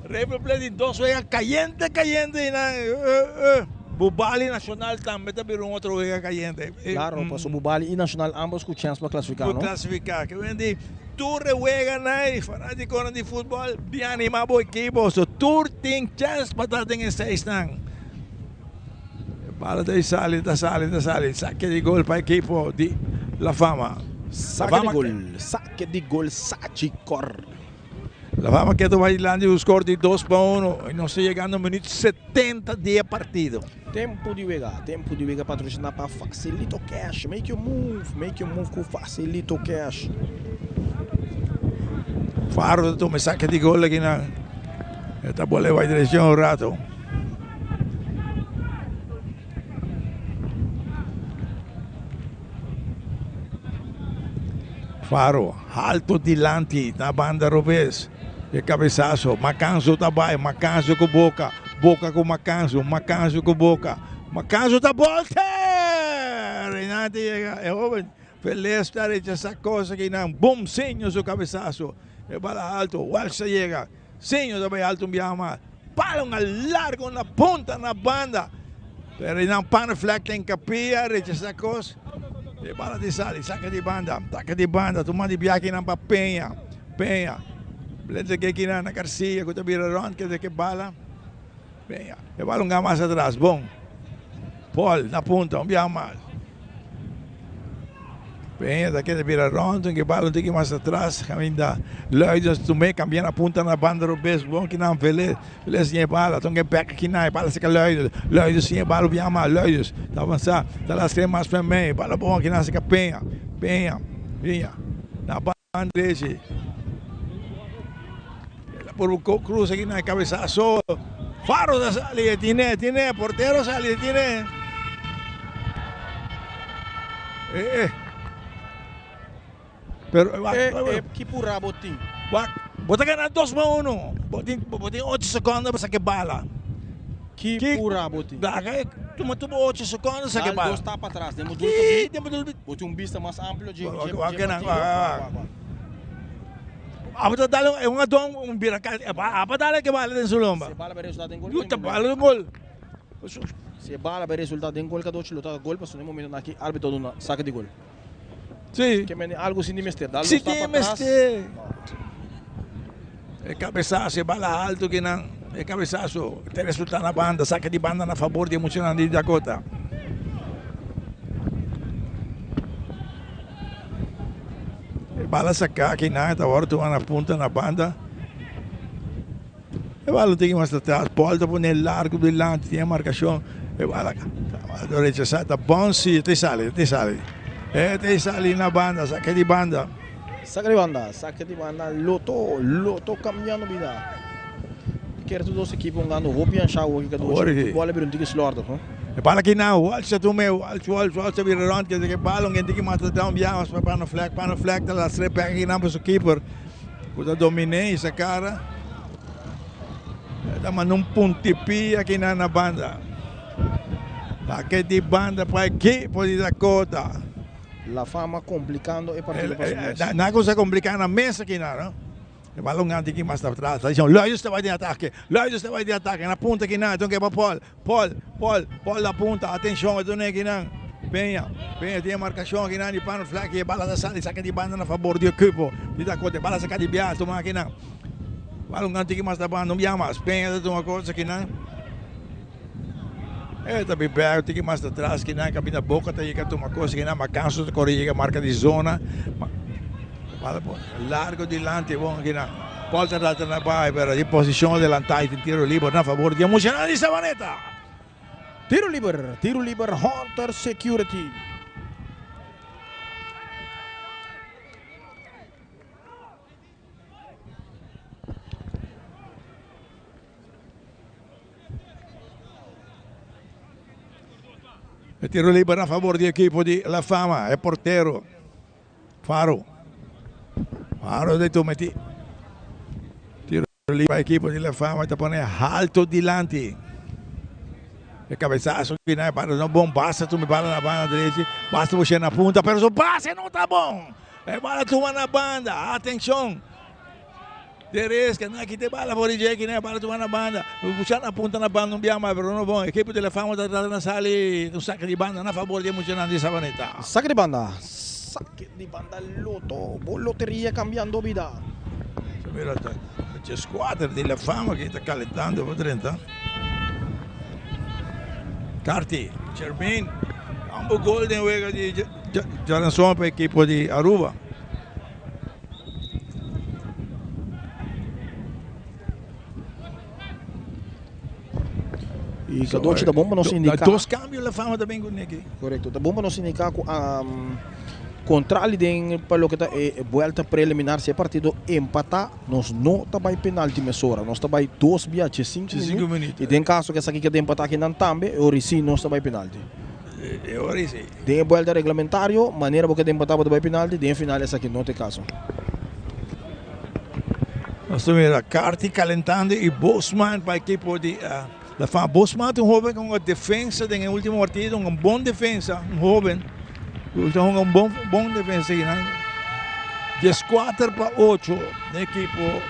River Plate tin dos wega kayente kayente i nan Bubali Nacional tambe ta bira un otro wega kayente. Claro, pasobra Bubali i Nacional ambos ku chèns pa klasifiká, no? Ku klasifiká. Ke men di Tur e weganan y fanaticonan di futbol bin anima bo ekipo so tur tin chance pa ta den e seisnan. E bala ta sali ta sali ta sali sake di gol pa ekipo di La Fama. Sake di gol sake di gol Sachi Cor. La Fama ke ta bai dilanti ku score di dos pa uno y nos ta yegando minuut 70 di e partido. Tempu di wega, Tempu di wega patrosiná pa Facilito Cash. Make your move, make your move ku Facilito Cash. Faro ta tuma e sake di gol aki nan. E ta bole bai direkshon un rato. Faro alto dilanti na banda robes. E cabesazo, Macanzo ta bai, Macanzo cu Boca, Boca cu Macanzo, Macanzo cu Boca, Macanzo ta bolter! Reinante ta yega, e hoben Velez ta rechasa cos aki nan, bum, Seño su cabesazo, e bala alto, Welsh ta yega, Seño ta bai alto un biaha mas, palo un a largo na punta na banda, pero einan Panneflek ta encapia, rechasa cos, e bala di sali, saca di banda, saca di banda, tuma di biaha akinan pa Peña. Peña. Blende ke kina na Garcia ku ta bira rond ke ke bala. Peña. E bala un ga mas atras. Bon. Paul na punta un biaha mas. Peña ta keda bira rond un ke bala un tiki mas atras. Kaminda Luidens tum'é kambia na punta na banda robes. Bon kinan Velez. Velez siña e bala. Ton ke bek kina e bala seka Luidens. Luidens siña e bala un biaha mas. Luidens ta avansa. Ta lastra e mas pa mei. Bala bon kinan seka Peña. Peña. Peña. Na Andresi. El a por cruz aquí na cabezazo. Faro ta sali, tiene, tiene, portero sali, tiene. Eh, eh. Pero, wak, Eh, wak, eh, ki pura bo tin? Wak, bo ta gana 2 pa 1. Bo tin, bo tin 8 secondo pa saca e bala. Ki pura bo tin? Laga e tuma tur bo 8 secondo saca e Dal bala. dos tapa atras, den bo dul Sí, ta den bo dul bi. Bo tin un bista mas amplio dje Wak, dje wak, dje wak, partido. wak, Wak, wak. wak, wak. Abo ta dal un adon un bira ka abo dal ke bala den su lomba. Si e bala bai resulta den gol, Yuta bala den gol. Si e bala bai resulta den gol kadochi lo ta gol pasobra den momento nan aki arbitro duna saka di gol. Sí. Ke mende algo sin di mester. Dal Si dos tapa tin atras. mester. E cabezazo, e bala alto ki nan, e cabezazo ta resulta na banda, saca di banda na fabor di e muchanan di Dakota. E bala saca ki nan ta worde tuma na punta na banda. E bala tin mas atras, Paul ta pone largo dilanti, tin e marcacion, e bala ta rechasa, ta bounce, ta sali, ta sali, e ta sali na banda, saca di banda. Saca di banda, saca di banda, Lotto, Lotto cambiando bida. Kier tur dos ekipo hungando hopi ansha awo ki kadushi, futbol a bira un tiki slordig, no? E bala ki nan, Walsh ta tuma e, Walsh, Walsh, Walsh ta bira rond, kende ke bala, un hende ki mata ta un biaha mas pa Panneflek, Panneflek ta lastra e pega ki nan pa su keeper. Ku ta dominé i sa kara. E ta manda un puntipia akinan na banda. Take di banda pa ekipo di Dakota. La Fama komplikando e partido pa su mes. Nan a kuminsá kompliká nan mes akinan, no? E balon anti ki mas atras. Atencion, Luijers ta bai den atake. Luijers ta bai den atake. Na punta kinan. Enton ke pa Paul. Paul, Paul, Paul na punta. Atencion, e dune kinan. Peña, Peña tin e marcacion kinan di Pano Fleck. E bala ta sali saka di banda na fabor di ekipo di Dakota. E bala saka di bias tuma kinan. Balon anti ki mas ta banda. Un bia mas. Peña ta tuma cosa kinan. E ta bin bek tiki mas atras kinan kabinda boca ta yega tuma cos kinan Macanso ta kore yega marca di zona bala por largo dilanti bon kinan Paul ta trata na bai pero di posicion adelanta y tin tiro liber na favor di e muchanan di Savaneta. Tiro liber, tiro liber Hunter Security. E tiro liber na favor di ekipo di La Fama. E portero Faro. Faro de tu meti. Tiro liber pa ekipo di La Fama. Ta pone alto dilanti. E cabezazo que na para no bom. Basta tu me bala na banda derecha. Basta você na punta. Pero su pase no ta bom. E bala tuma na banda. Atención. Teresca, nan kita e bala for di dje aki, nan e bala tuma na banda. Mucha nan punta na banda un bia mas, pero no bon. Ekipo di La Fama ta trata na sali un sake di banda na fabor di e muchanan di Savaneta. Sake di banda, sake di banda Loto, bo loteria cambiando bida. Sa mira ta dje squadra di La Fama ki ta calentando pa drenta. Carty, Jermaine, ambo gol den wega di djaranson pa ekipo di Aruba. Y Cadochi ta bon pa nos indica. Dos cambio La Fama ta bin cu Nicky. Correcto. Ta bon pa nos indica cu contrali den pa loke ta e buelta preliminar si e partido empata nos no ta bay penalti mesora. Nos ta bay dos bia dje cinco minuut. Y den caso cu esaki keda empata akinan tambe e ora si nos ta bay penalti. E ora si. Den e buelta reglamentario, manera bo keda empatá bo ta bai penalti, den e final esaki no ta e kaso. Nos ta mira Carty calentando y Bosman pa ekipo di La Fama. Bosman ta un hoben cu hunga defensa den e ultimo partido, un bon defensa, un hoben cu ta hunga un bon bon defensa akinan. Dieskuater pa ocho den ekipo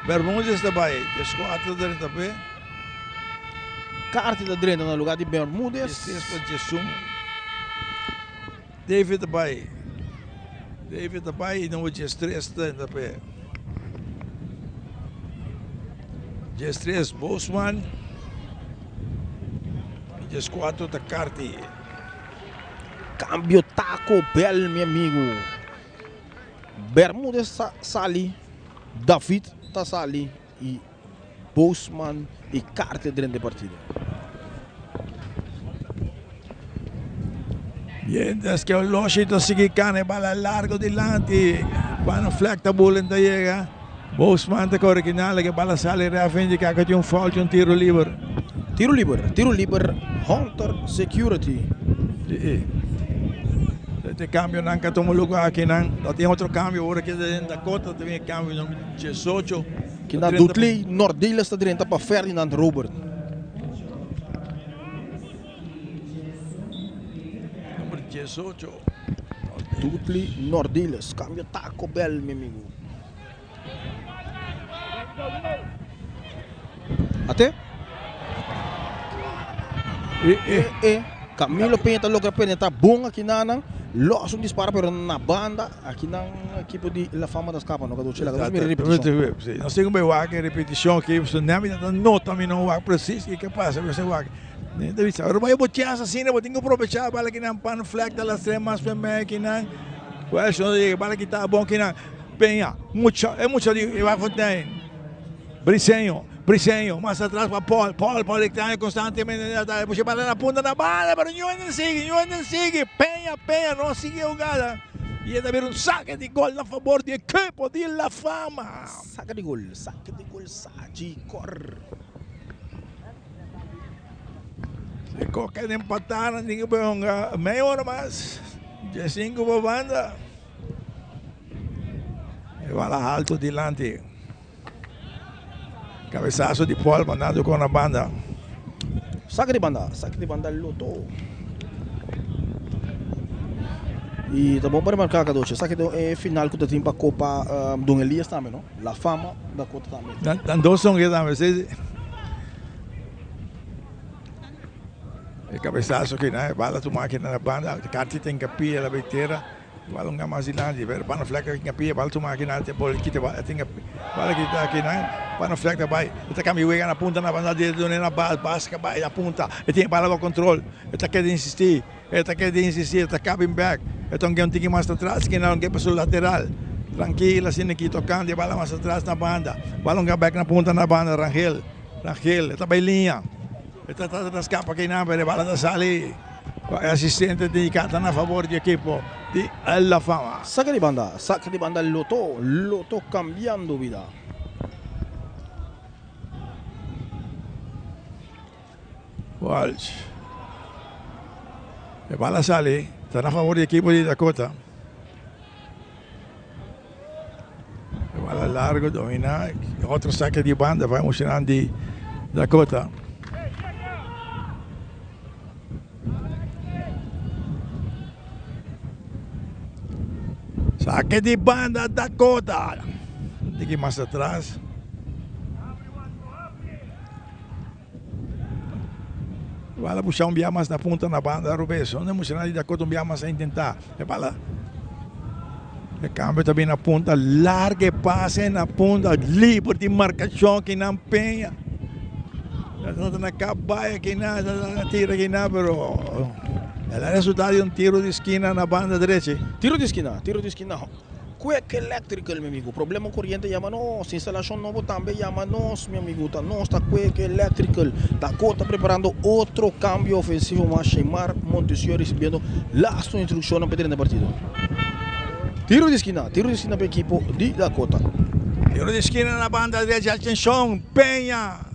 Bermudez ta bai, dieskuater drenta p'e. Carty ta drenta na lugar di Bermudez. Diestres pa diesun. David ta bai. David ta bai y number diestres ta drenta p'e. Diestres Bosman. Y diescuatro ta Carty. Cambio Taco Bell mi amigo. Bermudez ta sali. David ta sali y. Bosman y Carter drenta e partido. Mientras que Oloshi ta sigui cana e bala largo dilanti. Cuando Fleck ta bulen ta yega. Bosman ta corre kinal que bala sali ref indica que tin un fout y un tiro liber. Tiro liber, tiro liber Hunter Security. Sí. Este cambio nan ka tuma lugar aki nan. No tin otro cambio ora que den Dakota tin e cambio numero 18. Kina Dudley Nordiles ta drenta pa Ferdinand Robert. Number 18. Dudley Nordiles. Cambio Taco Bell, mi amigo. Ate? E, e, e. Camilo Peña ta logra penetra bon aki nanan. Los un disparo pero na banda. Aki nan ekipo di La Fama ta skapa no Caducci. Laga nos mira repeticion. Si, nos tin ku bai wak e repeticion aki pasobra nèt mi ta nota mi no wak presis kiko a pasa ku esei wak. Mi ta bisa ora bo haya bo chèns asina bo tin ku probechá bala kinan pan flek ta lastra mas pa mei kinan. Wèl si no ta yega bala kita bon kinan. Peña mucha e mucha di Waakfontein. Briseño, Briseño, mas atras pa Paul, Paul, Paul extraño constantemente den atake, pusha bala na punta na banda, pero niun hende sigui, niun hende sigui, Peña, Peña no sigui e hugada y e ta bira un sake di gol na fabor di ekipo di La Fama. Sake di gol, sake di gol, Saji Cor. Si Coca den empata nan tin ke por hunga media ora mas, diesinco pa banda, e bala alto dilanti. Cabezazo di Paul mandando con na banda. Saca di banda, saca di banda Lotto. Y ta bon pa remarca Cadochi, esaki ta e final cu ta tin pa Copa Don Elias tambe no, La Fama Dakota tambe. Nan dos son tambe, si si. E cabezazo aki nan, e bala tuma aki na banda, Carti ta hincapia la bay tera. Bala un mas dilanti, pero Pano Fleck a hinga pia, bala tuma aki nan, bol kita bala tinga bala kita aki nan, Pano Fleck ta bai, e ta cambia wega na punta na banda derecho done na Bas, Bas ka bai na punta, e tin bala bajo control, e ta keda insisti, e ta keda insisti, e ta cabin back, e ta un tiki mas atras, ki nan pa su lateral, trankil asina aki tocando e bala mas atras na banda, bala un back na punta na banda, Rangel, Rangel, e ta bai liña, e ta trata ta scapa aki nan, pero e bala ta sali. E asistente di canta na favor di ekipo di La Fama. Saca di banda, saca di banda Lotto, Lotto cambiando bida. Walsh. E bala sali, ta na favor di ekipo di Dakota. E bala largo, domina, otro saque di banda pa emocionan di Dakota. Saque di banda Dakota. Tiki mas atras. Bala busha un bia mas na punta na banda robes. Onde emocionan di Dakota un bia mas a intenta. E bala. E cambio ta bin na punta. Larga e pase na punta. Liber di marcacion kinan Peña. Ta na cabaya kinan. Ta tira kinan pero. El a resulta di un tiro di skina na banda derechi. Tiro di skina, tiro di skina. Quick Electrical, mi amigo. Problema coriente yama nos. Instalacion nobo tambe yama nos, mi amigo. Ta nos ta Quick Electrical. Dakota preparando otro cambio ofensivo mas Sheymar Montesior recibiendo lasto instruccionnan pa drenta partido. Tiro di skina, tiro di skina pa ekipo di Dakota. Tiro di skina na banda derechi, atencion, Peña.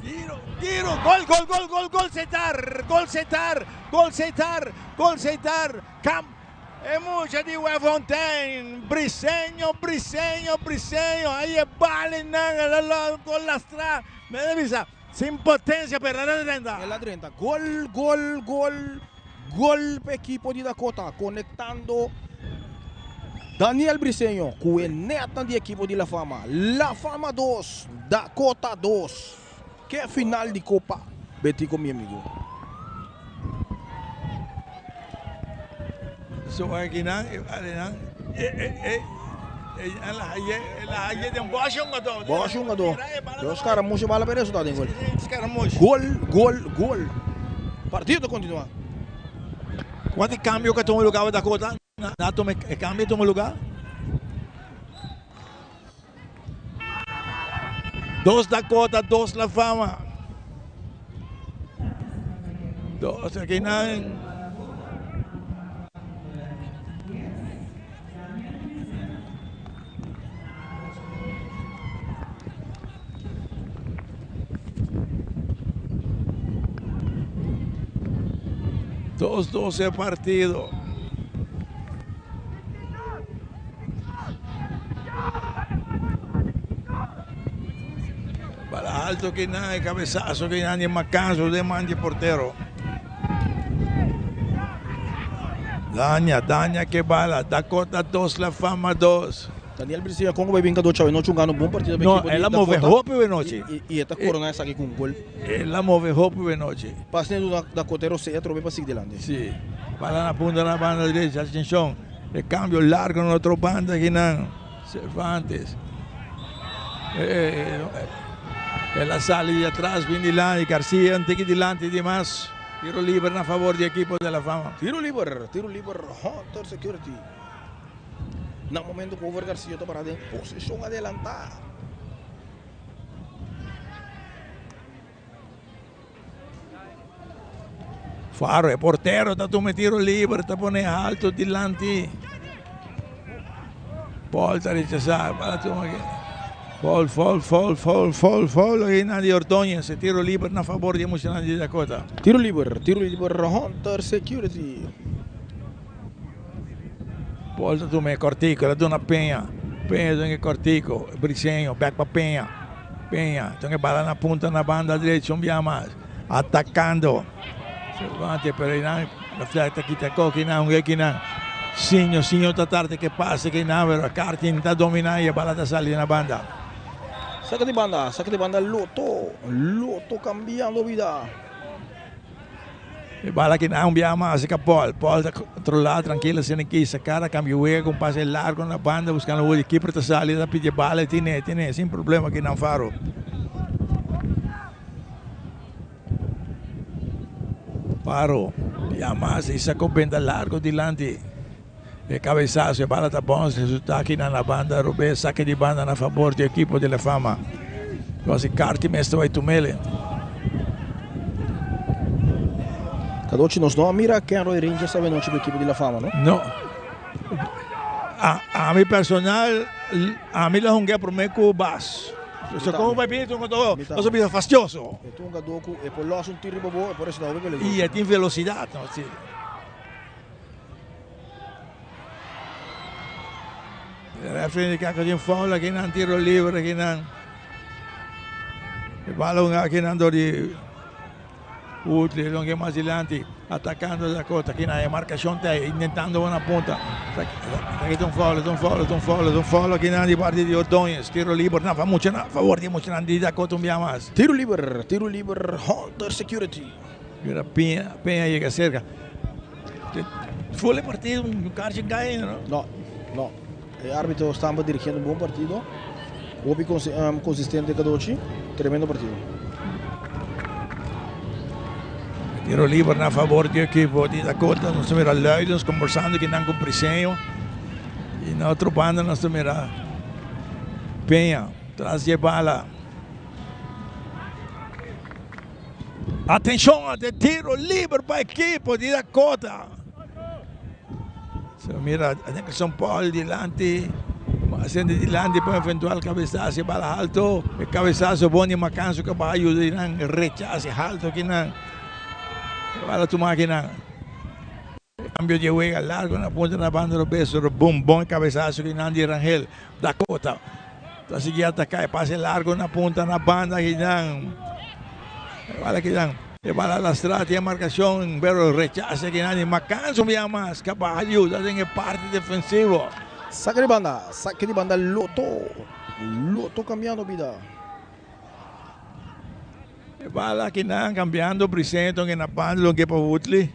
Tiro, tiro, gol, gol, gol, gol, gol, Setar, gol, Setar, gol, Setar. Gol Seitar, Kamp, e mucha di Wefontein, Briseño, Briseño, Briseño, ahí e balinan, el a gol lastra, me ta bisa, sin potencia pero el a drenta. El a drenta, gol, gol, gol, gol pa ekipo di Dakota, conectando Daniel Briseño cu e netnan di ekipo di La Fama, La Fama dos, Dakota dos. Ke final di Copa Betico mi amigo. So aki nan e vale nan e e e e la haye la haye den boshi un gado. Boshi un gado. Pero Scaramouche bala pa e resultado den gol. Scaramouche. Gol gol gol. Partido ta continua. Cuanto cambio cu a tuma lugar Dakota? Na tuma e cambio a tuma lugar. Dos Dakota, dos La Fama. Dos aki nan. Dos dos e partido. Bala alto ki nan, e cabezazo ki nan di Macanzo den man di portero. Daña, daña ke bala. Dakota 2, La Fama 2. Daniel Briseño con cu bay bin cadocha awenochi un gana un bon partido pa No, ekipo di el a move Dakota. hopi awenochi. Y e ta corona esaki cu un gol. El a move hopi awenochi. Pas ne duna Dakota e rosea atrobe pa sigui delante. Si. Bala na punta na banda derecha. Atencion. E cambio largo na otro banda akinan. Cervantes. El a sali di atras bin dilanti. Garcia un tiki dilanti di mas. Tiro liber na favor di ekipo de La Fama. Tiro liber, tiro liber Hunter Security. Na momento cu Over Garcia ta para den posicion adelanta. Faro, e portero ta tuma e tiro liber, ta pone alto dilanti. Paul ta rechasá, bala tuma aki. Foul, foul, foul, foul, foul, foul aki na di Ordóñez. E tiro liber na fabor di e muchanan di Dakota. Tiro liber, tiro liber Hunter Security. Paul ta tuma e kòrtiku, el a duna Peña. Peña duna e kòrtiku, Briseño bèk pa Peña. Peña tun e bala na punta na banda derecho un bia mas. Atacando. Cervantes pero einan Reflect ta kita ko kinan hunga kinan. Sinho, Sinho ta tarde ke pase kinan pero Cartin ta domina y e bala ta sali na banda. Saka di banda, saka di banda Lotto, Lotto cambiando bida. E bala kinan un biaha mas ka Paul, Paul ta controla trankilo asina ki saca ta cambia wega cu un pase largo na banda buscando Woody, keeper ta sali ta pidi e bala y tine, tine sin problema kinan Faro. Faro yama si saco benta largo dilanti e cabezazo e bala ta bon resulta aki na na banda robes saque di banda na fabor di equipo di La Fama Gosi Carti mester bay tumele. Cadochi nos no a mira Kenroy Rangers awe nochi cu equipo di La Fama no? No. Ami personal ami lo hunga prome cu Bas. So como bai bini un hungador nos a bisa fastioso. E ta un hungador cu e por los un tiro riba bo e por resulta hopi peligroso. Y e tin velocidad no si. Referee indica cu tin foul aki nan tiro libre aki nan. E bala hunga aki nan door di Woodley longe mas dilanti atacando Dakota aki nan e marcacion ta intentando una punta. Aki ta un foul, ta un foul, ta un foul, ta un foul aki nan di parti di Ordonez. Tiro liber na mucha na favor di mucha nan di Dakota un bia mas. Tiro liber, tiro liber Hunter Security. Mira Peña, Peña yega cerca. Full e partido un karchi cay no? No, no. E arbitro stampa dirigiendo un bon partido. Hopi consistente Cadochi. Tremendo partido. Tiro liber na favor di equipo di Dakota. Nos ta mira Luidens conversando kinan cu Briseño. Y na otro banda nos ta mira Peña tras di e bala. Atencion ante tiro liber pa equipo di Dakota. So mira Nicholson Paul dilanti, haciendo dilanti pa eventual cabezazo, bala alto, e cabezazo bon di Macanso que ba ayuda di nan rechace alto aki nan. Bala tuma aki nan. Cambio di wega largo na punta na banda robes, pero bon bon cabezazo aki nan di Rangel. Dakota ta sigui ataca e pase largo na punta na banda aki nan. Bala aki nan. E bala lastra tin e marcacion pero rechace aki nan di Macanso un bia mas caba ayuda den e parti defensivo. Saca di banda, saca di banda Lotto, Lotto cambiando bida. E bala aki nan cambiando Briseño na banda lo ke pa Woodley.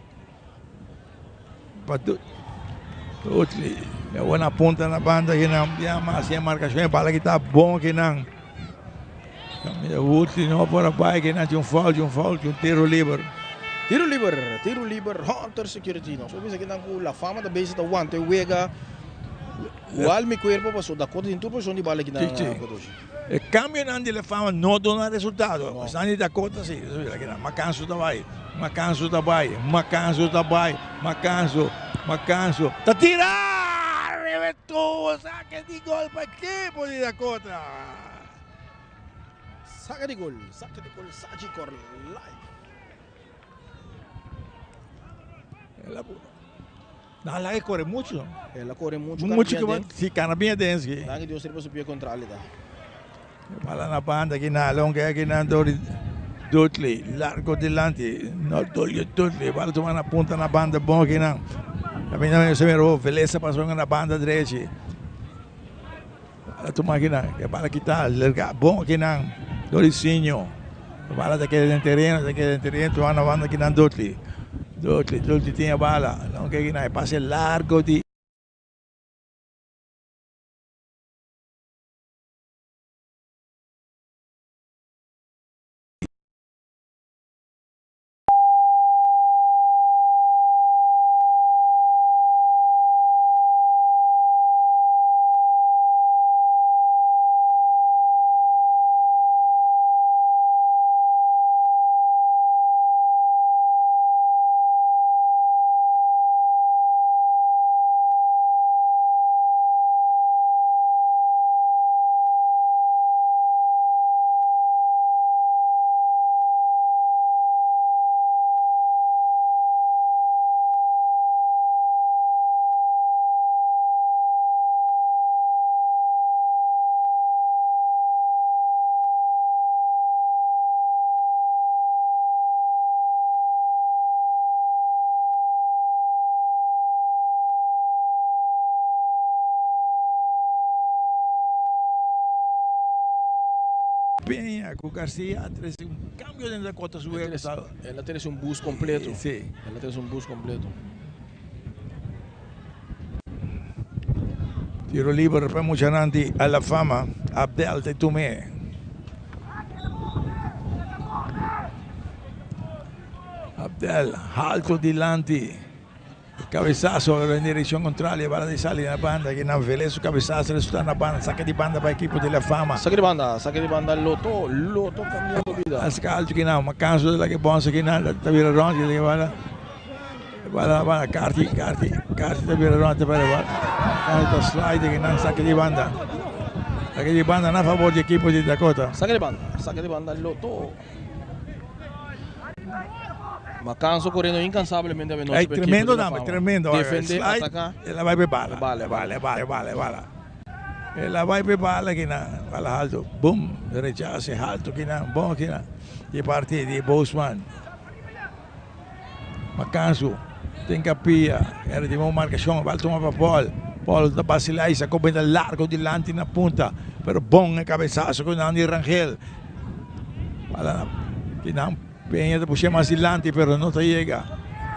Pa Dudley. E buena punta na banda aki nan. Bia mas e marcacion e bala ki ta bon aki nan. Woodley no por a bai aki nan. Tin un foul, tin un foul, tin un tiro liber. Tiro liber, tiro liber, Hunter Security. Nos por bisa aki nan cu La Fama ta bezig ta wanta e wega. Cual mi cuerpo paso Dakota tin tur posicion di bala aki nan. E cambionan di La Fama no duna resultado. Esnan di Dakota si. Macanso ta bai, Macanso ta bai, Macanso ta bai, Macanso, Macanso ta tira! Reventó! Saque di gol pa ekipo di Dakota. Saque di gol, saque di gol, Sagicor Life. Nan laga e kore muchu. El a kore muchu. Muchu ke si kana bien den si. Danki Dios riba su pie kontrali ta. Bala na banda aki na longa aki na dor Dudley largo dilanti no Dulio Dudley bala tuma na punta na banda bon aki nan. Caminda se mira Veleza pasa na banda drechi. Bala tuma aki nan e bala kita lerga bon aki nan Dorisinho. Bala ta keda den tereno ta keda den tereno tuma na banda aki nan Dudley. Dudley Dudley tin e bala longa aki nan e pase largo di. Peña ku Garcia a trese un kambio den Dakota su wega. El a trese un bus kompleto. Si. El a trese un bus kompleto. Tiro liber pa muchanan di A La Fama, Abdel ta tum'é. Abdel halto dilanti. Cabezazo den direccion contrario, bala di sali na banda, kinan Velez su cabezazo resulta na banda, saca di banda pa equipo di La Fama. Saca di banda, saca di banda Loto, Loto cambiando bida. A saca alto kinan, ma canso de la que bonsa kinan, ta bira rond, kinan bala, bala na banda, Carti, Carti, Carti ta bira rond, ta bira bala, Carti ta slide kinan, saca di banda, saca di banda na favor di equipo di Dakota. Saca di banda, saca di banda Loto. Macanso corriendo incansablemente a Ey, tremendo dame, tremendo. Defende, ataca. El a bai pe bala. Bala, bala, bala, bala, bala. El a bai pe bala kina, bala alto. Boom, rechace alto kina, bon kina. Di parti di Bosman. Macanso, ten capia, era di bon marcacion, bala toma pa Paul. Paul ta vacila y sacó benda largo dilanti na punta. Pero bon e cabezazo con Andy Rangel. Bala na, Peña ta pusha mas dilanti pero no ta yega.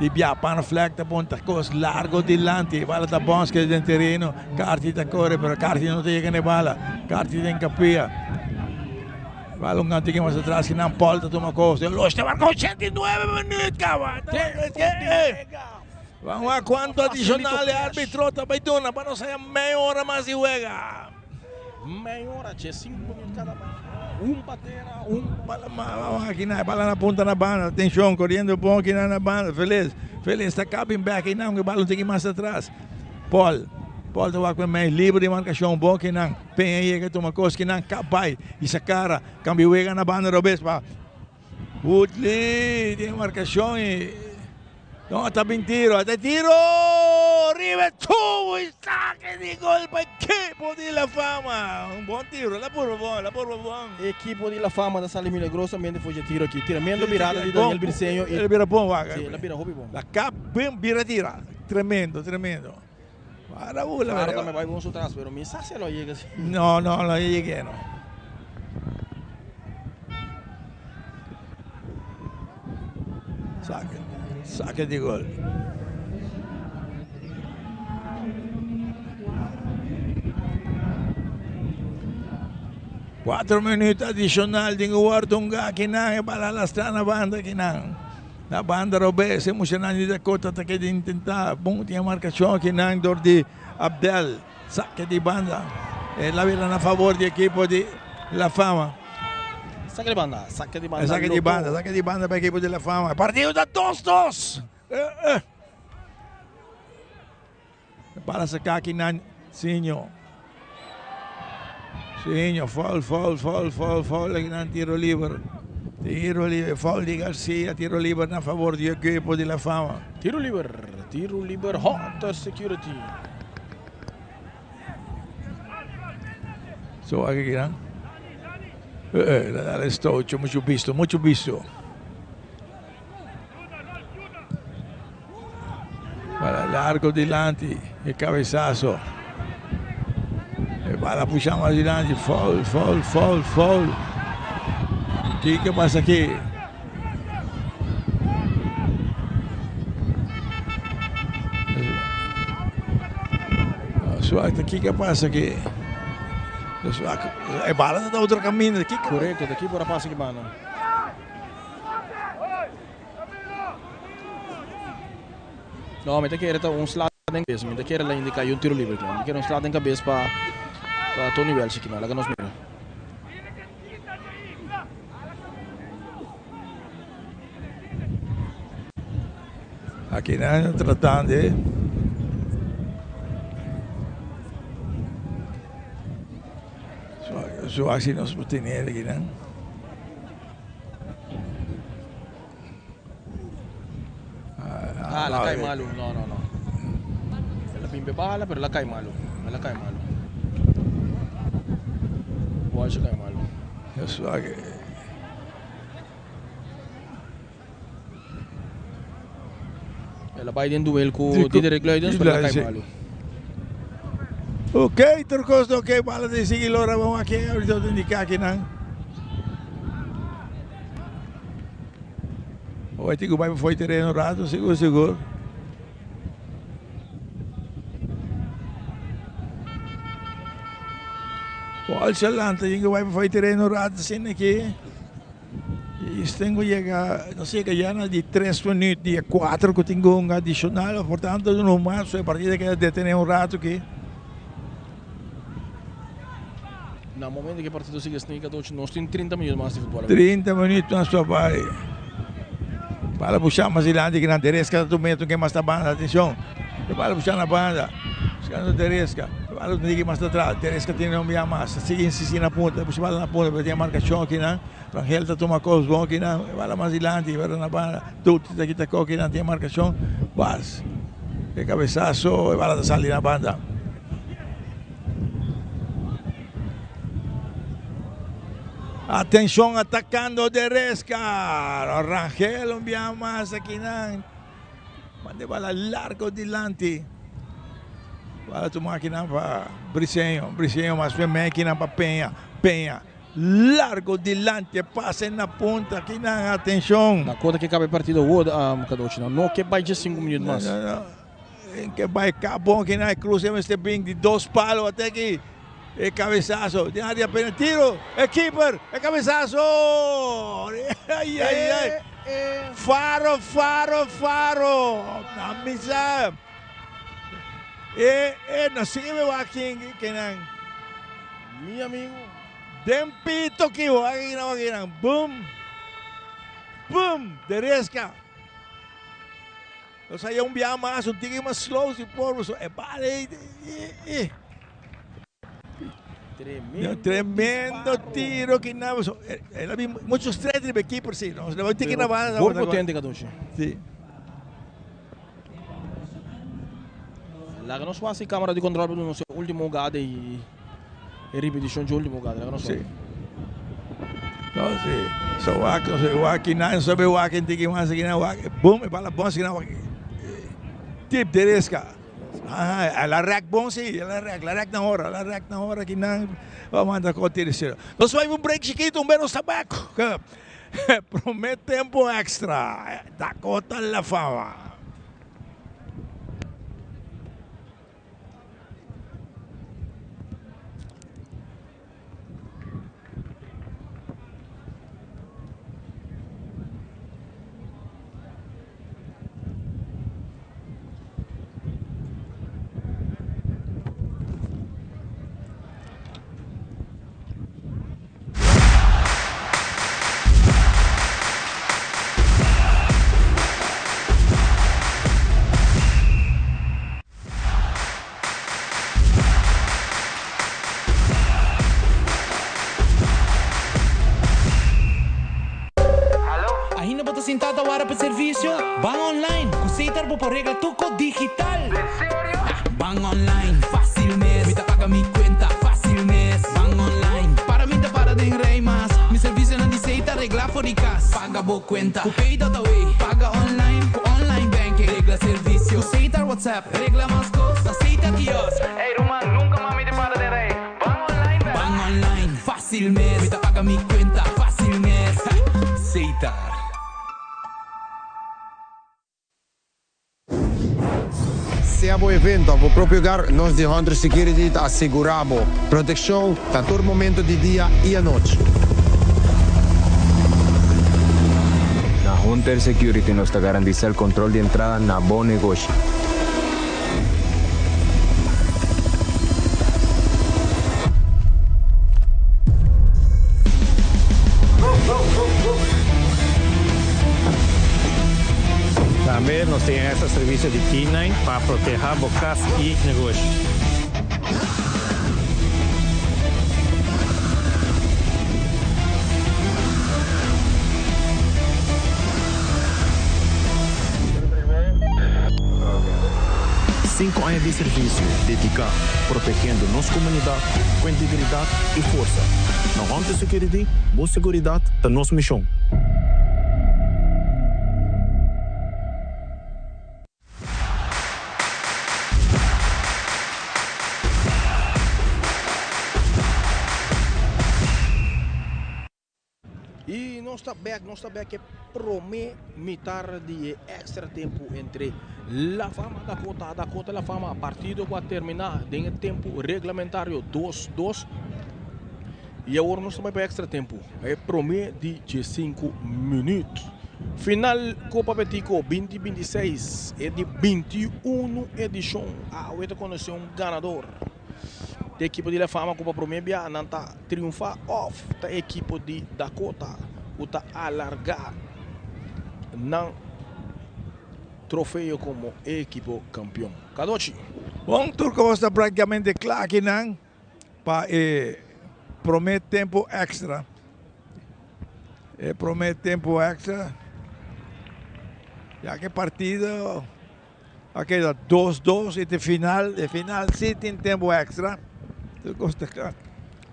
Di bia Panflek ta pon ta kos largo dilanti. Bala ta bònske den tereno. Carty ta kore pero Carty no ta yega na e bala. Carty den kapia. Bala un tiki mas atras kinan Paul ta tuma kos. Los ta marka 89 minuut kaba. Vamos a cuanto adicional e arbitro ta bai duna pa nos haya meia ora mas di wega. Mei ora, dje sinku minuut kada banda. Un pa tera, un pa la mar. Aki nan, bala na punta na banda. Atencion, coriendo bon aki nan na banda. Feliz, Feliz ta coming back aki nan, bala un tiki mas atras. Paul, Paul ta wak pa mei, liber di marcacion, bon aki nan. Peña yega tuma cos aki nan, kap bai. Y Sacara, cambia wega na banda robes pa Woodley tin marcacion y no ta bin tiro, ta tiro riba e tubo y saque di gol pa equipo di La Fama. Un bon tiro, la purba bon, la purba bon. Equipo di La Fama ta sali milagrosamente for dje tiro aki. Tremendo birada di Daniel Briceño y El bira bon wak. Sí, el a bira hopi bon. La kap bin bira tira. Tremendo, tremendo. Para bula. Claro tambe bai bon su tras, pero mi sa si lo yega si. No, no, no yega no. Saque, saque di gol. Cuatro minuut adicional den word un ga kinan e bala lastra na banda kinan. Na banda robes e muchanan di Dakota ta keda intenta bon tin e marcacion akinan dor di Abdel. Saque di banda. E la bira na favor di ekipo di La Fama. Saque di banda, saque di banda. Saque di banda, saque di banda pa ekipo di La Fama. Partido ta 2-2. Eh, eh. Para saca akinan Sinjo. Sinjo, foul, foul, foul, foul, foul. Akinan tiro liber. Tiro liber, foul di Garcia, tiro liber na favor di equipo di La Fama. Tiro liber, tiro liber, Hunter Security. So akinan. Eh, eh, stootje, mucho visto, mucho visto. Bala largo dilanti, e cabezazo. E bala puxa mas dilanti, foul, foul, foul, foul. Kiko pasa aki? Suerte, kiko pasa aki? E bala ta otro camino. Correcto, de aki por a pasa aki banda. No, mi ta kere ta un sla den cabes. Mi ta kere la indica un tiro libre. Mi ta kere un sla den cabes pa pa Tony Welch aki. Laga nos mira. Aki nan tratando. So así nos por tener aki nan. Ah, la cai malo. No, no, no. El a bimbe bala, pero la cai malo. El a cai malo. Walsh a cai malo. El a bai den duel cu Diederik Luidens, pero el a cai malo. Ok, tur cos ta ok. Bala ta sigui lora. Vamos aki ahorita ta indica akinan. Awor tin ku bai for tereno un rato sigur sigur. Bolsa lanta tin ku bai for tereno un rato asina aki. I ten ku yega nos yega ya na di tres minuut di e kuater ku tin ku hunga adishonal por tanto no mas e partida keda detene un rato aki. Na momento ku e partido sigui asina Cadochi nos tin 30 minuut mas di futbol. 30 minuut mas pa bai. Bala busha mas dilanti ki nan Teresca ta tuma ke mas na banda atencion. E bala busha na banda. Buscando Teresca. E bala un tiki mas atras. Teresca tin un bia mas. Ta sigui insisti na punta. Busha bala na punta pero tin marcacion aki nan. Rangel ta tuma cos bon aki nan. E bala mas dilanti pero na banda. Tuti ta kita koki nan tin marcacion. Bas. E cabezazo e bala ta sali na banda. Atencion atacando de Resca. Rangel un bia mas aki nan. Manda e bala largo dilanti. Bala tuma aki nan pa Briseño. Briseño mas bien aki nan pa Peña. Peña largo dilanti e pase na punta aki nan. Atencion. Na kota ke kaba e partido awor Cadochi nan no ke bai dje 5 minuut mas. No, no, no. Ke bai kap bon aki nan e cruce mester bin di dos palo ate aki. E cabezazo den area pena tiro e keeper e cabezazo ay ay ay faro faro faro na misa e e no sigui me wak kin kinan mi amigo den pito ki wak kinan wak kinan boom boom de resca. Nos haya un biaha mas, un tiki mas slow si por, pasobra e bala ei, e, e. Tremendo, Tremendo tiro ki nan, pasobra el a bin mucho straight riba e keeper si, nos le bai un tiki na banda. Bon potente Cadushi. Si. Laga nos wak si camera di control pa duna nos e ultimo hugada y e ripeticion dje ultimo hugada. Laga nos wak. Si. No, si. So wak, no sé, wak ki nan, so be wak en tiki mas ki nan wak, boom, e bala bon si nan wak. Tip de resca. Ah, la rek bon si, la rek, la rek na hora, la rek na hora ki nan va manda ko tiri sero. Nos bai un break chiquito, un beno sta back. Prome tempo extra. Dakota La Fama. Ainda bo ta sinta ta wara pa servicio? Ban online cu Setar bo por regla tur cos digital. Ban online, facil mes. Mi ta paga mi cuenta, facil mes. Ban online, para mi ta para den rij mas. Mi servicionan di Setar regla for di cas. Paga bo cuenta cu Pay.away. Paga online cu online banking. Regla servicio cu Setar WhatsApp. Regla mas cos na Setar kiosk. Ey ruman, nunca mas mi ta para den rij. Ban online bel. Ban online, facil mes. Mi ta paga mi cuenta, facil mes. Setar. Sea bo evento of bo propio hogar, nos di Hunter Security ta asegura bo proteccion na tur momento di dia y anochi. Na Hunter Security nos ta garantisa el control di entrada na bo negoshi. Tambe nos tin extra servicio di K-nine pa proteha bo cas y negoshi. Sinku aña di servisio dediká protegiendo nos komunidat ku integridat i forsa. Na Hunter Security, bo seguridat ta nos mishon. Y nos ta bek, nos ta bek e promé mitar di e extra tempu entre La Fama Dakota, Dakota La Fama, partido ku a terminá den e tempu reglamentario dos dos. I awor nos ta bai pa extra tempu, e promé di diesinku minüt. Final Kopa Betico binti 26, e di 21 edishon. Awe ta konosé un ganador. E ekipo di La Fama ku pa promé bia nan ta triunfá òf ta e ekipo di Dakota ku ta alargá nan trofeo komo e ekipo kampion. Kadochi. Bon, tur kos ta praktikamente kla akinan pa e promé tempu èkstra. E promé tempu èkstra ya ku e partido. A keda dos dos y te final, e final si tin tempo extra. Tur cos ta cla.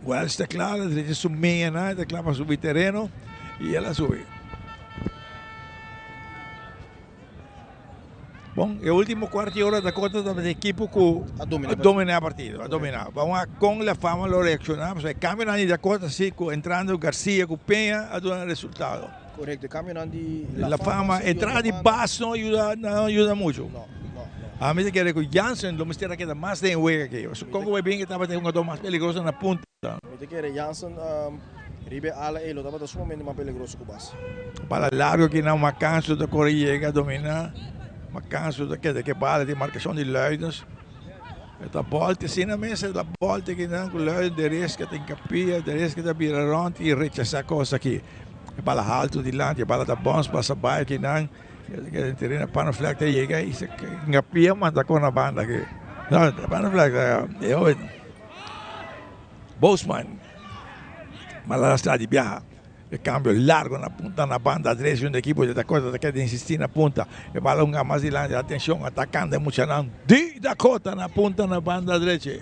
Welsh ta cla, el a drecha su meña nan, e ta cla pa subi tereno y el a subi. Bon, e ultimo cuarto di ora Dakota tabata e ekipo cu a domina e partido, a domina. Vamos a con La Fama lo reacciona, pasobra e cambionan di Dakota si cu entrando Garcia cu Peña a duna resultado. Correcto, e cambionan di La Fama, entrada di Baas no ayuda, no ayuda mucho. No, no, no. A mi ta kere cu Jansen lo mester a keda mas den e wega aki. Pasobra con cu bay bin e tabata e hungador mas peligroso na punta. Mi ta kere Jansen riba e ala ey lo tabata sumamente mas peligroso cu Baas. Bala largo aki nan Macanso ta core yega domina. Macanso ta keda cu e bala di marcacion di Luidens. E ta bolta asina mes, e ta bolta aki nan cu Luidens Deresca ta hincapia, Deresca ta bira rond y rechasa cos aki. E bala haltu dilanti, e bala ta bons pasa bai akinan. E keda den tereno, Panaflek ta yega i se ngapia manda kon na banda aki. No, Panaflek ta e hoben Bosman. Bala ta sla di biaha. E kambio largo na punta na banda drechi un ekipo di Dakota ta keda insisti na punta. E bala hunga mas dilanti, atenshon atakando e muchanan di Dakota na punta na banda drechi.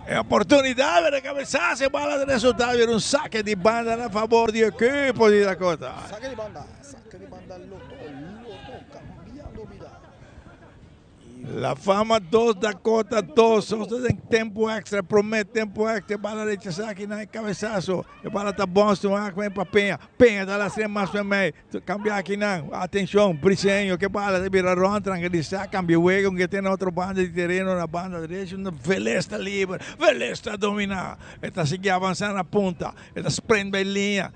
E oportunidad pero cabezazo e bala ta resulta bira un saque di banda na favor di equipo di Dakota. Saque di banda, saque di banda Lotto, Lotto cambiando bida. La Fama 2, Dakota 2. Nos ta den tempo extra, prome tempo extra. E bala rechasa aki na e cabezazo. E bala ta bons, tuma aki pa Peña. Peña ta lastra mas pa mei. Cambia aki nan. Atencion, Briseño ke bala ta bira rond, tranquilisa, cambia wega, un ke na otro banda di tereno, na banda derecho, Velez ta liber, Velez ta domina. E ta sigui avansa na punta, e ta sprint bay liña.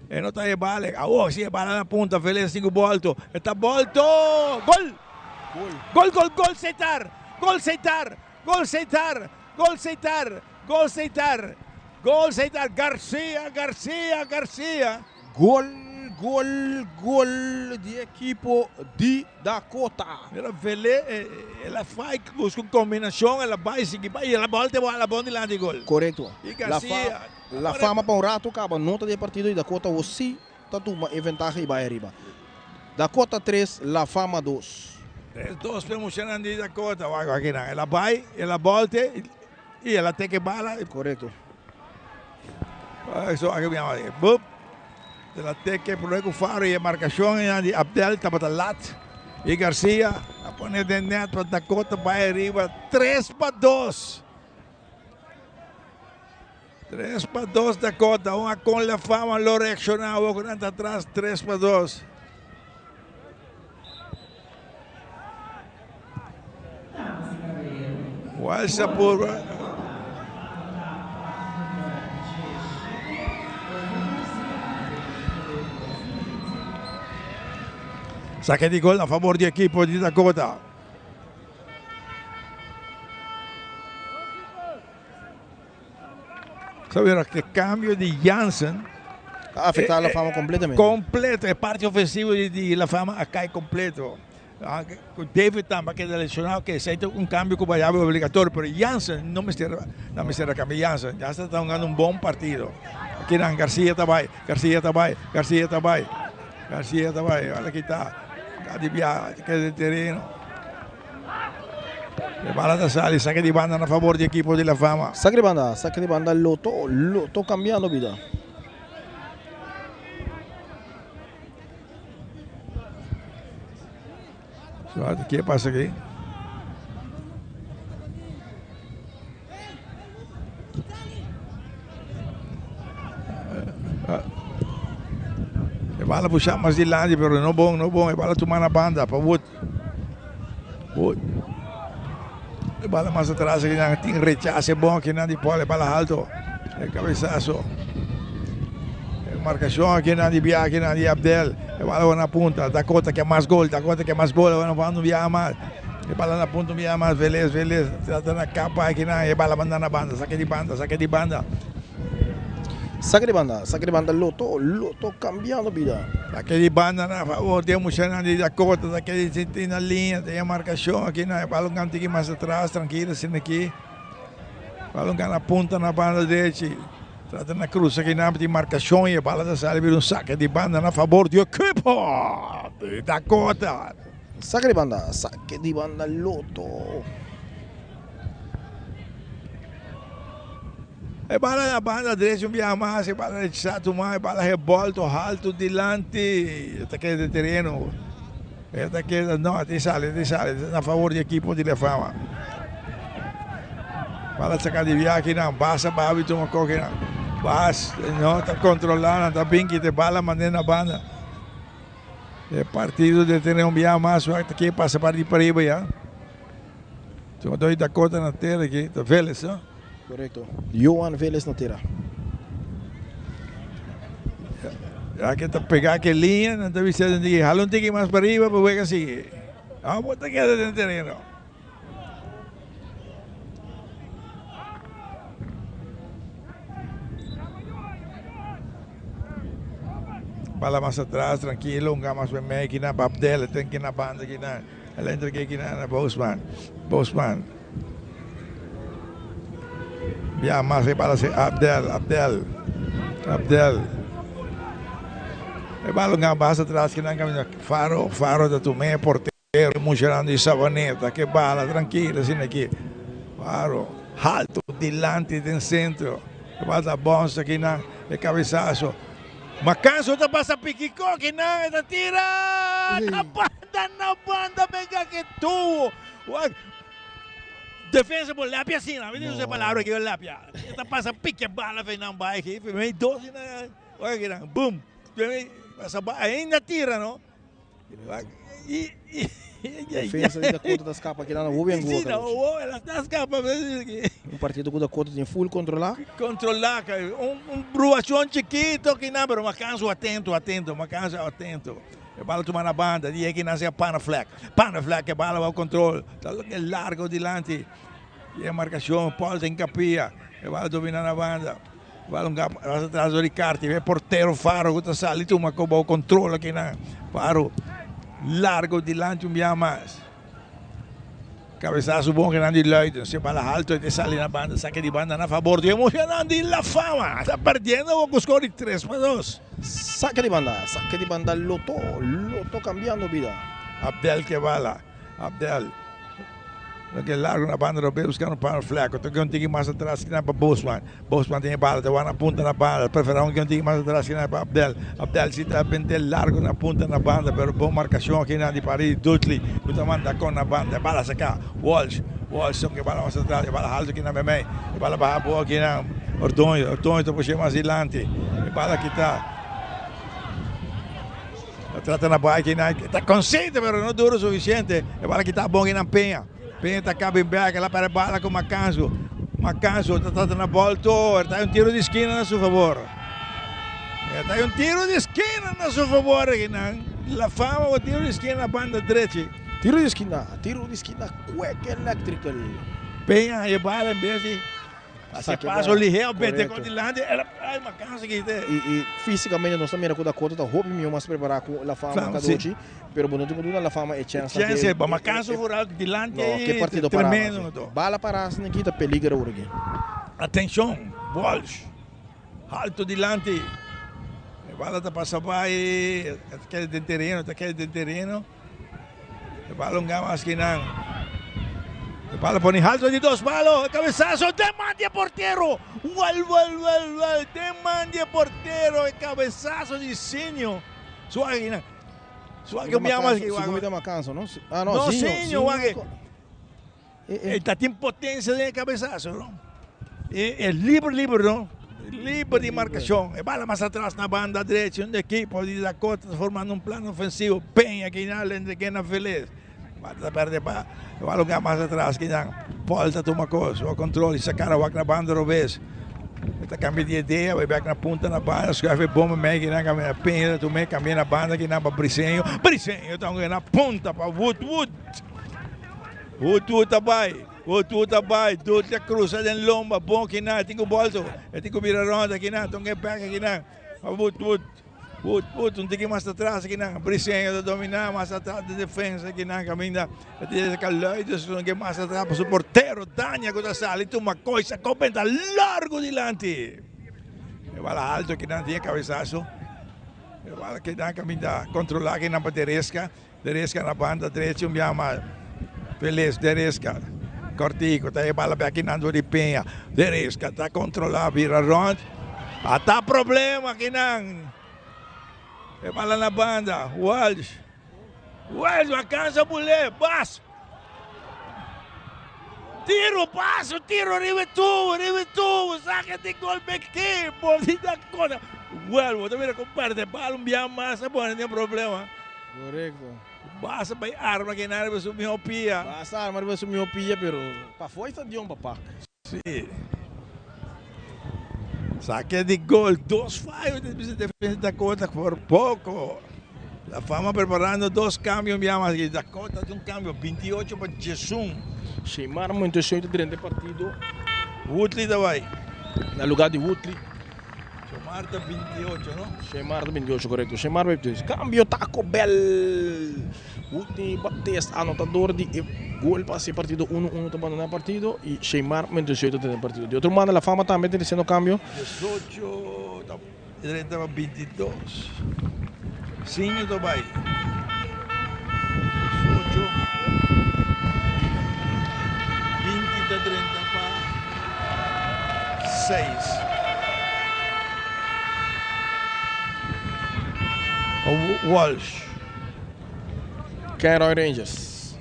E no ta e bala, awor si e bala na punta, Velez tin cu bolto, e ta bolto, gol! Gol, gol, gol Setar! Gol Setar! Gol Setar! Gol Setar! Gol Setar! Gol Setar! Garcia, Garcia, Garcia! Gol, gol, gol di ekipo di Dakota. El a vele, el a fai busca un combinacion, el a bai sigui bai y el a bolta e bola bon dilanti gol. Corecto. Y Garcia. La fama pa un rato caba nota di e partido y Dakota awor si ta tuma e ventaha y bai ariba. Dakota tres, La Fama dos. Tres dos p'e muchanan di Dakota. Wak aki nan. El a bai, el a bolta y el a teke bala. Corecto. So aki mi ama bup. El a teke prome ku Faro y e marcacion einan di Abdel tabata lat. Y Garcia a pone den net pa Dakota bai ariba 3-2. 3-2 Dakota. Un a con La Fama lo reacciona awor cu nan ta atras 3-2. Welsh a purba. Saque di gol a favor di equipo di Dakota. Sabes que cambio di Jansen a afecta La Fama completamente. Completo, e parte ofensivo di La Fama a cai completo. David tambe a keda lesionado, que esey ta un cambio cu bayaba obligatorio, pero Jansen no mester, no mester a cambia Jansen. Jansen ta hungando un bon partido. Aki nan Garcia ta bay, Garcia ta bay, Garcia ta bay, Garcia ta bay, ora ki ta, ta di bia, ta keda den tereno. E bala ta sali, saque di banda na favor di equipo di La Fama. Saque di banda, saque di banda Lotto, Lotto cambiando bida. Ke pasa aki? E bala. Bala pusha mas dilanti pero no bon, no bon. E bala tuma na banda pa Wood. Wood. E bala mas atras aki nan tin rechace bon aki nan di Paul. E bala alto. E cabezazo. E marcacion aki nan di bia aki nan di Abdel. E bala na punta. Dakota ke mas gol. Dakota ke mas gol. E bala un biaha mas. E bala na punta un biaha mas. Velez, Velez. Trata na capa aki nan. E bala manda na banda. Saque di banda, saque di banda. Saque di banda, saque di banda Lotto, Lotto cambiando bida. Saque di banda na favor di e muchanan di Dakota, saque di tin na liña, tin e marcacion aki na e bala un tiki mas atras, trankilo asina aki. Bala un na punta na banda derechi, trata na cruza aki nan tin marcacion y e bala ta sali bira un saque di banda na favor di ekipo di Dakota. Saque di banda, saque di banda Lotto. E bala na banda drechi un biaha mas, e bala rechasá tuma, e bala rebolto haltu dilanti, e ta keda den tereno, e ta keda, no, e ta sali, e ta sali, na favor di ekipo di La Fama. Bala saka di biaha kinan, basa babi tuma koki nan, bas, no ta kontrolá nan, ta bin kita e bala mand'é na banda. E partido detene un biaha mas, wak ta ke pasa parti pariba ya. Jugador di Dakota na tera aki ta Veles, no? Korekto. Johan Veles na tera. Ya ke ta pega ke liña, nan ta bisa den tiki, hala un tiki mas pa riba pa wega sigui. Abo ta keda den tereno. Bala mas atras, trankilo, un mas mei aki na Abdel, ten ki na banda aki na. El a entrega e kina na Bosman. Bosman. Bia mas e bala si Abdel, Abdel, Abdel. E bala nga basa atras kina camina Faro, Faro ta tuma e portero muchanan di Savaneta ke bala trankilo asina aki. Faro halto dilanti den centro. E bala ta bonsa kina e cabesazo. Macanso ta pasa piki koki nan e ta tira na banda na banda benga ke tuwo wak defensa bo lapia asina mi tin usa e palabra aki lapia e ta pasa piki e bala fe nan bai aki fe mei dos nan wak aki nan boom pasa bai ainda tira no. Defensa di Dakota ta skapa keda na hopi angoa Carlucci. Un partido ku Dakota tin full kontrolá. Kontrolá, un bruashon chikito kinan pero makansu atento atento makansu atento. E bala tuma na banda di e kinan sea Panaflek. Panaflek e bala bou kontrol ta loke largo dilanti di e markashon Paul den kapia e bala domina na banda. Balon gap ras atras dor di Carti. E portero Faro ku ta sali tuma ku bou kontrol akinan. Faro largo dilanti un bia mas. Kabesaso bon kinan di Luiten. Si bala halto e ta sali na banda. Sake di banda na fabor di emocionan di La Fama. Ta perdiendo ku skor di 3-2. Sake di banda, sake di banda Lotto, Lotto cambiando bida. Abdel ke bala. Abdel. Loke largo na banda Robert buscando pa Fleco. Toke un tiki mas atras kina pa Bosman. Bosman tin e bala, ta wak na punta na banda. Prefera un tiki mas atras kina pa Abdel. Abdel si ta bente largo na punta na banda, pero bon marcacion kina di pari Dudley ku ta manda kon na banda. E bala saka Walsh. Walsh toke e bala mas atras, e bala halto kina memey. E bala baha boa kina Ordoño. Ordoño ta pushe mas dilanti. E bala kita. Ta trata na bai kinan ta consciente pero no duro suficiente. E bala kita bon kinan Peña. Peña ta caba in bek, el a perde bala cu Macanzo. Macanzo ta trata na bolto, er ta un tiro di esquina na su favor. Er ta un tiro di esquina na su favor kinan. La Fama cu tiro di esquina na banda drechi. Tiro di esquina, tiro di esquina Quick Electrical. Peña haya bala en bes di Hace paso lihé of bete con dilanti, el a ay macansa ki te. Y fisicamente nos ta mira cu Dakota ta hopi miho mas prepara cu La Fama Cadochi, pero bo no tin cu duna La Fama e chance nan ke. Chance, macansa vooral dilanti No, ke partido para tremendo. Bala para asina aki ta peliger awor aki. Atencion, Walsh, halto dilanti, e bala ta pasa bay, ta keda den tereno, ta keda den tereno. E bala un gama askinan. E bala pone halto di dos palo. E cabezazo den man di e portero. Wal wal wal wal den man di e portero. E cabezazo di Sinio. Suak akinan. Suak un biaha mas aki. Sigur mi ta macanso no? Ah no, no Sinio. Sinio wak. E ta tin potencia den e cabezazo no. E liber liber no. Liber di marcacion. E bala mas atras na banda drechi un ekipo di Dakota ta formando un plan ofensivo. Peña kinan lo entreg'é na Velez. Bala ta perde pa e bala un mas atras kinan. Paul ta tuma cos, su control y saca na wak na banda robes. E ta cambia di idea, bay bek na punta na banda, schuif e bomba mey kinan cambia na Peña ta tum'é, cambia na banda kinan pa Briseño. Briseño ta hunga na punta pa Woodwood. Woodwood ta bay. Woodwood ta bay, Dudley a cruza den lomba, bon kinan, e tin cu bolto, e tin cu bira rond akinan, tonga e bek akinan pa Woodwood. Woodwood un tiki mas atras akinan, Briseño ta domina mas atras den defensa akinan caminda e tin e Luides un tiki mas atras pa su portero Dania cu ta sali tuma coisa copenta largo dilanti. E bala alto akinan tin e cabesazo, e bala akinan caminda controla akinan pa Deresca. Deresca na banda drechi un biaha mas Feliz Deresca cortico ta e bala bek kinan dor di Peña Deresca ta controla bira rond ata problema kinan e bala na banda Walsh Walsh a cansa bule bas tiro paso tiro riba e tubo riba e tubo saca di gol bek ekipo di Dakota Well bo ta mira con perde bala un biaha mas a pone den problema. Korekto. Basta bay arma ke nan riba su miho pia. Basta arma riba su miho pia pero pafó e stadion papá. Si. Sake di gol dos fayo di bisa defensa Dakota por poco. La Fama preparando dos cambio un bia mas aki. Dakota haci un cambio 28 pa 11. Sheymar Montesino ta drenta e partido. Woodley ta bay. Na lugar di Woodley. Shemar ta 28, no? Shemar ta 28, korekto. Shemar 28. Kambio Taco Bell. Woodney Baptist, anotador di e gol pa hasi e partido 1-1 ta bandoná e partido i Shemar 28 ta den e partido. Di otro banda La Fama tambe ta risiendo kambio. 18 ta drenta pa 22. Sinjo ta bai. 18 20 ta drenta pa 6. Walsh. Kenroy Rangers.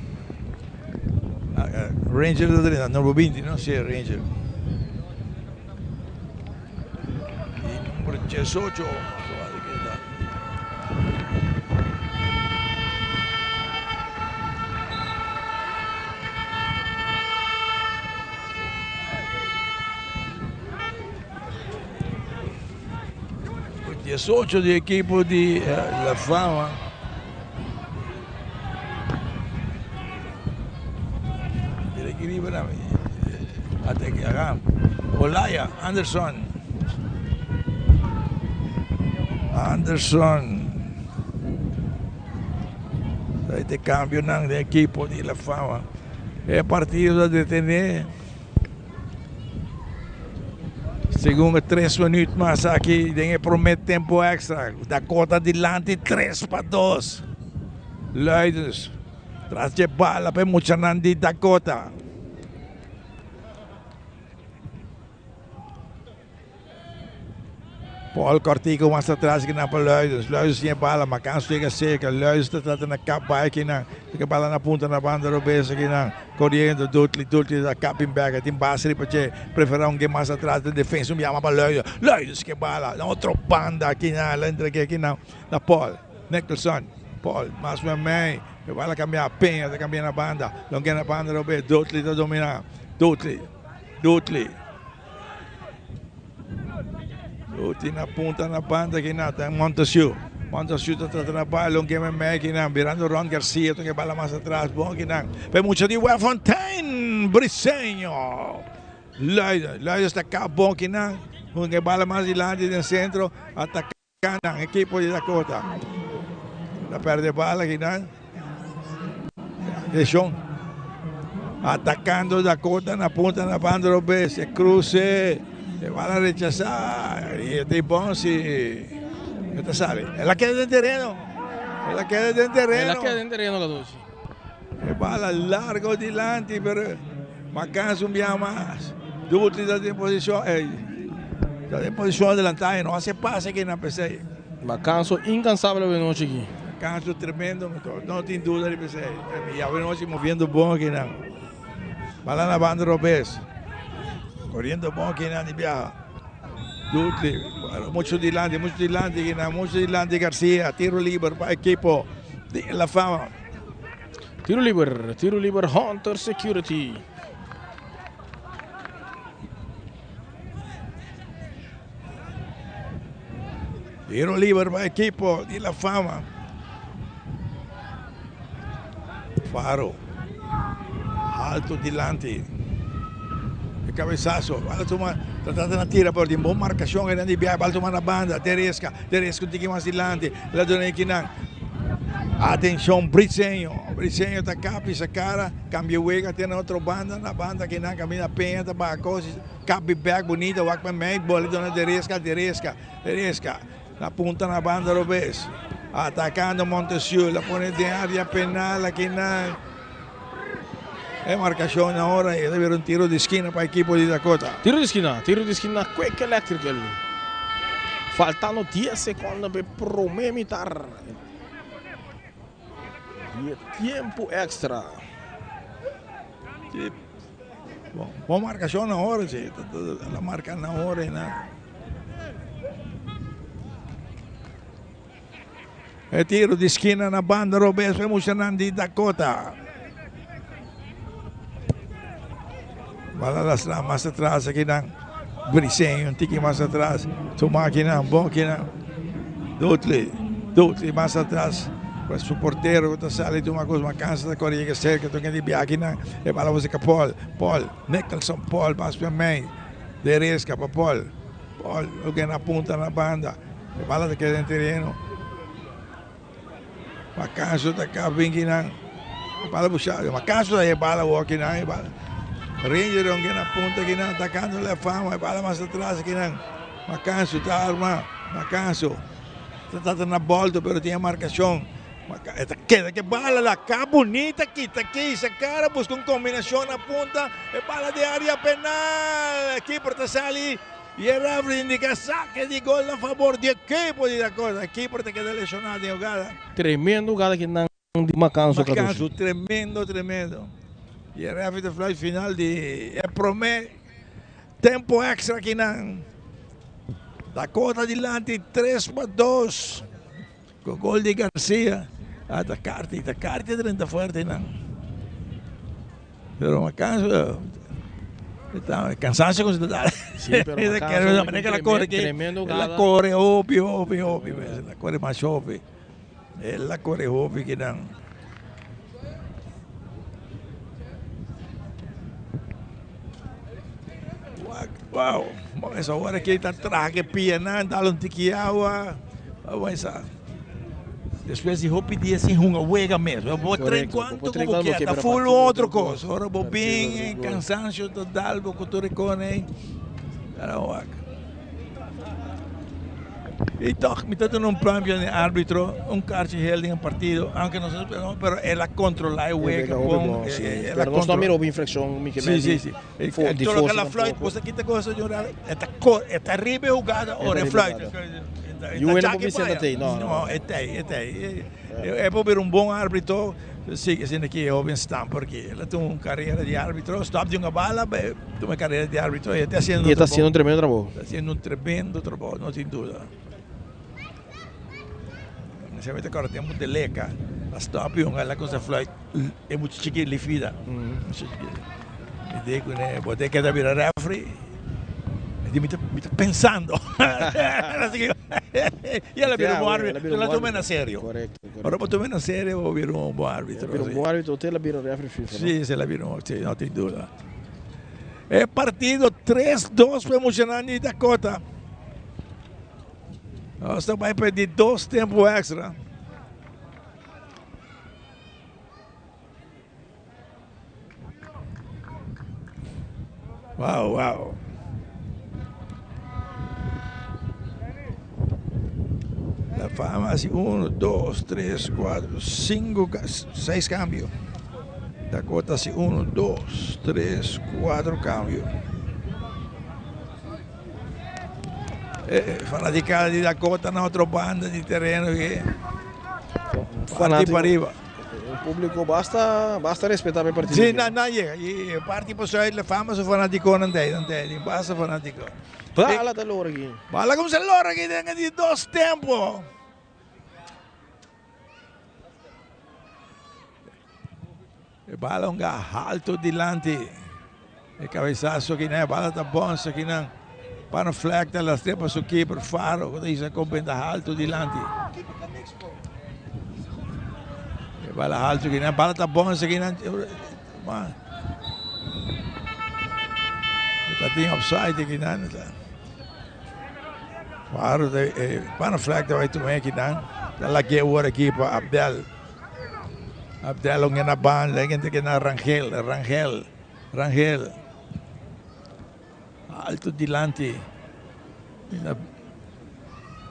Ranger ta drenta, number 20, no? Si, Ranger. Y number 18. 18 di equipo di La Fama. Olaya Anderson. Anderson. Este cambio nan den equipo di La Fama. E partido ta detene. Segun e tres minuut mas aki den e prome tempo extra. Dakota dilanti 3-2. Luidens tras dje bala pa e muchanan di Dakota. Paul Cortico mas atras kinan pa Luidens. Luidens tin e bala, Macanso yega cerca. Luidens ta trata na kap bai kinan. Tin bala na punta na banda robes kinan. Coriendo Dudley, Dudley ta kapin bek. Tin base riba dje. Prefera un mas atras den defensa. Un yama pa Luidens. Luidens ke bala na otro banda kinan. La entrega kinan na Paul Nicholson. Paul mas mei. E bala cambia. Peña ta cambia na banda. Longe na banda robes. Dudley ta domina. Dudley. Dudley. Dudley na punta na banda aki na ta Montesiu. Montesiu ta trata na bala un game mei aki na birando rond Garcia toca e bala mas atras bon aki na pa e mucha di Werffontein Briseño. Luider, Luider sta ka bon aki na un e bala mas dilanti den centro ataka. Nan ekipo di Dakota ta perde bala kinan. Atencion. Atacando Dakota na punta na banda robes. E cruce. E bala rechasa. Y e tin bon si. E ta sali. El a keda den tereno. El a keda den tereno. El a keda den tereno Cadushi. E bala largo dilanti pero Macanza un biaha mas. Dutli ta den posicion ey ta den posicion adelanta y no hace pase aki na pesey. Macanzo incansable awe nochi aki. Macanzo tremendo no tin duda di pesey. Y awe nochi moviendo bon aki nan. Bala na banda robes. Coriendo bon aki nan di biaha. Dudley, mucho dilanti, mucho dilanti, gina, mucho dilanti Garcia, tiro liber pa equipo di La Fama. Tiro liber, tiro liber Hunter Security. Tiro liber pa equipo di La Fama. Faro. Alto dilanti. E cabezazo. Bala tuma. Tratando na tira, pero tin bon marcacion einan di biaha. Bala tuma na banda. Teresca. Teresca un tiki mas dilanti. La duna ekinan. Atencion Briseño. Briseño ta capi sa cara. Cambia wega te na otro banda. Na banda kinan caminda Peña ta baha cos. Capi back bonita. Wak pa mei. Bola duna Teresca. Teresca. Teresca. Na punta na banda robes. Atacando Montesiur. La pone den area penal akinan. E marcacion ahora y ta bira un tiro di skina pa equipo di Dakota. Tiro di skina, tiro di skina Quick Electrical. Faltando 10 secondo pa e prome mitar di e tiempo extra. Sí. Bon, bon marcacion ahora, sí. La marca ahora y nada. E tiro di skina na banda robes pa e muchanan di Dakota. Bala lastra mas atras akinan. Briseño un tiki mas atras. Tuma akinan, bon akinan. Dudley, Dudley mas atras. Pa su portero ku ta sali tuma kos mas kansa ta kore yega serka token di bia akinan. E bala busca Paul, Paul, Nicholson, Paul mas pa mei. Dereska pa Paul. Paul loke na punta na banda. E bala ta keda den tereno. Macanso ta ka binki nan. E bala busha. Macanso ta e bala awor kinan. E bala. Ranger onke na punta kinan atacando la fama. E bala mas atras kinan. Macanso ta arma. Macanso ta trata na bolto pero tin e marcacion. E ta keda ke bala la ka bunita kita ki sa cara busca un combinacion na punta. E bala den area penal. Keeper ta sali. Y e referee indica saque di gol na favor di equipo di Dakota. Keeper ta keda lesiona den hugada. Tremendo hugada ki nan di Macanso Kadoshi. Macanso, tremendo, tremendo. Y e referee ta fluit final di e prome tempo extra ki nan. Dakota dilanti 3-2. Cu gol di Garcia. Ah, ta carti, ta carti drenta fuerte nan. Pero Macanso, ta cansancio con ta. Sí, pero Macanso, manera la corre que tremendo la corre hopi, hopi, hopi, la corre mas hopi. La corre hopi que nan. Wow, esa hora que ta traha que pia nan, dal un tiki awa. Esa. Despues di hopi dia sin hunga wega mes. Bo train cuanto cu bo kier, ta full otro cos. Ora bo bin, cansancio ta dal bo cu tur e cone. Wak. Y toch mi ta duna un pluimpje na e arbitro, un kaartje geel den e partido, aunke nos no pero, pero el a controla e wega bon. Sí, pero nos no a mira hopi infraccion, mi ke men di. Sí, sí, sí. Todo loke la fluit, bo sa kita cosa di un rato, e ta cor, e ta riba e hugada ora e fluit. Y un hende por bisa e ta tey, no. No, e tey, e tey. E por bira un bon arbitro, si asina ki e hoben Stamper aki. El a tuma un carera di arbitro, stop di hunga bala, tuma e carera di arbitro y e ta haciendo Y e ta haciendo un tremendo trabou. Ta haciendo un tremendo trabou, no tin duda. Mi semper ta acorda tempo di Leka, a stop di hunga, el a cuminsa fluit, e mucha chikito Lifida, mucha chikito. Mi di cune, bo ta keda bira referee? Mi di, mi ta pensando. Y el a bira un bon arbitro, el a tuma na serio. Ora bo tuma na serio, bo bira un bon arbitro. El a bira un bon arbitro, el a bira referee FIFA, no? Si, el a bira un, si, no tin duda. E partido 3-2 pa e muchanan di Dakota. Nos ta bai pa e di dos tempo extra. Wow, wow. La Fama haci uno, dos, tres, cuatro, cinco, seis cambio. Dakota haci uno, dos, tres, cuatro cambio. E fanaticada di Dakota na otro banda di tereno ki parti pa riba. Un publico basta basta respeta pa e partido. Si, nan nan yega. Y parti pa Zuid La Fama su fanaticonan ta ey, nan ta ey. Tin basta fanatico. Bala ta lora aki. Bala kumsa lora aki den e di dos tempo. E bala un ga halto dilanti. E cabezazo aki nan, e bala ta bons aki nan. Pano flag ta lastre pa su keeper Faro ku ta hisa kon benta halto dilanti. E bala halto aki nan, bala ta bons aki nan. Ma e ta tin offside aki nan. Faro ta e pano flag ta bai tuma aki nan. Ta lag'é awor aki pa Abdel. Abdel un na banda, e ke na Rangel, Rangel, Rangel. Alto dilanti.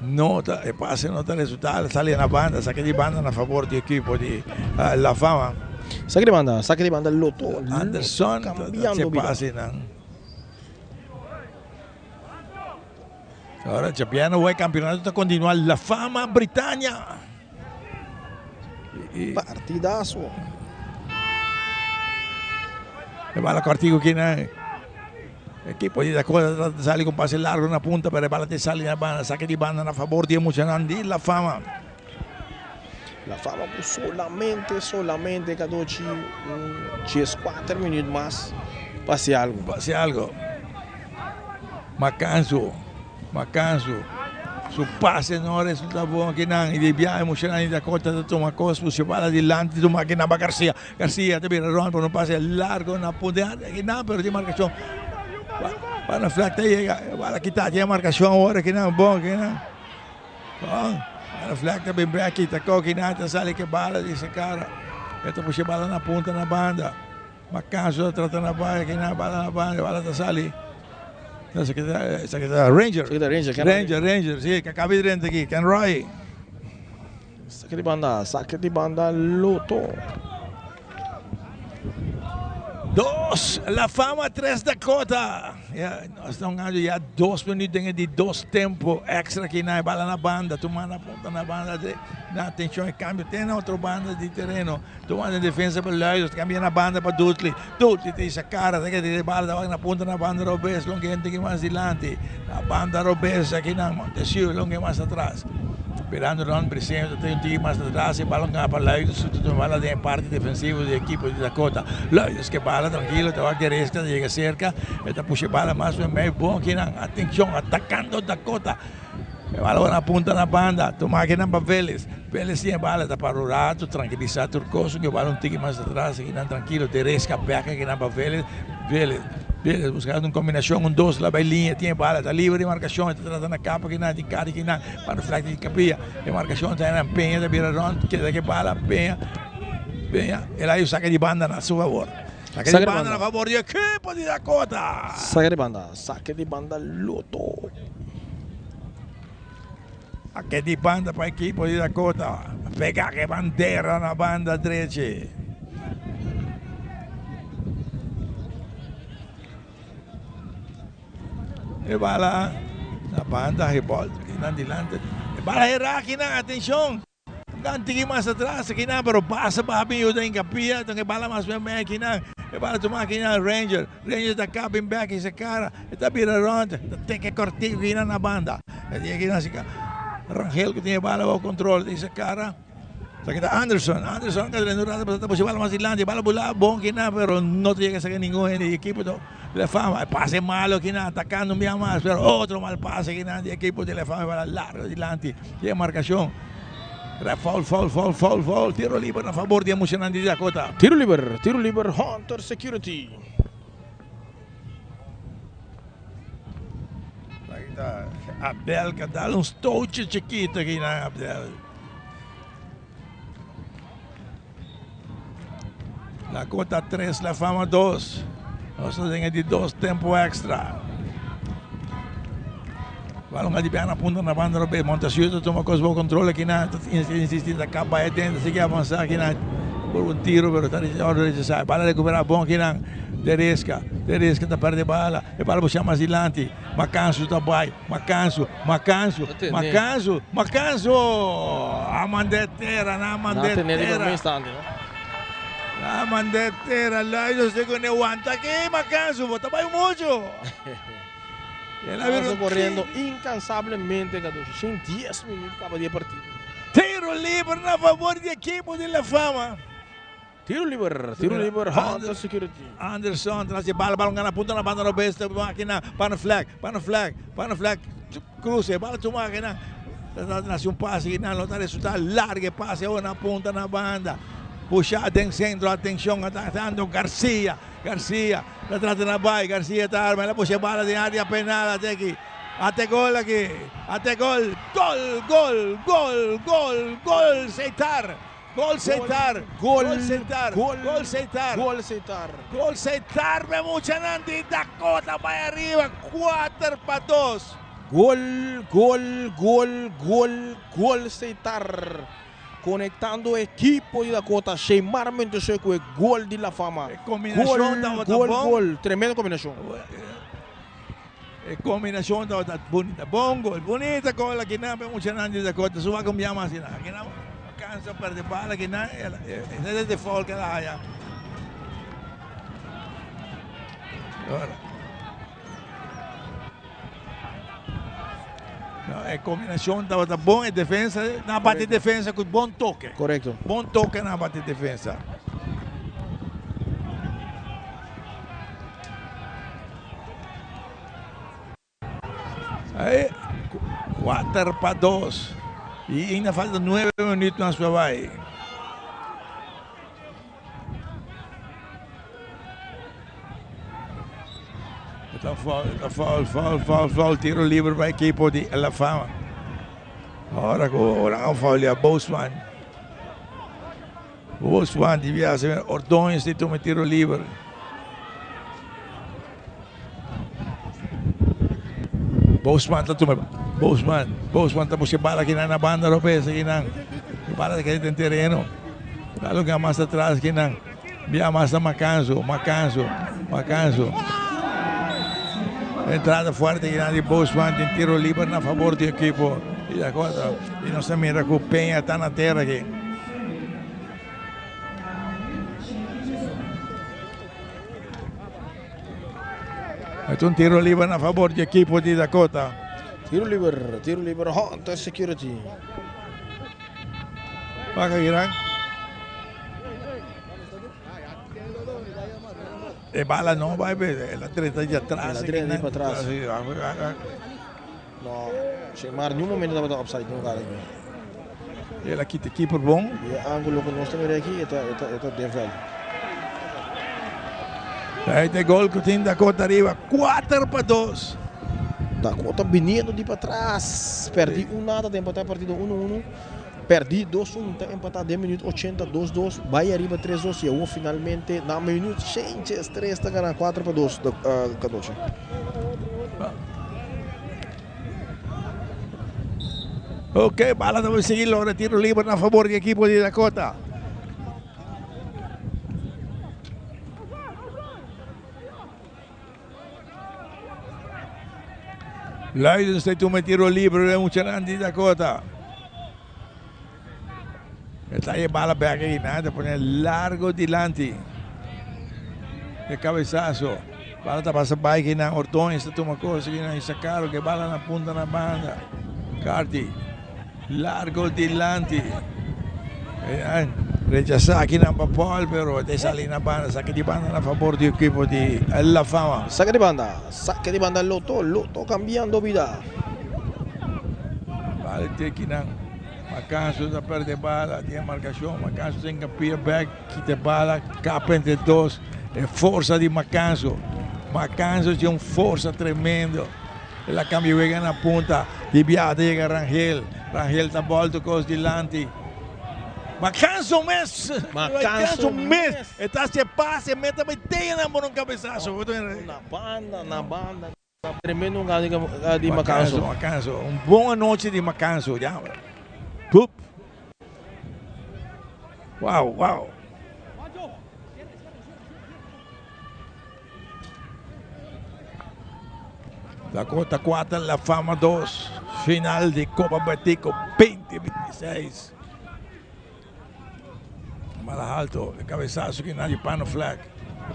No ta, e pase no ta resulta, sali na banda, saki di banda na favor di ekipo di La Fama. Saki di banda, saki di banda Lotto. Anderson ta haci pase nan. Ahora Chapiano e campeonato ta continua La Fama Britannia. Partidazo. E bala cortico aquí na equipo di Dakota trata di sali con pase largo na punta pero e bala te sali na banda saque di banda na favor di e muchanan di La Fama. La Fama cu solamente solamente cadochi un 14 minuut mas pa haci algo. Pa haci algo. Macanzo, Macanzo su pase no a resulta bon akinan y di biaha e muchanan di Dakota ta tuma cos pushi bala dilanti tuma akinan pa Garcia, Garcia ta bira rond por un pase largo na punta akinan pero tin marcacion pa na flag ta yega e bala kita tin e marcacion awor akinan bon akinan bon pa na flag ta bin bek kita ko akinan ta sali ke bala di se cara e ta pushi bala na punta na banda. Macaso ta trata na bai aki na bala na banda bala ta sali. Esaki ta esaki ta Ranger. Esaki ta Ranger, Ken Roy. Ranger, Ranger, si, ke kabi drenta aki, Ken Roy. Saki di banda, saki di banda Lotto. Dos, La Fama tres Dakota. Ya, nos ta hungando ya dos minuut den e di dos tempo extra aki na e bala na banda, tuma na punta na banda de na atencion e cambio te na otro banda di tereno. Tuma den defensa pa Luijers, ta cambia na banda pa Dudley. Dudley ta hisa cara, ta keda e bala ta wak na punta na banda robes, longe hende ki mas dilanti. Na banda robes aki nan Montesiu, longe mas atras. Mirando rond Briseño ta tin un tiki mas atras, e balon gana pa Luijers, ta tuma bala den e parti defensivo di ekipo di Dakota. Luijers ke bala trankilo, ta wak Geresca ta yega serka, e ta pusha e bala mas mei bon aki nan. Atencion, atakando Dakota. E bala wak na punta na banda, tuma akinan pa Vélez. Vélez tin e bala, ta para un rato, trankilisá tur kos, un ke bala un tiki mas atras, akinan trankilo, Teresca bèk akinan pa Vélez. Vélez, Vélez buskando un kombinashon, un dos la bai liña, tin e bala, ta liber di markashon, e ta trata na kapa akinan, tin kari akinan, para flak di kapia. E markashon ta nan Peña ta bira rònt, keda ku e bala, Peña, Peña, el a saka di banda na su fabor. Saka di banda na fabor di ekipo di Dakota. Saka di banda, saka di banda Lotto. Saka di banda pa ekipo di Dakota. Pega ke bandera na banda drechi. E bala na banda Hebold. Kinan dilante. E bala heraki nan, atenshon. Nan tiki mas atras akinan pero pasa pa bin yuda Hincapia enton e bala mas ben ben akinan e bala tuma akinan Ranger Ranger ta kap bin bek hisa kara e ta bira rond ta teke kortiku akinan na banda e tin akinan si Rangel ku tin e bala bou kontrol ta hisa kara esaki ta Anderson Anderson ka drenta un rato pasobra ta pushi bala mas dilanti e bala bula bon akinan pero no ta yega saka ningun hende di ekipo to La Fama e pase malo akinan atakando un bia mas pero otro mal pase akinan di ekipo di La Fama e bala largo dilanti di e markashon. Ref foul, foul, foul, foul, foul. Tiro liber na fabor di e muchanan di Dakota. Tiro liber, tiro liber Hunter Security. Aki ta Abdel ka dal un stootje chikito aki na Abdel. Dakota 3, La Fama 2. Nos ta den e di dos tempo extra. Balon a di bia na punta na banda robes. Montasiu ta tuma kos bo control aki na. Ta insisti ta kap bai aden. Ta sigui avansa aki na. Por un tiro pero ta orde rechasa. Bala recupera bon aki na. Teresca. Teresca ta perde bala. E bala busca mas dilanti. Macansu ta bai. Macansu. Macansu. Macansu. Macansu! A mand'é tera. Na mand'é tera. Na mand'é tera. Luido segun e wanta aki. Macansu bo ta bai mucho. El a bira un Corriendo incansablemente, Cadushi. Sin 10 minuut caba di e partido. Tiro liber na favor di ekipo di La Fama. Tiro liber, tiro liber, Hunter Security. Anderson tras di bala, bala gana punta na banda robes, makina, pana flag, pana flag, pana flag, cruce, bala tu makina. Hace un pase, no ta resulta largo pase, una punta na banda. Puxa den centro, atención, atacando Garcia, Garcia, la trata na bay, Garcia está arma, la puxa bala de área penal, aquí. Ate gol aquí, ate gol, gol, gol, gol, gol, gol, Seitar. Gol Seitar, gol Seitar, gol, gol Seitar, gol Seitar. Gol Seitar, me mucha Nandi, Dakota va arriba, 4 pa 2. Gol, gol, gol, gol, gol Seitar. Conectando equipo di Dakota, Sheymar Mendoza cu e gol di La Fama. Combinacion Gol, tabata gol, bon. gol. Tremendo combinacion. E combinacion tabata bunita. Bon gol, bunita gol aki nan pe muchanan di Dakota. Su a cambia mas asina. Aki nan cansa perde bala aki nan. Ese es default que la haya. Ahora. No, e combinacion tabata bon. E defensa, na bate defensa cu bon toque. Correcto. Bon toque na bate defensa. Ahí, 4 pa 2. Y ainda falta 9 minuut mas pa bay. Está foul, está foul, foul, foul, foul. Tiro libre para equipo de La Fama. Ahora con un foul a Bosman. Bosman debía hacer Ordóñez de toma tiro libre. Bosman ta tuma Bosman, Bosman ta busca bala aki na banda robes aki nan. Bala que den tereno. Dalo que mas atras aki nan. Bia mas na Macanso, Macanso, Macanso. Entrada fuerte aki nan di Bosman tin tiro liber na favor di equipo. Y de acuerdo. Y nos ta mira cu Peña ta na tera aki. Es un tiro liber na favor di equipo di Dakota. Tiro liber, tiro liber, Hunter Security. Paca Irán. E bala no va, la treta de atrás. La treta de atrás. No, sí, maar ni un momento tabata offside, no cara aki. El a kita keeper bon. E angulo cu nos ta mira aki, e ta, e ta, e ta den veld. Ahí ta e gol cu tin Dakota ariba, 4 pa 2. Dakota biniendo di patras, perdi un nada ta empata e partido 1-1, perdi 2-1 ta empata den minuut 80 2-2, bay ariba 3-2 y awor finalmente na minuut 83 ta gana 4 pa 2 Cadoche. Ok, bala ta sigui logra tiro liber na favor di equipo di Dakota. Luidens ta tuma tiro liber e muchanan di Dakota. E ta e bala bek aki, nan ta pone largo dilanti. E cabezazo. Bala ta pasa bai aki nan Ordóñez ta tuma cosa aki nan Isacaro ke bala na punta na banda. Carty. Largo dilanti. Rechasa aki nan pa Paul pero ta sali na banda. Saki di banda na favor di equipo di La Fama. Saque di banda. Saque di banda Lotto. Lotto cambiando vida. Bala teki nan. Macanso ta perde bala. Tiene marcacion. Macanso tin que pia back. Quita bala. Capa entre dos. E forza di Macanso. Macanso tiene un forza tremendo. El a cambia wega na punta. Di biaha ta yega Rangel. Rangel ta bolto cos dilanti. Macanso mes. Macanso mes. E ta haci pase. Meta bay teya na por un cabezazo. Na banda, na banda. Tremendo un gol di Macanso. Macanso. Un bon anochi di Macanso. Ya. Pup. Wow, wow. Dakota 4, La Fama 2. Final di Copa Betico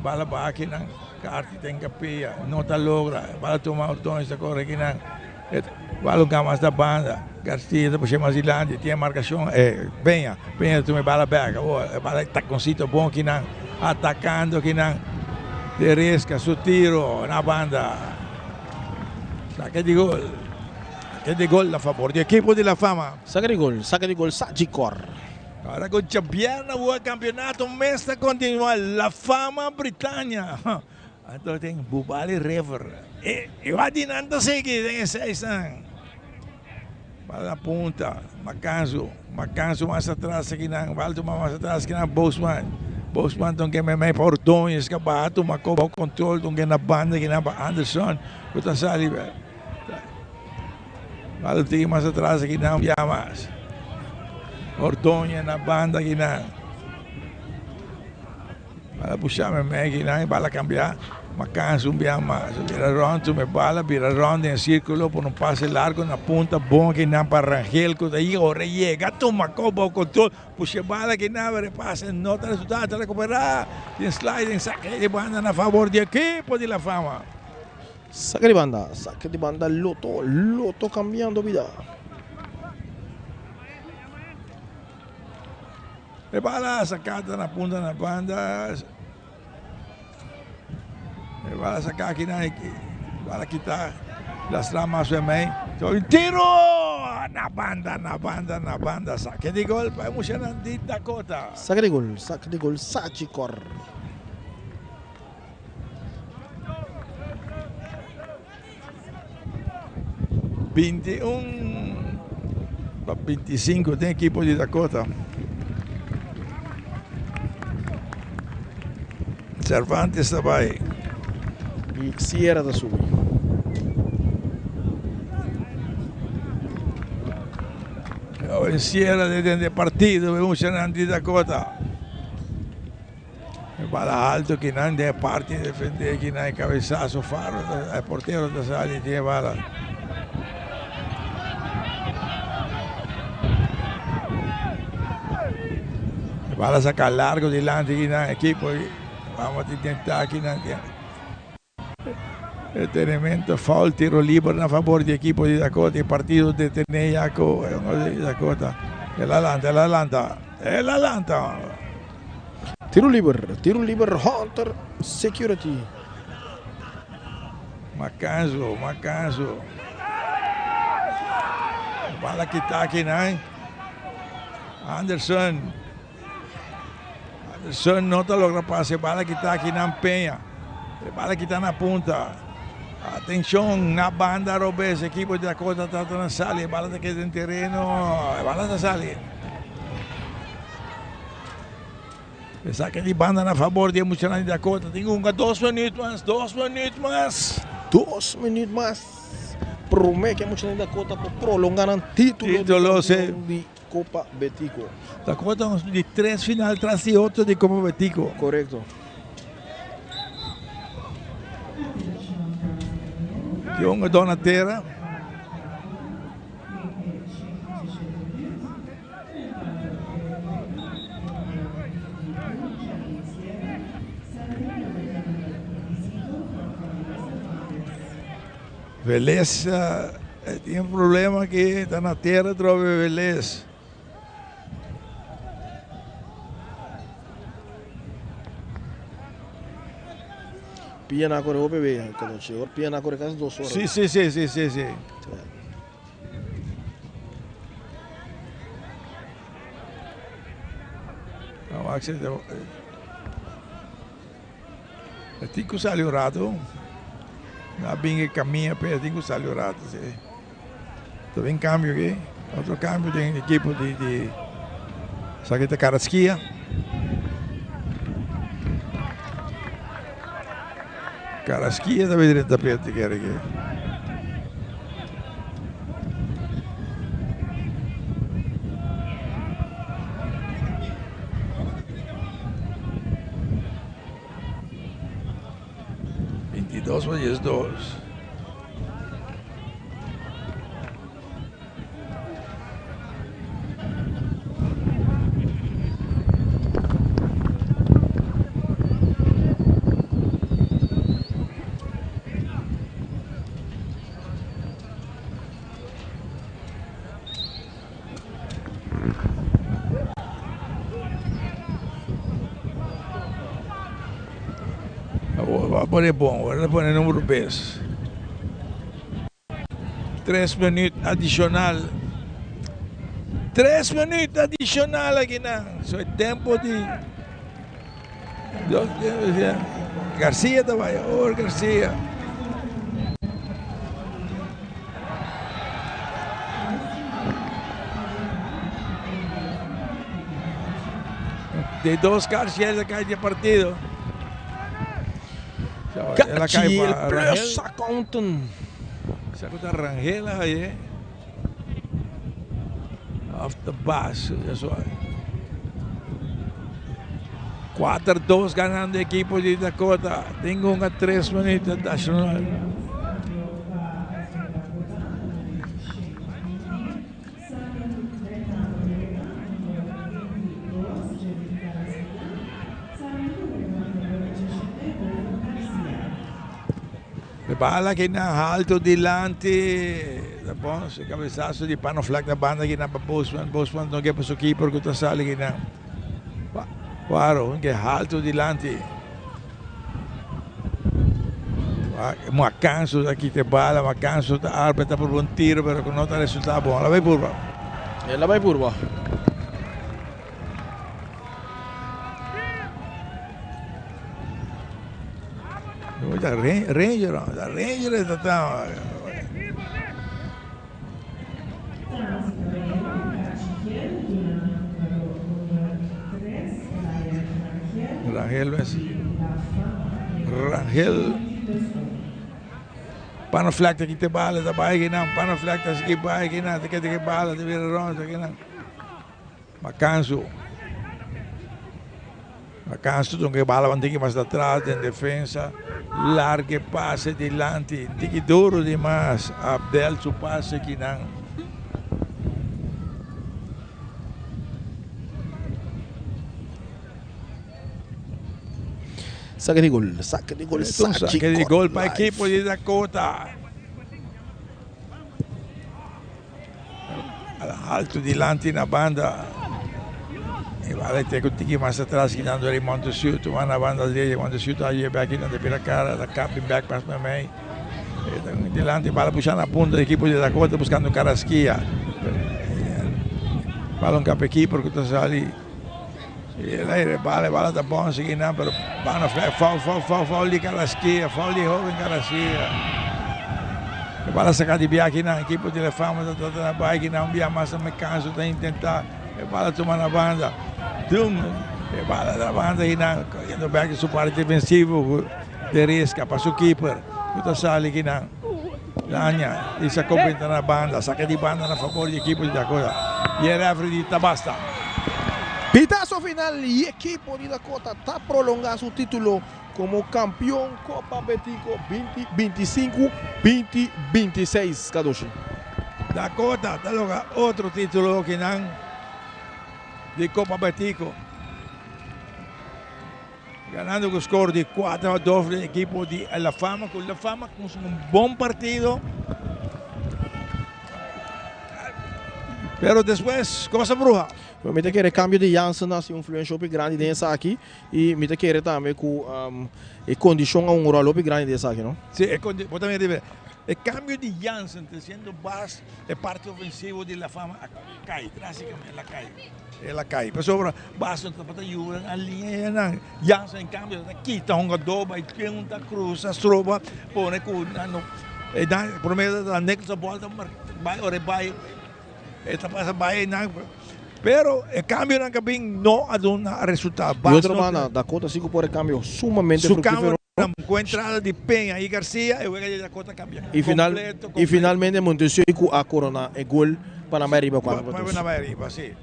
Bala baha akinan. Carti ten capilla. No ta logra. Bala tuma Ordoñez ta corre akinan. Bala un mas na banda. Garcia ta pushe mas dilanti. Tin e marcacion. Peña. Peña ta tuma e bala bek. Awor bala taconcito bon akinan. Atacando akinan. De Resca su tiro na banda. Saque di gol. Saque di gol na favor di equipo di La Fama. Saque di gol. Saque di gol Sagicor. Ora cu djabièrnè awor e campeonato mes ta continua La Fama Britania. Anto tin Bubali River. E wak di nan ta sigui den e seisnan. Bal na punta, Macanzo, Macanzo mas atras aki nan, bal tuma mas atras aki nan Bosman. Bosman ta un ke meimei pa Ordonez ka baha tuma ko control ta un ke na banda aki nan pa Anderson ku ta sali. Bal tiki mas atras aki nan bia mas. Ordonez na banda aki nan. Bala pusha meimei aki nan e bala cambia. Macanzo un bia mas. Bira rond tuma e bala bira rond den circulo por un pase largo na punta bon aki nan pa Rangel cu ta ahi ora e yega tuma co bao control pusha e bala aki nan pero e pase no ta resulta ta recupera den sliding saca di banda na favor di ekipo di La Fama. Saca di banda, saca di banda Lotto, Lotto cambiando bida. E bala sacata na punta na banda. E bala saca aki na bala kita lastra mas wen mei. Tiro! Na banda, na banda, na banda. Saque di gol pa e muchanan di Dakota. Saque di gol, saque di gol Sagicor. 21 pa 25 den ekipo di Dakota. Cervantes ta bai. Y Sierra ta subi. Sierra den e partido e muchanan di Dakota. E bala alto ki nan den e parti defende ki nan e cabezazo Faro e portero ta sali tin e bala. E bala saca largo dilanti ki nan ekipo vamos a intenta ki nan detenimento foul tiro liber na favor di ekipo di Dakota e partido detene ya cu Dakota el a lanta el a lanta el a lanta. Tiro liber, tiro liber Hunter Security. Macanzo, Macanzo. Bala kita aki nan. Anderson. Anderson no ta logra pasa e bala kita aki nan Peña. E bala kita na punta. Atencion na banda robes ekipo di Dakota ta trata na sali. E bala ta keda den tereno. E bala ta sali. E saque di banda na favor di e muchanan di Dakota. Tin hunga dos minuut mas, dos minuut mas. Dos minuut mas. Prome ke muchanan di Dakota por prolonga nan titulo Titulo, di campeon di Copa Betico. Dakota un di tres final tras di otro di Copa Betico. Correcto. Tin hunga dona tera. Velez tin un problema ki ta na tera atrobe Velez. Pia na kore hopi be, pia na kore kasi dos ora. Si, si, si, si, si, si. E tin ku sali un rato. Na bin e camia pe e tin ku sali un rato si. Ta bin cambio aki. Otro cambio den ekipo di di esaki ta Carrasquilla. Carrasquilla ta bin drenta pet kere aki. 22 pa 12. Awor a pone bon, awor a pone numero bes. Tres minuut adicional. Tres minuut adicional aki nan. So e tempo di Garcia ta bai awor Garcia. De dos Garcia ta kai di partido. Cachi el plus accountant. Sa ku ta Rangel a haye. Of ta Bas. 4-2 ganando equipo di Dakota. Tin hunga 3 minuut adicional. E bala aki na halto dilanti. Ta bon, su cabezazo di Pano Flak na banda aki na pa Bosman. Bosman no ke pa su keeper ku ta sali aki na. Waro, un ke halto dilanti. Macanso ta kita e bala, Macanso ta arba ta purba un tiro pero ku no ta resulta bon. El a bai purba. El a bai purba. Ranger, Ranger ta ta. Rangel mes. Rangel. Pano flak ta kita bala ta bai kinan. Pano flak ta siki bai kinan. Ta kita bala ta bira rond ta kinan. Macanso. Macanso ta un bala un tiki mas atras den defensa. Larga e pase dilanti. Un tiki duro dimas. Abdel su pase kinan. Saque di gol, saque di gol, saque di gol pa ekipo di Dakota. Alto dilanti na banda. E bala te ku tiki mas atras kinando ri Montesiu tuma na banda derecha Montesiu ta yebe aki na bira kara ta kapi bek pas memey. Dilanti bala pusha na punta ekipo di Dakota buskando Carrasquilla. Bala un kapi keeper ku ta sali. El aire bala bala ta bon sigui nan pero bana flag foul foul foul foul di Carrasquilla foul di hoben Carrasquilla. E bala saka di bia kinan ekipo di La Fama ta trata na bai kinan un bia mas ta canso ta intenta e bala tuma na banda. Dum e bala na banda kinan yendo bek su parti defensivo ku de riska pa su keeper ku ta sali kinan. Laña i sa kompenta na banda, saka di banda na fabor di ekipo di Dakota i e refri di ta basta. Pitazo final i ekipo di Dakota ta prolonga su titulo komo kampion Kopa Betico binti binti sinku, binti binti seis. Kadoshi. Dakota ta logra otro titulo kinan di Kopa Betico. Ganando cu score di 4-2 den equipo di La Fama. Cu La Fama cu un bon partido. Pero despues cosa bruha. Pero mi ta kere cambio di Jansen a haci un influencia hopi grandi den esaki y mi ta kere tambe cu e condicion a un rol hopi grandi den esaki no. Si, e condi, bo ta mira di e cambio di Jansen ta siendo bas e parti ofensivo di La Fama a cay drasticamente, el a cay. El a kai pasobra Bas no tabata yuda nan liña nan. Jansen en kambio ta kita hungadó bai ken ta krusa stroba pone ku nan no e nan prome ta nek sa bòl ta bai ora e bai e ta pasa bai einan pero e kambionan ku a bin no a duna resultado. Di otro banda Dakota si ku por e kambio sumamente fruktifero. Ku entrada di Peña i Garcia e wega di Dakota kambia I final kompleto i kompleto. finalmente Montesio ku a korona e gol pa nan bai riba 4-2. Pa nan bai riba si.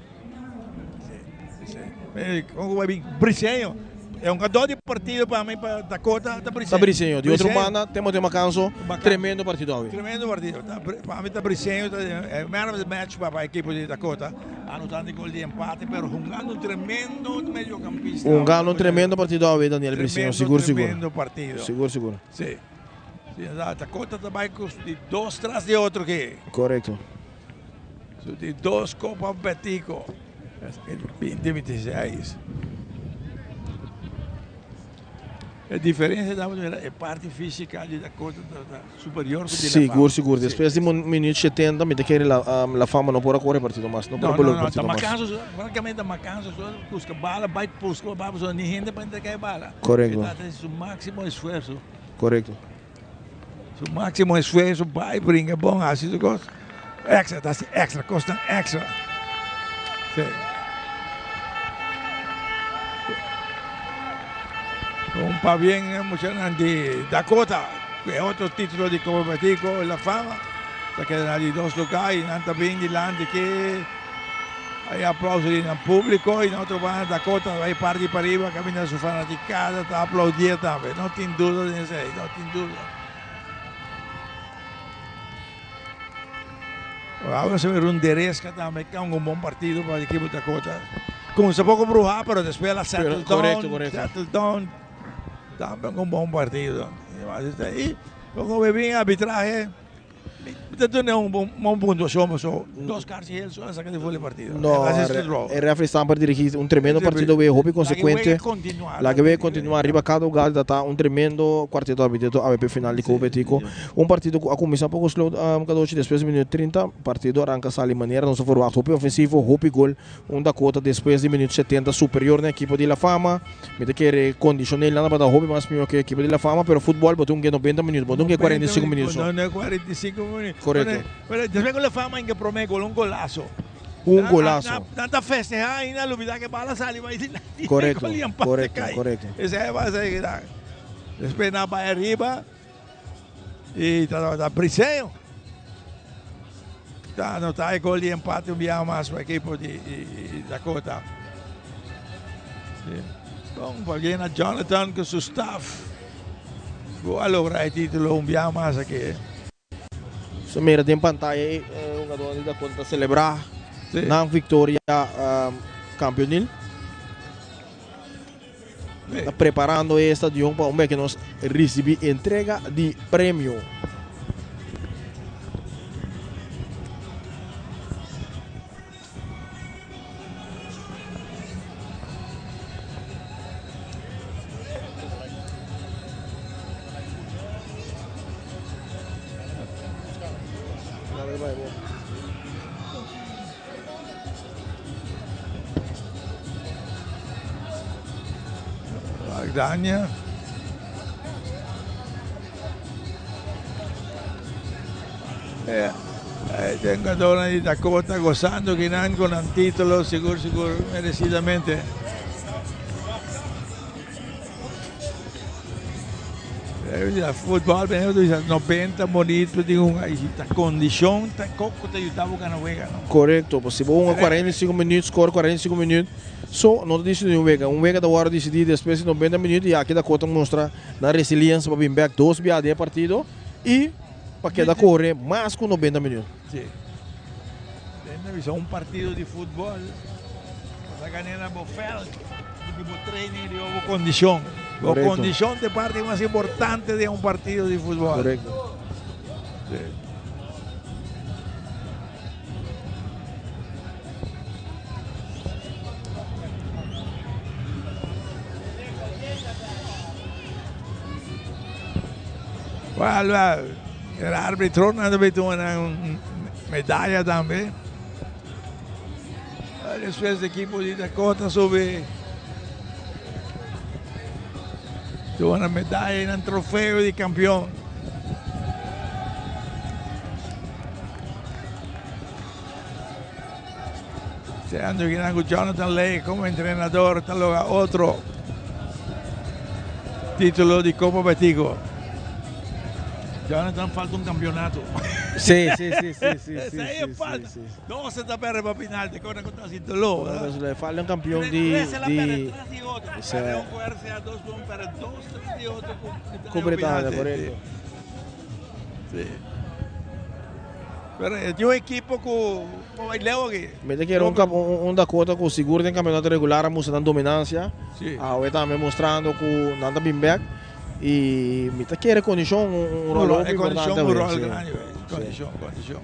Briseño e hungador di partido pa mi pa Dakota ta Briseño. Ta Briseño. Di otro banda Timothy Macanso tremendo partido awe. Tremendo partido. Pa mi ta Briseño ta e man of the match pa ekipo di Dakota anotando e gol di empate pero hungando un tremendo mediocampista. Hungando un tremendo partido awe Daniel Briseño sigur sigur. Tremendo partido. Sigur sigur. Si. Dakota ta bai ku di dos tras di otro ke. Korekto. Su di dos Copa Betico. 2026. E diferencia ta mira e parti fisica di Dakota ta superior cu di La Fama. Sigur, sigur. Despues di minuut 70 mi ta kere La, La Fama no por a core partido mas. No por a bolo partido mas. No, no, no. Francamente ta macanso. Busca bala, bay busca bala, pasobra ni hende pa entrega e bala. Correcto. E ta haci su maximo esfuerzo. Correcto. Su maximo esfuerzo, bay bringa bon, haci su cos. Extra, ta haci extra, cosnan extra. Sí. Un pabien e muchanan di Dakota, ku e otro titulo di Copa Betico La Fama. Ta keda na di dos lugar y nan ta bin dilanti ki hay aplauso di nan publico y na otro banda Dakota bay parti pariba caminda su fanaticada ta aplaudié tambe. No tin duda den esey, no tin duda. Awor se mira un Deresca tambe que un bon partido pa equipo Dakota. Cuminsa poco bruha pero despues la settle down. Correcto, correcto. Settle down. Tambe un bon partido. Y como bin arbitrahe Mi ta duna un bon puntuacion paso dos kaartje geel so a saca di for di partido. No, e referee stamper dirigi un tremendo partido wee hopi consecuente. Laga e wega continua riba cada hogar ta ta un tremendo cuarteto arbitreto awe p'e final di Copa Betico. Un partido cu a cuminsa poco slow Cadochi despues di minuut 30 partido a ranca sali manera nos a verwacht hopi ofensivo hopi gol. Un Dakota despues di minuut 70 superior na ekipo di La Fama. Mi ta kere condicionel nan tabata hopi mas mihor ke ekipo di La Fama, pero futbol bo tin un ke 90 minuut, bo tin un ke 45 minuut so. No, no 45 minuut. Correcto. Pero despues cu La Fama inke prome gol, un golazo. Un golazo. Nan ta festeha ainda lubida ke bala sali bai dilanti. Correcto, correcto, correcto. Esey a pasa aki nan. Despues nan bai ariba y tabata Briseño. Ta anota e gol di empate un biaha mas pa ekipo di Dakota. Bon, pabien na Jonathan ku su staff ku a logra e titulo un biaha mas aki. So mira den pantaya e hungadornan di Dakota ta celebra nan victoria campeonil. Ta preparando e stadion pa un bek nos ricibi entrega di premio. Dania. Eh, eh, tengadornan di Dakota gozando kinan con nan título, sigur sigur merecidamente. Futbol ben bisa 90 minuut di hunga y si ta condicion ta coco ta yuda bo gana wega no. Correcto, pues si bo hunga 45 minuut, score 45 minuut, so no ta dicidi un wega. Un wega ta wordo dicidi despues di 90 minuut y aki Dakota mustra nan resiliencia pa bin bek dos bia den e partido y pa keda core mas cu 90 minuut. Si. Den ta bisa un partido di futbol bo ta gana na bo veld. Di bo training riba bo kondishon. Bo kondishon ta e parti mas importante den un partido di futbol. Korekto. Sí. Wel, wel, el arbitro nan ta tuma nan medaya tambe. Despues di ekipo di Dakota subi tuma nan medaya y nan trofeo di campeon. Siendo kinan cu Jonathan Ley como entrenador ta logra otro titulo di Copa Betico. Jonathan falta un campeonato. Sí, sí, sí, sí, sí, sí, Esey sí, falta. sí, sí. Dos ta perde pa final, te corda cu ta sin dolor, Corda ¿verdad? cu le falta un campeon Tres, di, tres el a di, perde tras di otro. o sea, Perde un cu RCA, dos cu un, perde dos tras di otro cu Britania Cu pa Britania, final, sí, correcto. sí. Sí. Pero e tin un ekipo cu por bay leu aki. Mi ta kere un cap, un, un Dakota cu sigur den campeonato regular a mustra nan dominancia. Sí. Awe tambe mustrando cu nan ta bin bek. Y mi ta kere condicion un, un rol hopi E importante condicion un awe, rol sí. grandi, Sí. Condicion, condicion.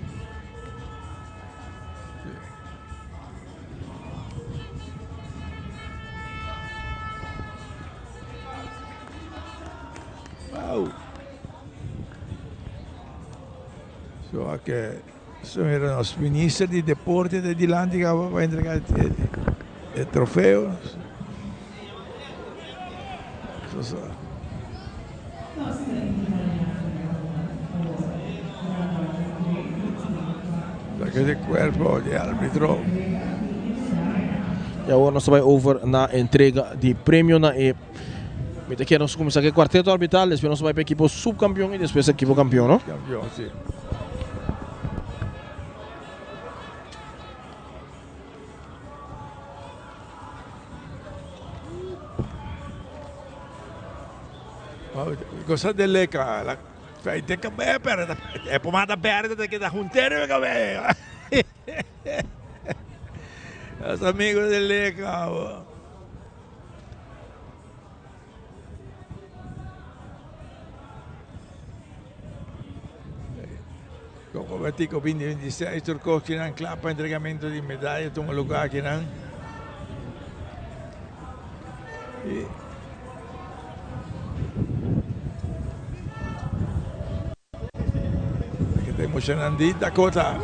So a ke so mira nos minister di deporte ta dilanti kaba pa entrega e trofeo. So so. Ke di cuerpo di arbitro. Y awor nos ta bay over na entrega di premio na e Mi ta kier nos cuminsa cu e cuarteto arbitral, despues nos ta bay pa ekipo subcampeon y despues ekipo campeon, no? Campeon, si. Cosa de leca, la feite cabello, pero e pomada verde te queda juntero el cabello. Los amigos de Leca. Copa Betico 2026, tur cos kinan cla pa entregamento di medaya tuma lugar kinan. Y Aki ta emocionan di Dakota.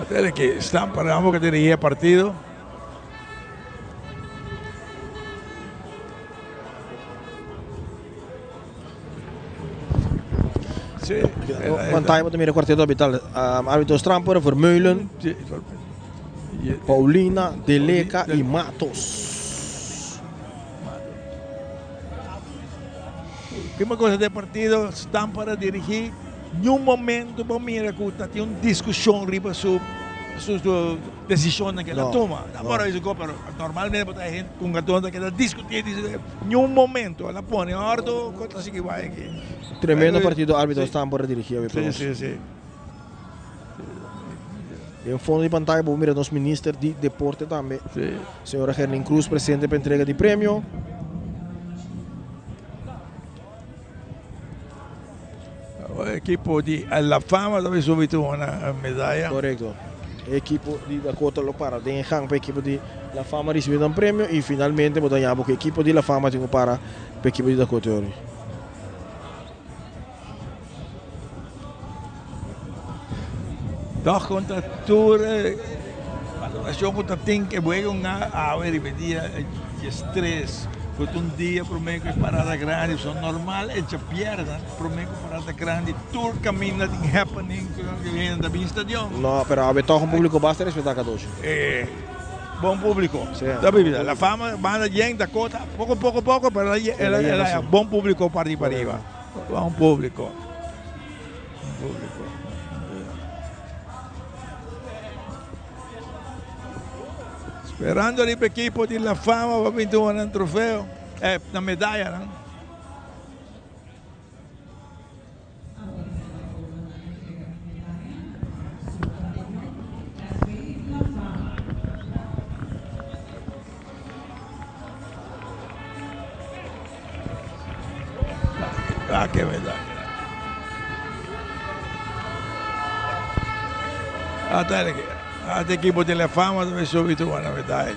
Atele que Stampa Rambo que dirigía el partido. Sí, Pantalla bo ta mira cuarteto arbitral. Arbitro Stramper, Vermeulen, Paulina, Deleca y Matos. Última cosa del partido, Stamper a dirigí. Ni un momento bo mira cu ta tin un discusion riba su su su decisionnan cu el a tuma. Ta por a pero normalmente bo ta hende cu un gaton ta keda discuti discuti. Ni un momento el a pone ordo cu ta sigui bay aki. Tremendo partido arbitro Stamper a dirigi awe pa nos. Si, si, si. Den fondo di pantaya bo mira nos minister di deporte tambe, señora Gerlin Cruz presente pa entrega di premio. Ekipo di La Fama ta bay subi tur una medaya. Korekto. E ekipo di Dakota lo para den e gang pa ekipo di La Fama risibi nan premio y finalmente bo ta haña bo ku ekipo di La Fama tin ku para pa ekipo di Dakota yori. Tòg kontra tur e valorashon ku ta tin ke wega un awe riba e dia diestres ku ta un dia promé ku e parada grandi so normal e djabièrnè promé ku parada grandi tur kaminda tin happening ku hende ta bin stadion. No, pero awe tòg un públiko basta respetá Kadoshi. Bon públiko. Ta bibi La Fama banda yen Dakota poko poko poko pero el a bon públiko parti pariba. Bon públiko. Públiko. Sperando riba ekipo di La Fama pa bin tuma nan trofeo, nan medayanan. Ah, ke medalla. Ata ata equipo de la fama tambe subi tuma nan medalla.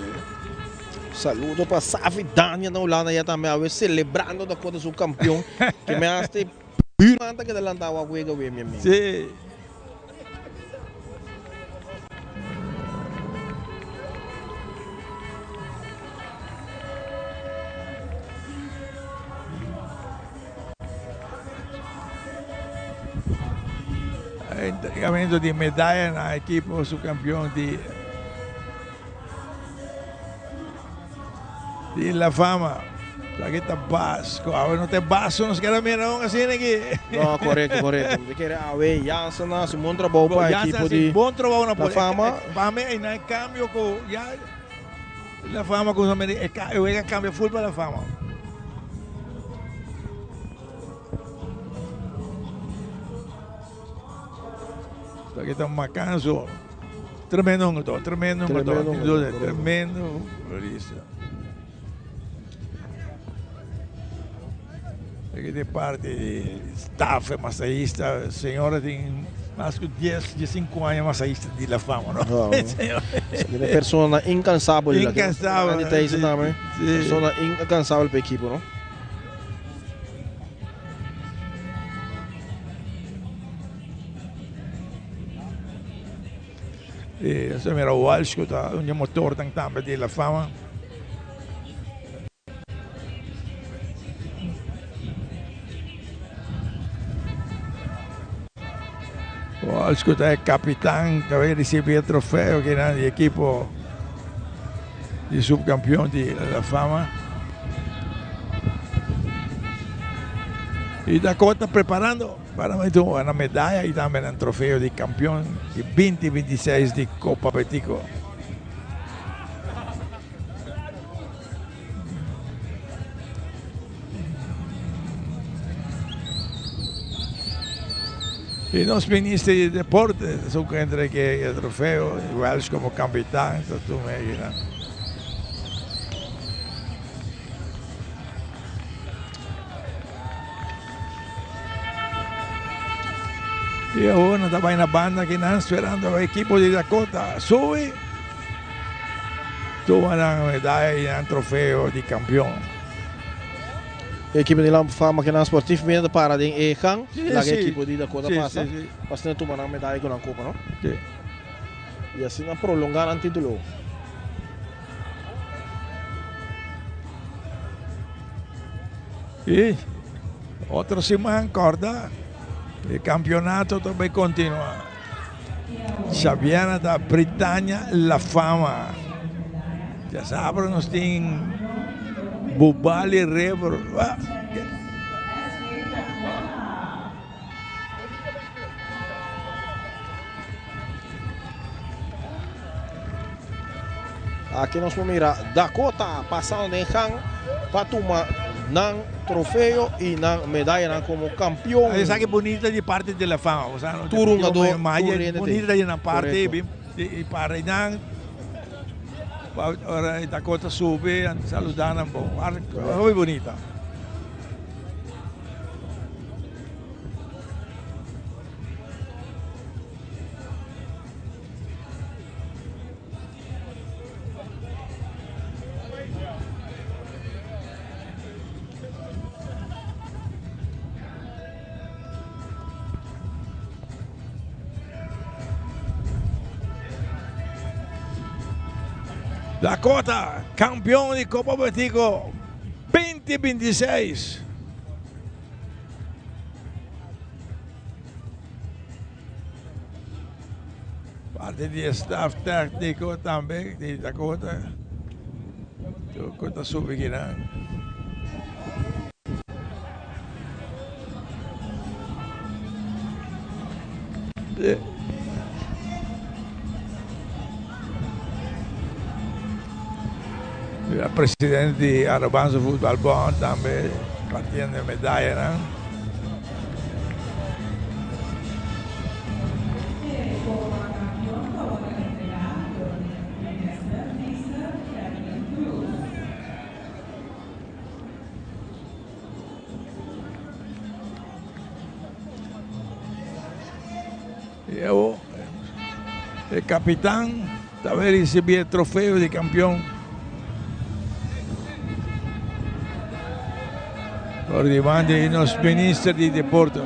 Saludo pa Safi Dania na Hulanda ya tambe awe celebrando Dakota su campeon. Ke me haste buurman ta keda lanta awa wega we mi amigo. Sí. Entregamento di medaya na ekipo subcampeon di di La Fama. Aki ta Basco. Awe no ta e Basco nos kere mira un asina aki. No, korekto, korekto. Mi ta kere awe Jansen a hasi un bon trabou pa ekipo di Bon trabou na La Fama. Pa mi einan e kambio ku ya La Fama ku e wega kambia ful pa La Fama. Esaki ta Macanzo. Tremendo hungador, tremendo hungador. Tremendo hungador, Tremendo futbolista. Di parti di staff masahista, señora tin mas ku dies, diesinku aña masahista di La Fama, no? Esaki ta persona incansabel. Incansabel. Andy Thijssen tambe. Persona incansabel pa ekipo, no? Nos ta mira Walsh ku ta un di e motornan tambe di La Fama. Walsh ku ta e kapitan ta bai risibí e trofeo kinan di ekipo di supkampion di La Fama. I Dakota preparando para mete un medaya i tambe nan trofeo di kampion di binti 26 di Kopa Betico. Y nos minister di deporte ta su entre ke e trofeo y Welsh como capitan ta tuma ekinan. Y awor nan ta bay na banda akinan sperando e ekipo di Dakota subi tuma nan medaya y nan trofeo di campeon. E ekipo di La Fama kinan sportiefmente ta para den e gang laga e ekipo di Dakota pasa pa asina tuma nan medaya cu nan copa no. Y asina prolonga nan titulo. Y otro siman corda e campeonato ta bay continua. Xaviana ta Britania La Fama. Diasabra nos tin Bubali River. Aki nos por mira Dakota pasando den gang pa tuma nan trofeo y nan medayanan como campeon. Esaki bunita di parti di La Fama. O sea, Tur hungador, tur hende Bunita di nan parti y para nan ora Dakota subi saluda nan bon. Hopi bunita. Dakota, campeon di Copa Betico 2026. Parte di e staff tecnico tambe di Dakota. Dakota subi kinan. Presidente di Arubaanse Voetbal Bond tambe partiendo e medayanan. E capitan ta bay ricibi e trofeo di campeon. Por dilanti di nos minister di deporte.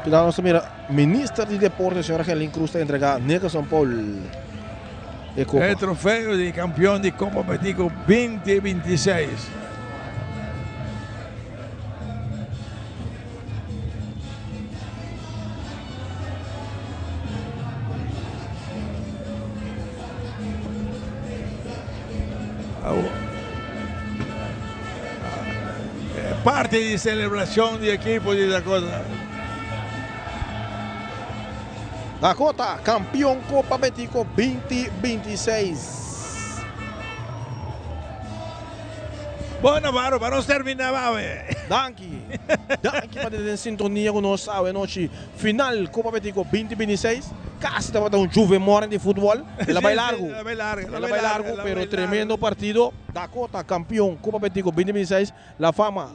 Keda nos ta mira minister di deporte señora Gerlin Cruz ta entrega Nicholson Paul e copa. E trofeo di campeon di Copa Betico 2026. Parti di celebracion di ekipo di Dakota. Dakota campeon Copa Betico 2026. Bon Navarro, pa nos termina awe. Danki. Danki pa tene den sintonia ku nos awe nochi. Final Copa Betico 2026. Casi tabata un Juve morning di futbol. El a bai largo. El a bai largo. El a bai largo, pero tremendo partido. Dakota campeon Copa Betico 2026. La Fama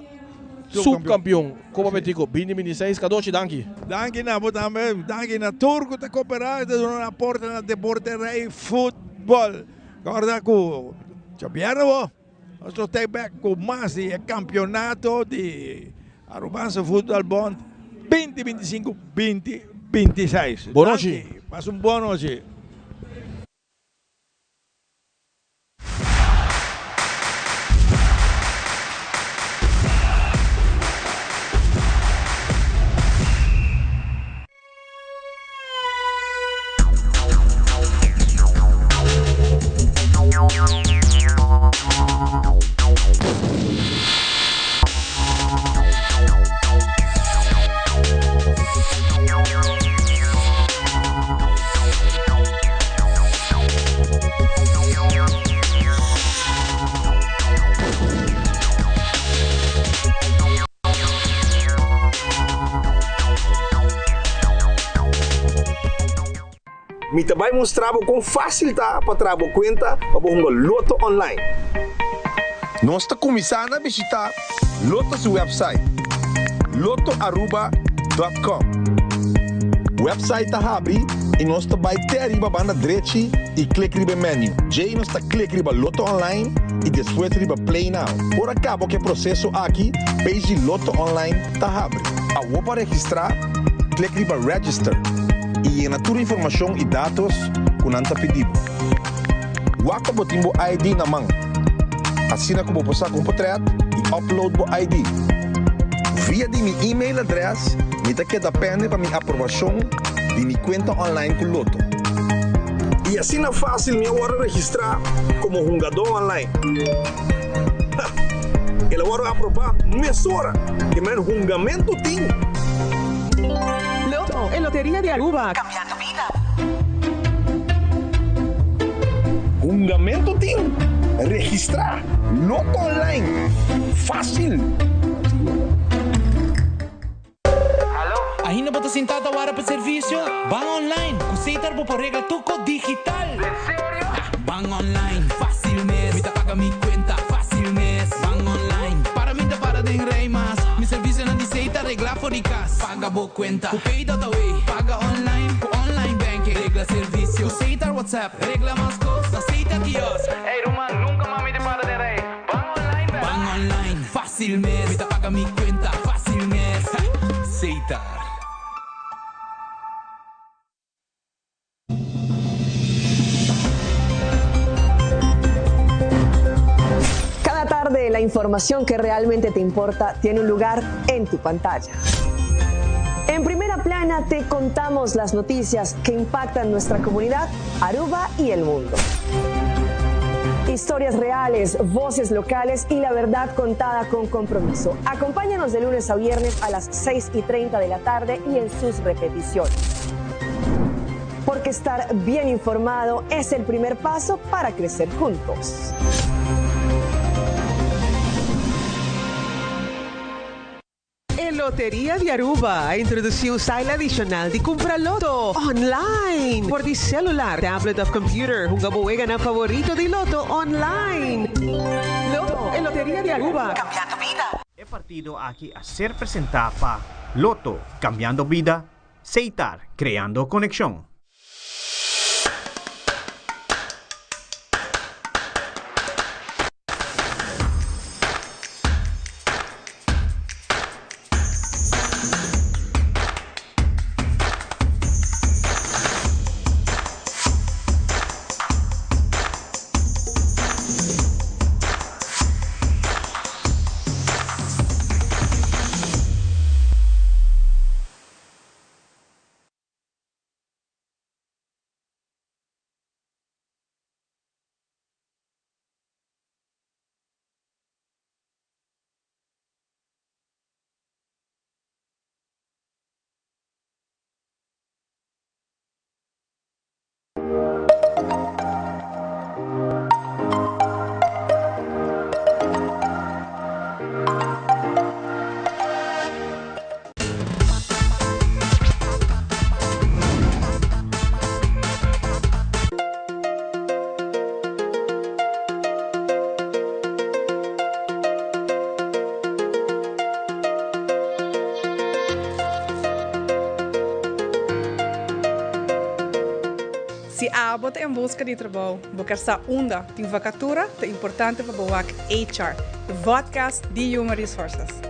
subcampeon Copa Betico 2026. Cadochi, danki. Danki na bo tambe. Danki na tur cu ta coopera y ta duna un aporte na deporte rey futbol. Corda cu djabièrnè bo nos lo ta bek cu mas di e campeonato di Arubaanse Voetbal Bond 2025 2026. Bon nochi. Danki. Pasa un bon nochi. Mi ta bai mustra bo kon fásil ta pa traha bo kuenta pa bo hunga Lotto online. Nos ta kuminsá na bishitá Lotto su wèpsait, lottoaruba dòt kòm. Wèpsait ta habri i nos ta bai te ariba banda drechi i klik riba e menu. Djei nos ta klik riba Lotto Online i despues riba Play Now. Ora kaba ku e proseso aki, page di Lotto Online ta habri. Awor pa registrá, klik riba Register i yena tur informashon i datos ku nan ta pidi bo. Wak pa bo tin bo ID na man, asina ku bo por saka un potrèt i upload bo ID. Via di mi email adrès mi ta keda pende pa mi aprobashon di mi kuenta online ku Lotto. I asina fásil mi a wòrdu registrá komo hungadó online. Ha! El a wòrdu aprobá mesora ke men hungamentu tin. Lotto, e loteria di Aruba. Cambiando bida. Hungamentu tin. Registrá! Lotto online! Fásil! Ainda bo ta sintá ta wara pa servisio? Ban online! Ku Setar bo por regla tur kos digital! Ban online, fásil mes! Mi ta paga mi kuenta, fásil mes! Ban online, para mi ta para den rei mas! Mi servisionan di Setar reglá for di kas! Paga bo kuenta ku Pay.awe! Paga online ku online banking! Regla servisio ku Setar WhatsApp! Regla mas kos na Setar Kiosk! Ey ruman, nunka mas mi ta para den rei! Ban online bèl! Ban online, fásil mes! Mi ta paga mi kuenta, fásil mes! Setar. Cada tarde la información que realmente te importa tiene un lugar en tu pantalla. En primera plana te contamos las noticias que impactan nuestra comunidad, Aruba y el mundo. Historias reales, voces locales y la verdad contada con compromiso. Acompáñanos de lunes a viernes a las 6 y 30 de la tarde y en sus repeticiones. Porque estar bien informado es el primer paso para crecer juntos. E Loteria di Aruba a introduci un style adicional di cumpra loto online for di celular, tablet of computer. Hunga bo weganan favorito di loto online. Loto, e Loteria di Aruba, cambiando bida. E partido aki a ser presenta pa Lotto, cambiando bida, Seitar, creando conexion. Si abo ta en busca di trabou, bo kier sa unda tin vacatura, ta importante pa bo wak HR, e vodcast di Human Resources.